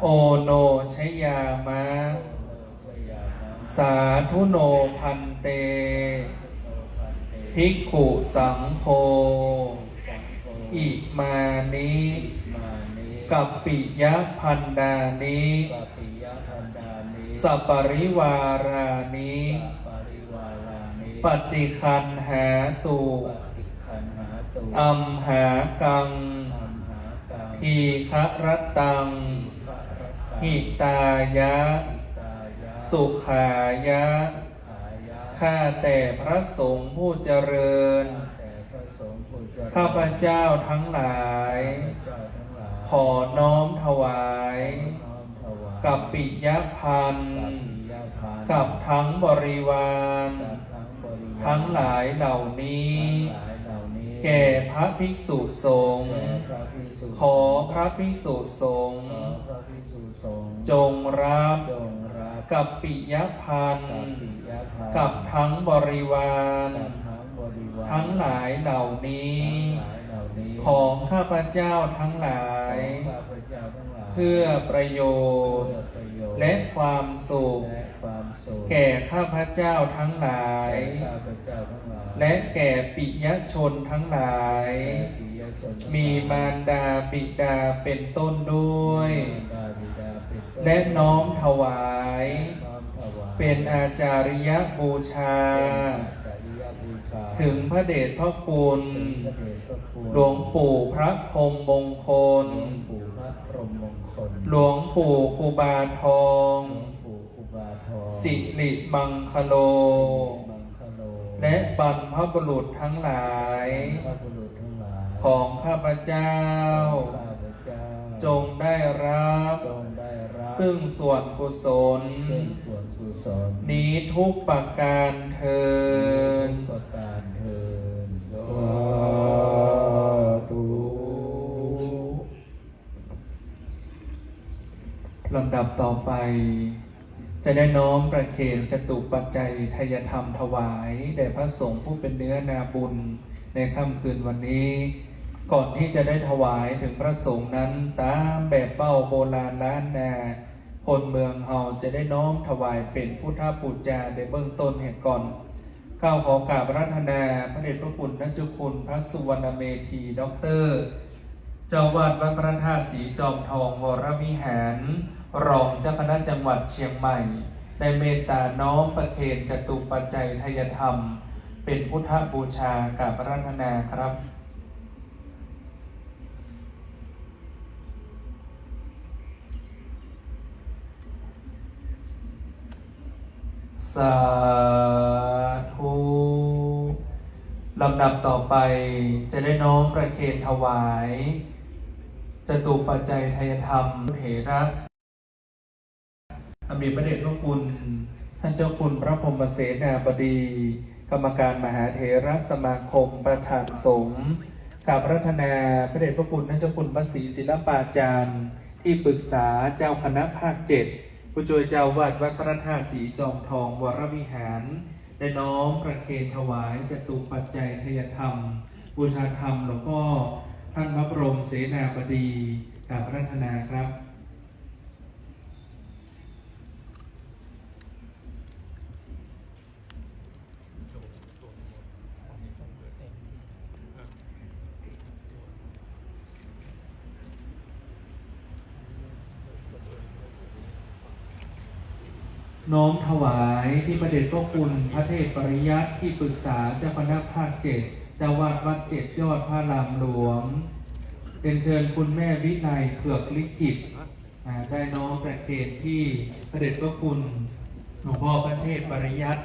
โอโนชยามะ สาธุโน ภันเต ภิกขุสังโฆ อิมานิ กัปปิยะภันดานิ สัปปะริวารานิ ปะติกขัณหาตุ อัมหากัง ทีฆะรัตตัง หิตายะ สุขายะ ข้าแต่พระสงฆ์ผู้เจริญ ข้าพเจ้าทั้งหลาย ขอน้อมถวาย กัปปิยะภัณฑ์ กับทั้งบริวาร ทั้งหลายเหล่านี้ แก่พระภิกษุสงฆ์ ขอพระภิกษุสงฆ์ จงรับ กัปปิยะภัณฑ์ กับทั้งบริวาร ทั้งหลายเหล่านี้ ของข้าพเจ้าทั้งหลาย เพื่อประโยชน์ และความสุข แก่ข้าพเจ้าทั้งหลาย และแก่ปิยชนทั้งหลาย มีมารดาบิดาเป็นต้นด้วย และน้อมถวาย เป็นอาจาริยบูชา ถึงพระเดชพระคุณ หลวงปู่พระพรหมมงคล หลวงปู่ครูบาทอง สิริมังคโล และบรรพบุรุษทั้งหลาย ของข้าพเจ้า จงได้รับ ซึ่งส่วนกุศล นี้ทุกประการเทอญ สาธุ ลำดับต่อไป จะได้น้อมประเคนจตุปัจจัยทายธรรมถวายแด่พระสงฆ์ผู้เป็นเนื้อนาบุญในค่ำคืนวันนี้ ก่อนที่จะได้ถวายถึงพระสงฆ์นั้น ตามแบบเบ้าโบราณล้านนา คนเมืองเฮาจะได้น้อมถวายเป็นพุทธบูชาในเบื้องต้นแห่งก่อน ข้าขอกราบอาราธนาพระเดชพระคุณท่านเจ้าคุณพระสุวรรณเมธี ด็อกเตอร์ เจ้าวาดวัดพระธาตุสีจอมทองวรวิหาร รองเจ้าคณะจังหวัดเชียงใหม่ ได้เมตตาน้อมประเคนจตุปัจจัยทายธรรม เป็นพุทธบูชากราบอาราธนาครับ สาธุ ลำดับต่อไปจะได้น้อมประเคนถวายจตุปัจจัยทายธรรมเถระ อันมีพระเดชพระคุณท่านเจ้าคุณพระพรหมเสนาบดี กรรมการมหาเถรสมาคม ประธานสงฆ์ กราบอาราธนาพระเดชพระคุณท่านเจ้าคุณพระศรีศิลปาจารย์ ที่ปรึกษาเจ้าคณะภาคเจ็ด ผู้ช่วยเจ้าวัดวัดพระธาตุสีจอมทองวรวิหาร ได้น้อมประเคนถวายจตุปัจจัยทายธรรม บูชาธรรมหลวงพ่อท่านพระบรมเสนาบดี กราบอาราธนาครับ น้อมถวายที่พระเดชพระคุณพระเทพปริยัติที่ปรึกษาเจ้าคณะภาคเจ็ด เจ้าวาดวัดเจ็ดยอดพระรามหลวง เรียนเชิญคุณแม่วิไลเผือกลิขิต อ่า ได้น้อมประเคนที่พระเดชพระคุณหลวงพ่อพระเทพปริยัติ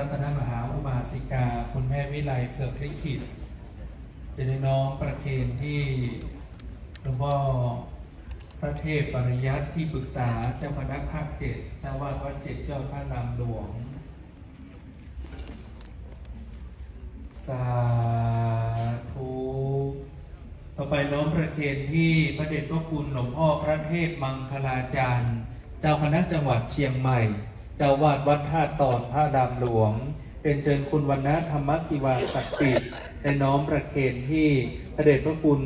รัตนมหาอุบาสิกา คุณแม่วิไลเผือกลิขิต จะได้น้อมประเคนที่หลวงพ่อพระเทพปริยัติที่ปรึกษาเจ้าคณะภาคเจ็ด เจ้าวาดวัดเจ็ดยอดพระรามหลวง สาธุ ต่อไปน้อมประเคนที่พระเดชพระคุณหลวงพ่อพระเทพมังคลาจารย์ เจ้าคณะจังหวัดเชียงใหม่ เจ้าวาดวัดท่าตอนพระรามหลวง เรียนเชิญคุณวรรณะธรรมศิวาสักติ ได้น้อมประเคนที่พระเดชพระคุณ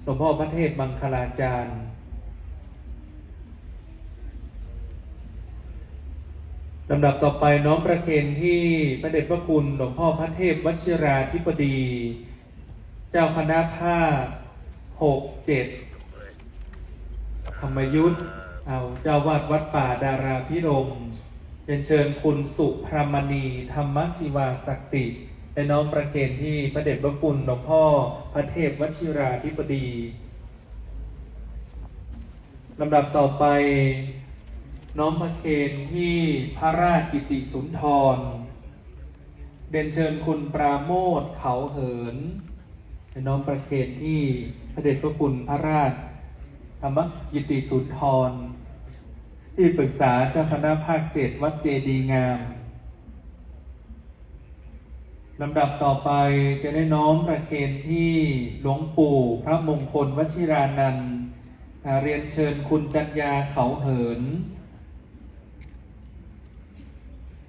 หลวงพ่อพระเทพมังคลาจารย์ ลำดับต่อไปน้อมประเคนที่พระเดชพระคุณหลวงพ่อพระเทพวชิราธิบดี เจ้าคณะภาคหกเจ็ด ธรรมยุต เอา เจ้าวาดวัดป่าดาราภิรมย์ เรียนเชิญคุณสุพรหมณีธรรมศิวาสักติ ได้น้อมประเคนที่พระเดชพระคุณหลวงพ่อพระเทพวชิราธิบดี ลำดับต่อไป น้อมประเคนที่พระราชกิติสุนทร เรียนเชิญคุณปราโมทย์เขาเหิน ได้น้อมประเคนที่พระเดชพระคุณพระราชธรรมกิติสุนทร ที่ปรึกษาเจ้าคณะภาคเจ็ดวัดเจดีย์งาม ลำดับต่อไปจะได้น้อมประเคนที่หลวงปู่พระมงคลวชิรานันท์ อ่า เรียนเชิญคุณจัญญาเขาเหิน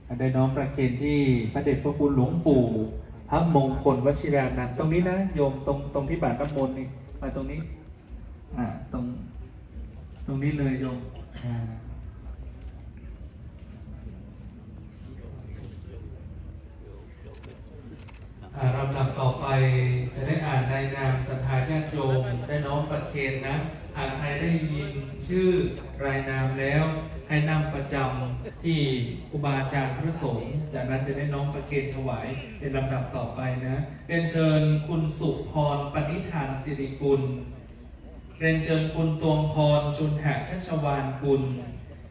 อ่า ได้น้อมประเคนที่พระเดชพระคุณหลวงปู่พระมงคลวชิรานันท์ ตรงนี้นะโยม ตรง ตรงที่บาตรน้ำมนต์นี่ มาตรงนี้ อ่า ตรง ตรงนี้เลยโยม อ่า อ่า ลำดับต่อไปจะได้อ่านรายนามศรัทธาญาติโยม ได้น้อมประเคนนะ หากใครได้ยินชื่อรายนามแล้ว ให้นั่งประจำที่ครูบาอาจารย์พระสงฆ์ จากนั้นจะได้น้อมประเคนถวายเป็นลำดับต่อไปนะ เรียนเชิญคุณสุพร ปณิธานสิริกุล เรียนเชิญคุณตวงพร จุนหะชัชวาลกุล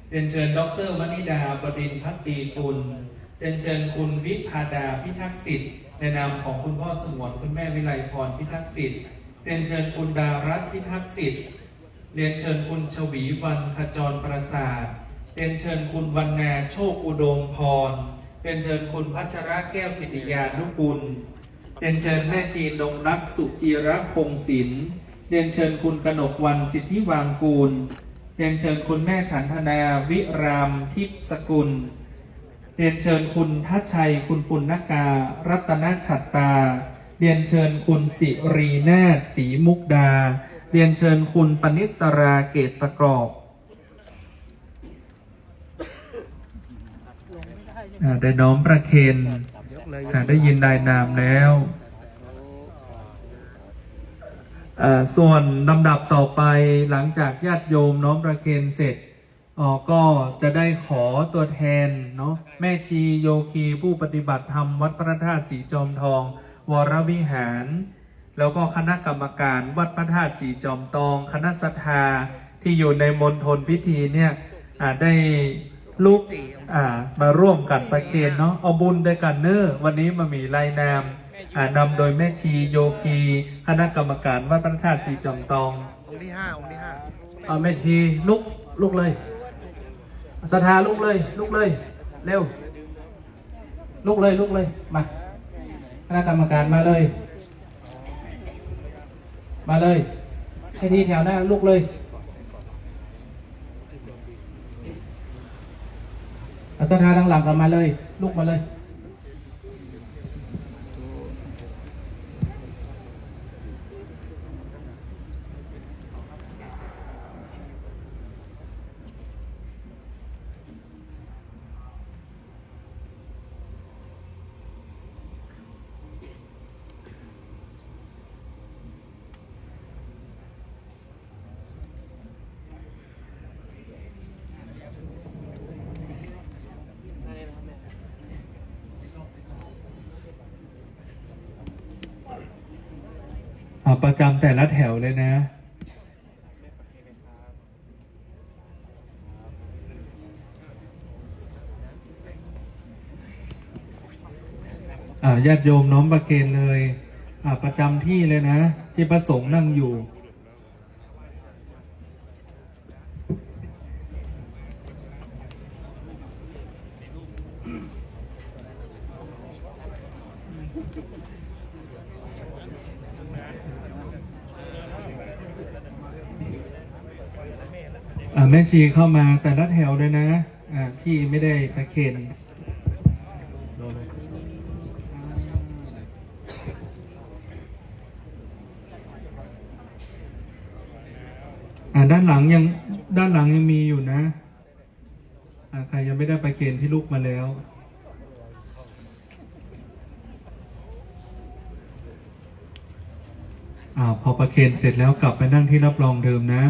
เรียนเชิญดอกเตอร์วนิดา บดินทร์ภักดีกุล เรียนเชิญคุณวิภาดา พิทักษ์สิทธิ์ ในนามของคุณพ่อสงวน คุณแม่วิไลพร พิทักษ์สิทธิ์ เรียนเชิญคุณดารัตน์ พิทักษ์สิทธิ์ เรียนเชิญคุณชวีวรรณ ขจรประสาท เรียนเชิญคุณวรรณา โชคอุดมพร เรียนเชิญคุณพัชระ แก้วกิติยานุกูล เรียนเชิญแม่ชีนงรัก สุจิรพงศิลป์ เรียนเชิญคุณกนกวรรณ สิทธิวางกูล เรียนเชิญคุณแม่ฉันทนา วิรามทิพย์สกุล เรียนเชิญคุณทัชชัย คุณปุณณกา รัตนฉัตตา เรียนเชิญคุณสิรินาถ ศรีมุกดา เรียนเชิญคุณปนิสรา เกตประกอบ อ่า ได้น้อมประเคน อ่า ได้ยินรายนามแล้ว อ่า ส่วนลำดับต่อไป หลังจากญาติโยมน้อมประเคนเสร็จ อ๋อ ก็จะได้ขอตัวแทนเนาะ แม่ชีโยคีผู้ปฏิบัติธรรมวัดพระธาตุสีจอมทอง วรวิหาร แล้วก็คณะกรรมการวัดพระธาตุสีจอมทอง คณะศรัทธาที่อยู่ในมณฑลพิธีเนี่ย อ่า ได้ลุก อ่า มาร่วมกันประเคนเนาะ เอาบุญด้วยกันเน้อ วันนี้มามีรายนาม อ่า นำโดยแม่ชีโยคี คณะกรรมการวัดพระธาตุสีจอมทอง องค์ที่ห้า องค์ที่ห้า เอาแม่ชีลุก ลุกเลย ศรัทธาลุกเลย ลุกเลย เร็ว ลุกเลย ลุกเลย มา คณะกรรมการมาเลย มาเลย ให้ที่แถวหน้าลุกเลย ศรัทธาทางหลังก็มาเลย ลุกมาเลย เอาประจำแต่ละแถวเลยนะ อ่า ญาติโยมน้อมประเคนเลย อ่า ประจำที่เลยนะ ที่พระสงฆ์นั่งอยู่ อ่า แม่ชีเข้ามาแต่ละแถวเลยนะ อ่า พี่ไม่ได้ประเคน อ่า ด้านหลังยัง ด้านหลังยังมีอยู่นะ อ่า ใครยังไม่ได้ประเคนที่ลุกมาแล้ว อ่า พอประเคนเสร็จแล้วกลับไปนั่งที่รับรองเดิมนะ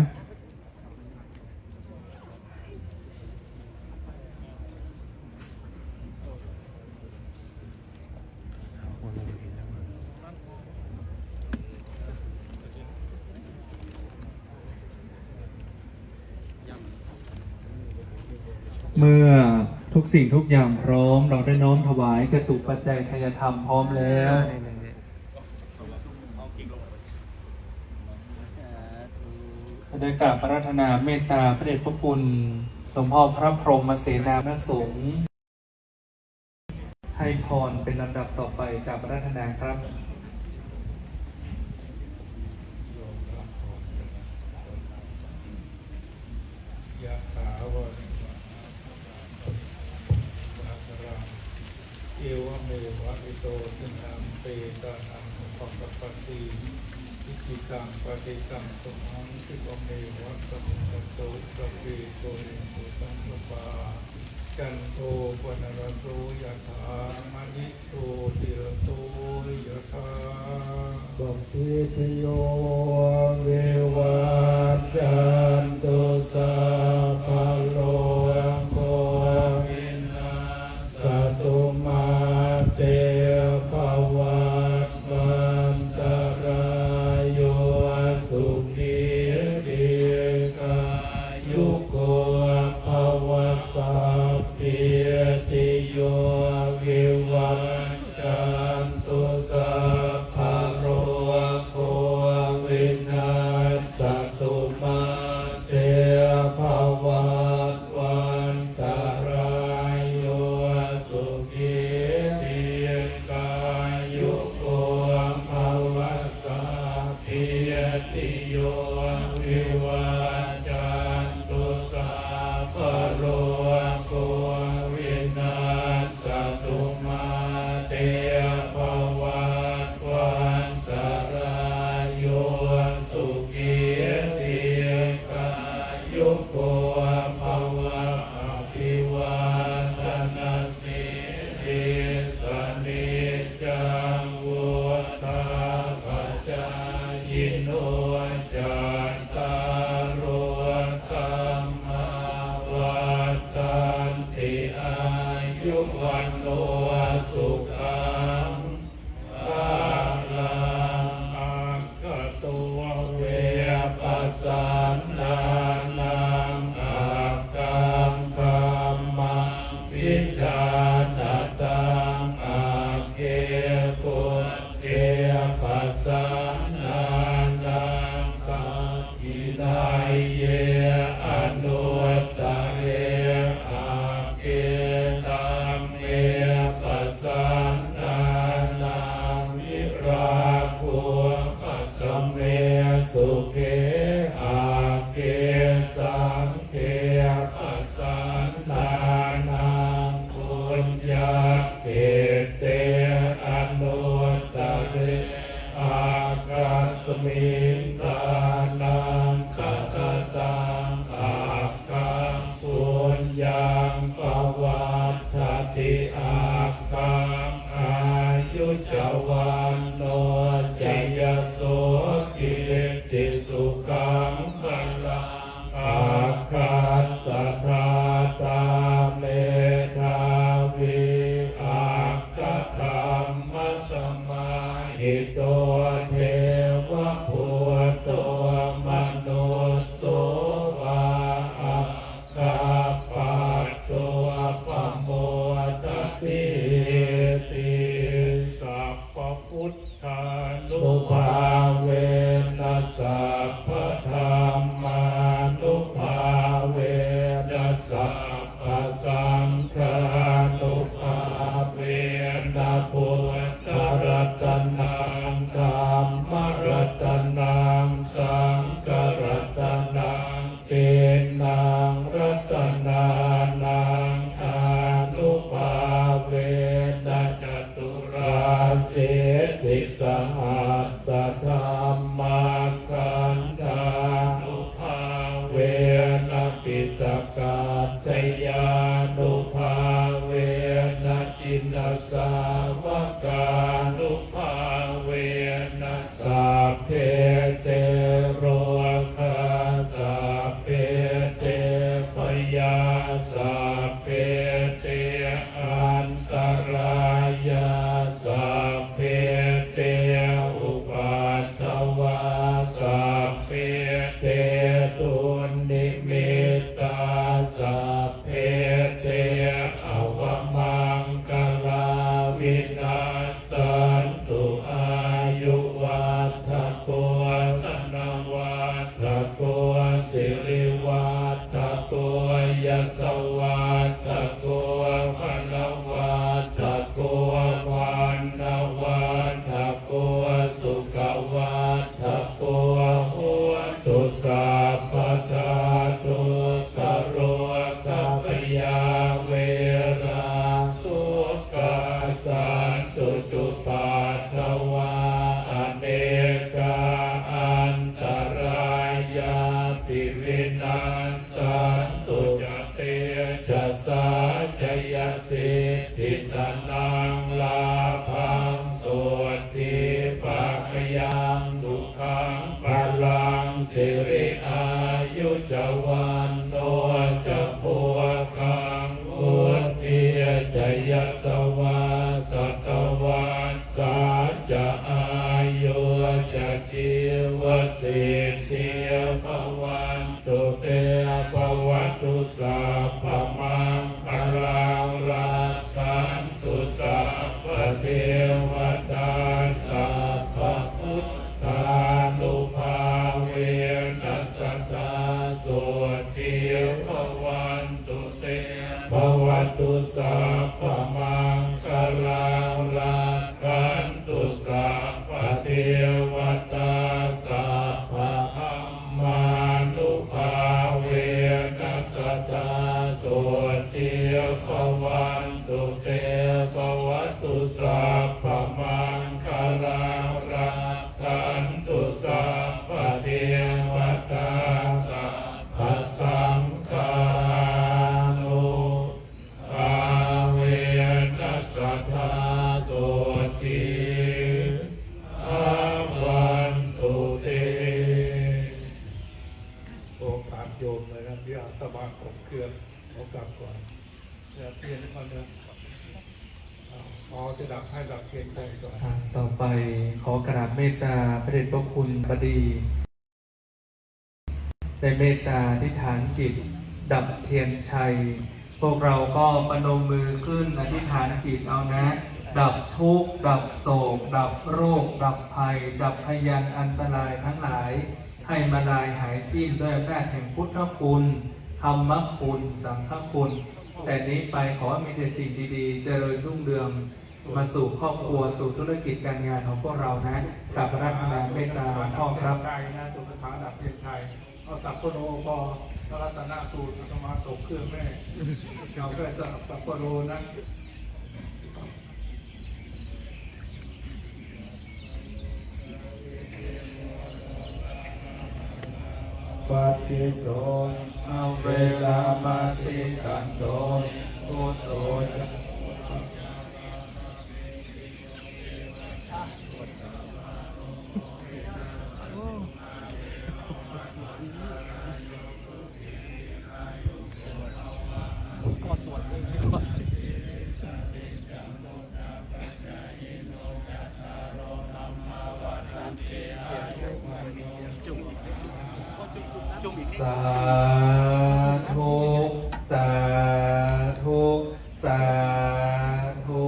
เมื่อทุกสิ่งทุกอย่างพร้อม เราได้น้อมถวายจตุปัจจัยทายธรรมพร้อมแล้ว ได้กราบอาราธนาเมตตาพระเดชพระคุณหลวงพ่อพระพรหมเสนาพระสงฆ์ ให้พรเป็นลำดับต่อไป กราบอาราธนาครับ Yathā vārivahā pūrā paripūrenti sāgaraṃ, evameva ito dinnaṃ petānaṃ upakappati. Icchitaṃ patthitaṃ tumhaṃ khippameva samijjhatu, sabbe pūrentu saṅkappā, cando paṇṇaraso yathā, maṇi jotiraso yathā. Sabbītiyo vivajjantu, sabbarogo vinassatu, mā te bhavatvantarāyo, sukhī dīghāyuko bhava. Sabbītiyo vivajjantu, sabbarogo vinassatu, mā te bhavatvantarāyo, sukhī dīghāyuko bhava. Sabbītiyo vivajjantu, miṃ dānaṃ dadataṃ agghaṃ puññaṃ pavaḍḍhati agghaṃ āyu ca vaṇṇo ca yaso kitti sukhaṃ balaṃ aggassa dātā medhāvī aggada dhammasamāhito devabhūto manusso vā aggappatto pamodatīti. Sabbabuddhānubhāvena sabbadhammānubhāvena sab basaṅghānubhāvena buddharatanaṃ dhammaratanaṃ saṅgharatanaṃ tiṇṇaṃ ratanānaṃ ānubhāvena caturāsītisahassadhammakkhandhānu bhāvena piṭakattayānubhāvena jinasāvakānubhāvena sabbe te rogā sabbe te bhayā sabbe te antarāyā sabbe te upaddavā sabbe te dunnimittā sabbe te avamaṅgalā vinassantu. Āyuvaḍḍhako dhanavaḍḍhako sirivaḍḍhako yasavaḍḍhako balavaḍḍhako vaṇṇavaḍḍhako sukhavaḍḍhako hotu sabbadā. Dukkharogabhayā verā sokā sattu cupaddavā anekā antarāyāpi vinassantu ca tejasā. Jayasiddhi dhanaṃ lābhaṃ sotthi bhāgyaṃ sukhaṃ balaṃ siri āyu ca vaṇṇo ca bhogaṃ vuḍḍhī ca yasavā satavassā ca āyū ca jīvasiddhī bhavan tu te. Bhavatu sabbamaṅgalaṃ rakkhantu sabbadevatā sabbabuddhānubhāvena sadā sotthī bhavantu te. Bhavatu sabbamaṅgalaṃ rakkhantu sabbadevatā sabbadham mānubhāvena sadā sotthī bhavantu te. Bhavatu sabbamaṅgalaṃ rakkhantu sabbadevatā sabbasaṅghānu bhāvena sadā sotthī bhavantu te. โอกราบโยมเลยนะที่อาตมาตกเครื่อง ขอกราบก่อน เดี๋ยวเทียนให้เขาเดิน เอาจะดับให้ดับเทียนใจก่อน อ่า ต่อไปขอกราบเมตตาพระเดชพระคุณบดี ได้เมตตาอธิษฐานจิตดับเทียนชัย พวกเราก็ประนมมือขึ้นอธิษฐานจิตเอานะ ดับทุกข์ ดับโศก ดับโรค ดับภัย ดับพยันต์อันตรายทั้งหลาย ให้มาลายหายสิ้นด้วยอำนาจแห่งพุทธคุณ ธรรมคุณ สังฆคุณ แต่นี้ไปขอให้มีแต่สิ่งดีๆ เจริญรุ่งเรือง มาสู่ครอบครัว สู่ธุรกิจการงานของพวกเรานะ กราบอาราธนาเมตตาหลวงพ่อครับ เอาสัพพโร พอ พระรัตนสูตร อาตมาตกเครื่องแม่ เอาแค่สัพพโรนะ เ paṭṭhito averamatikkanto buddho ca Sādhu, sādhu, sādhu.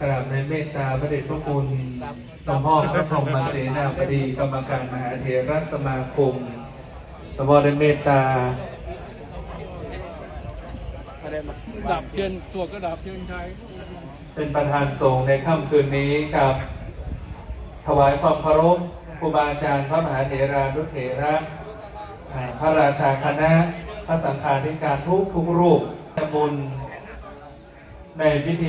กราบในเมตตาพระเดชพระคุณหลวงพ่อพระพรหมเสนาบดี กรรมการมหาเถรสมาคม หลวงพ่อได้เมตตา ดับเทียน สวดก็ดับเทียนชัย เป็นประธานสงฆ์ในค่ำคืนนี้ครับ ถวายความเคารพครูบาอาจารย์พระมหาเถรานุเถระ อ่า พระราชาคณะ พระสังฆาธิการทุกทุกๆรูป ทำบุญในพิธี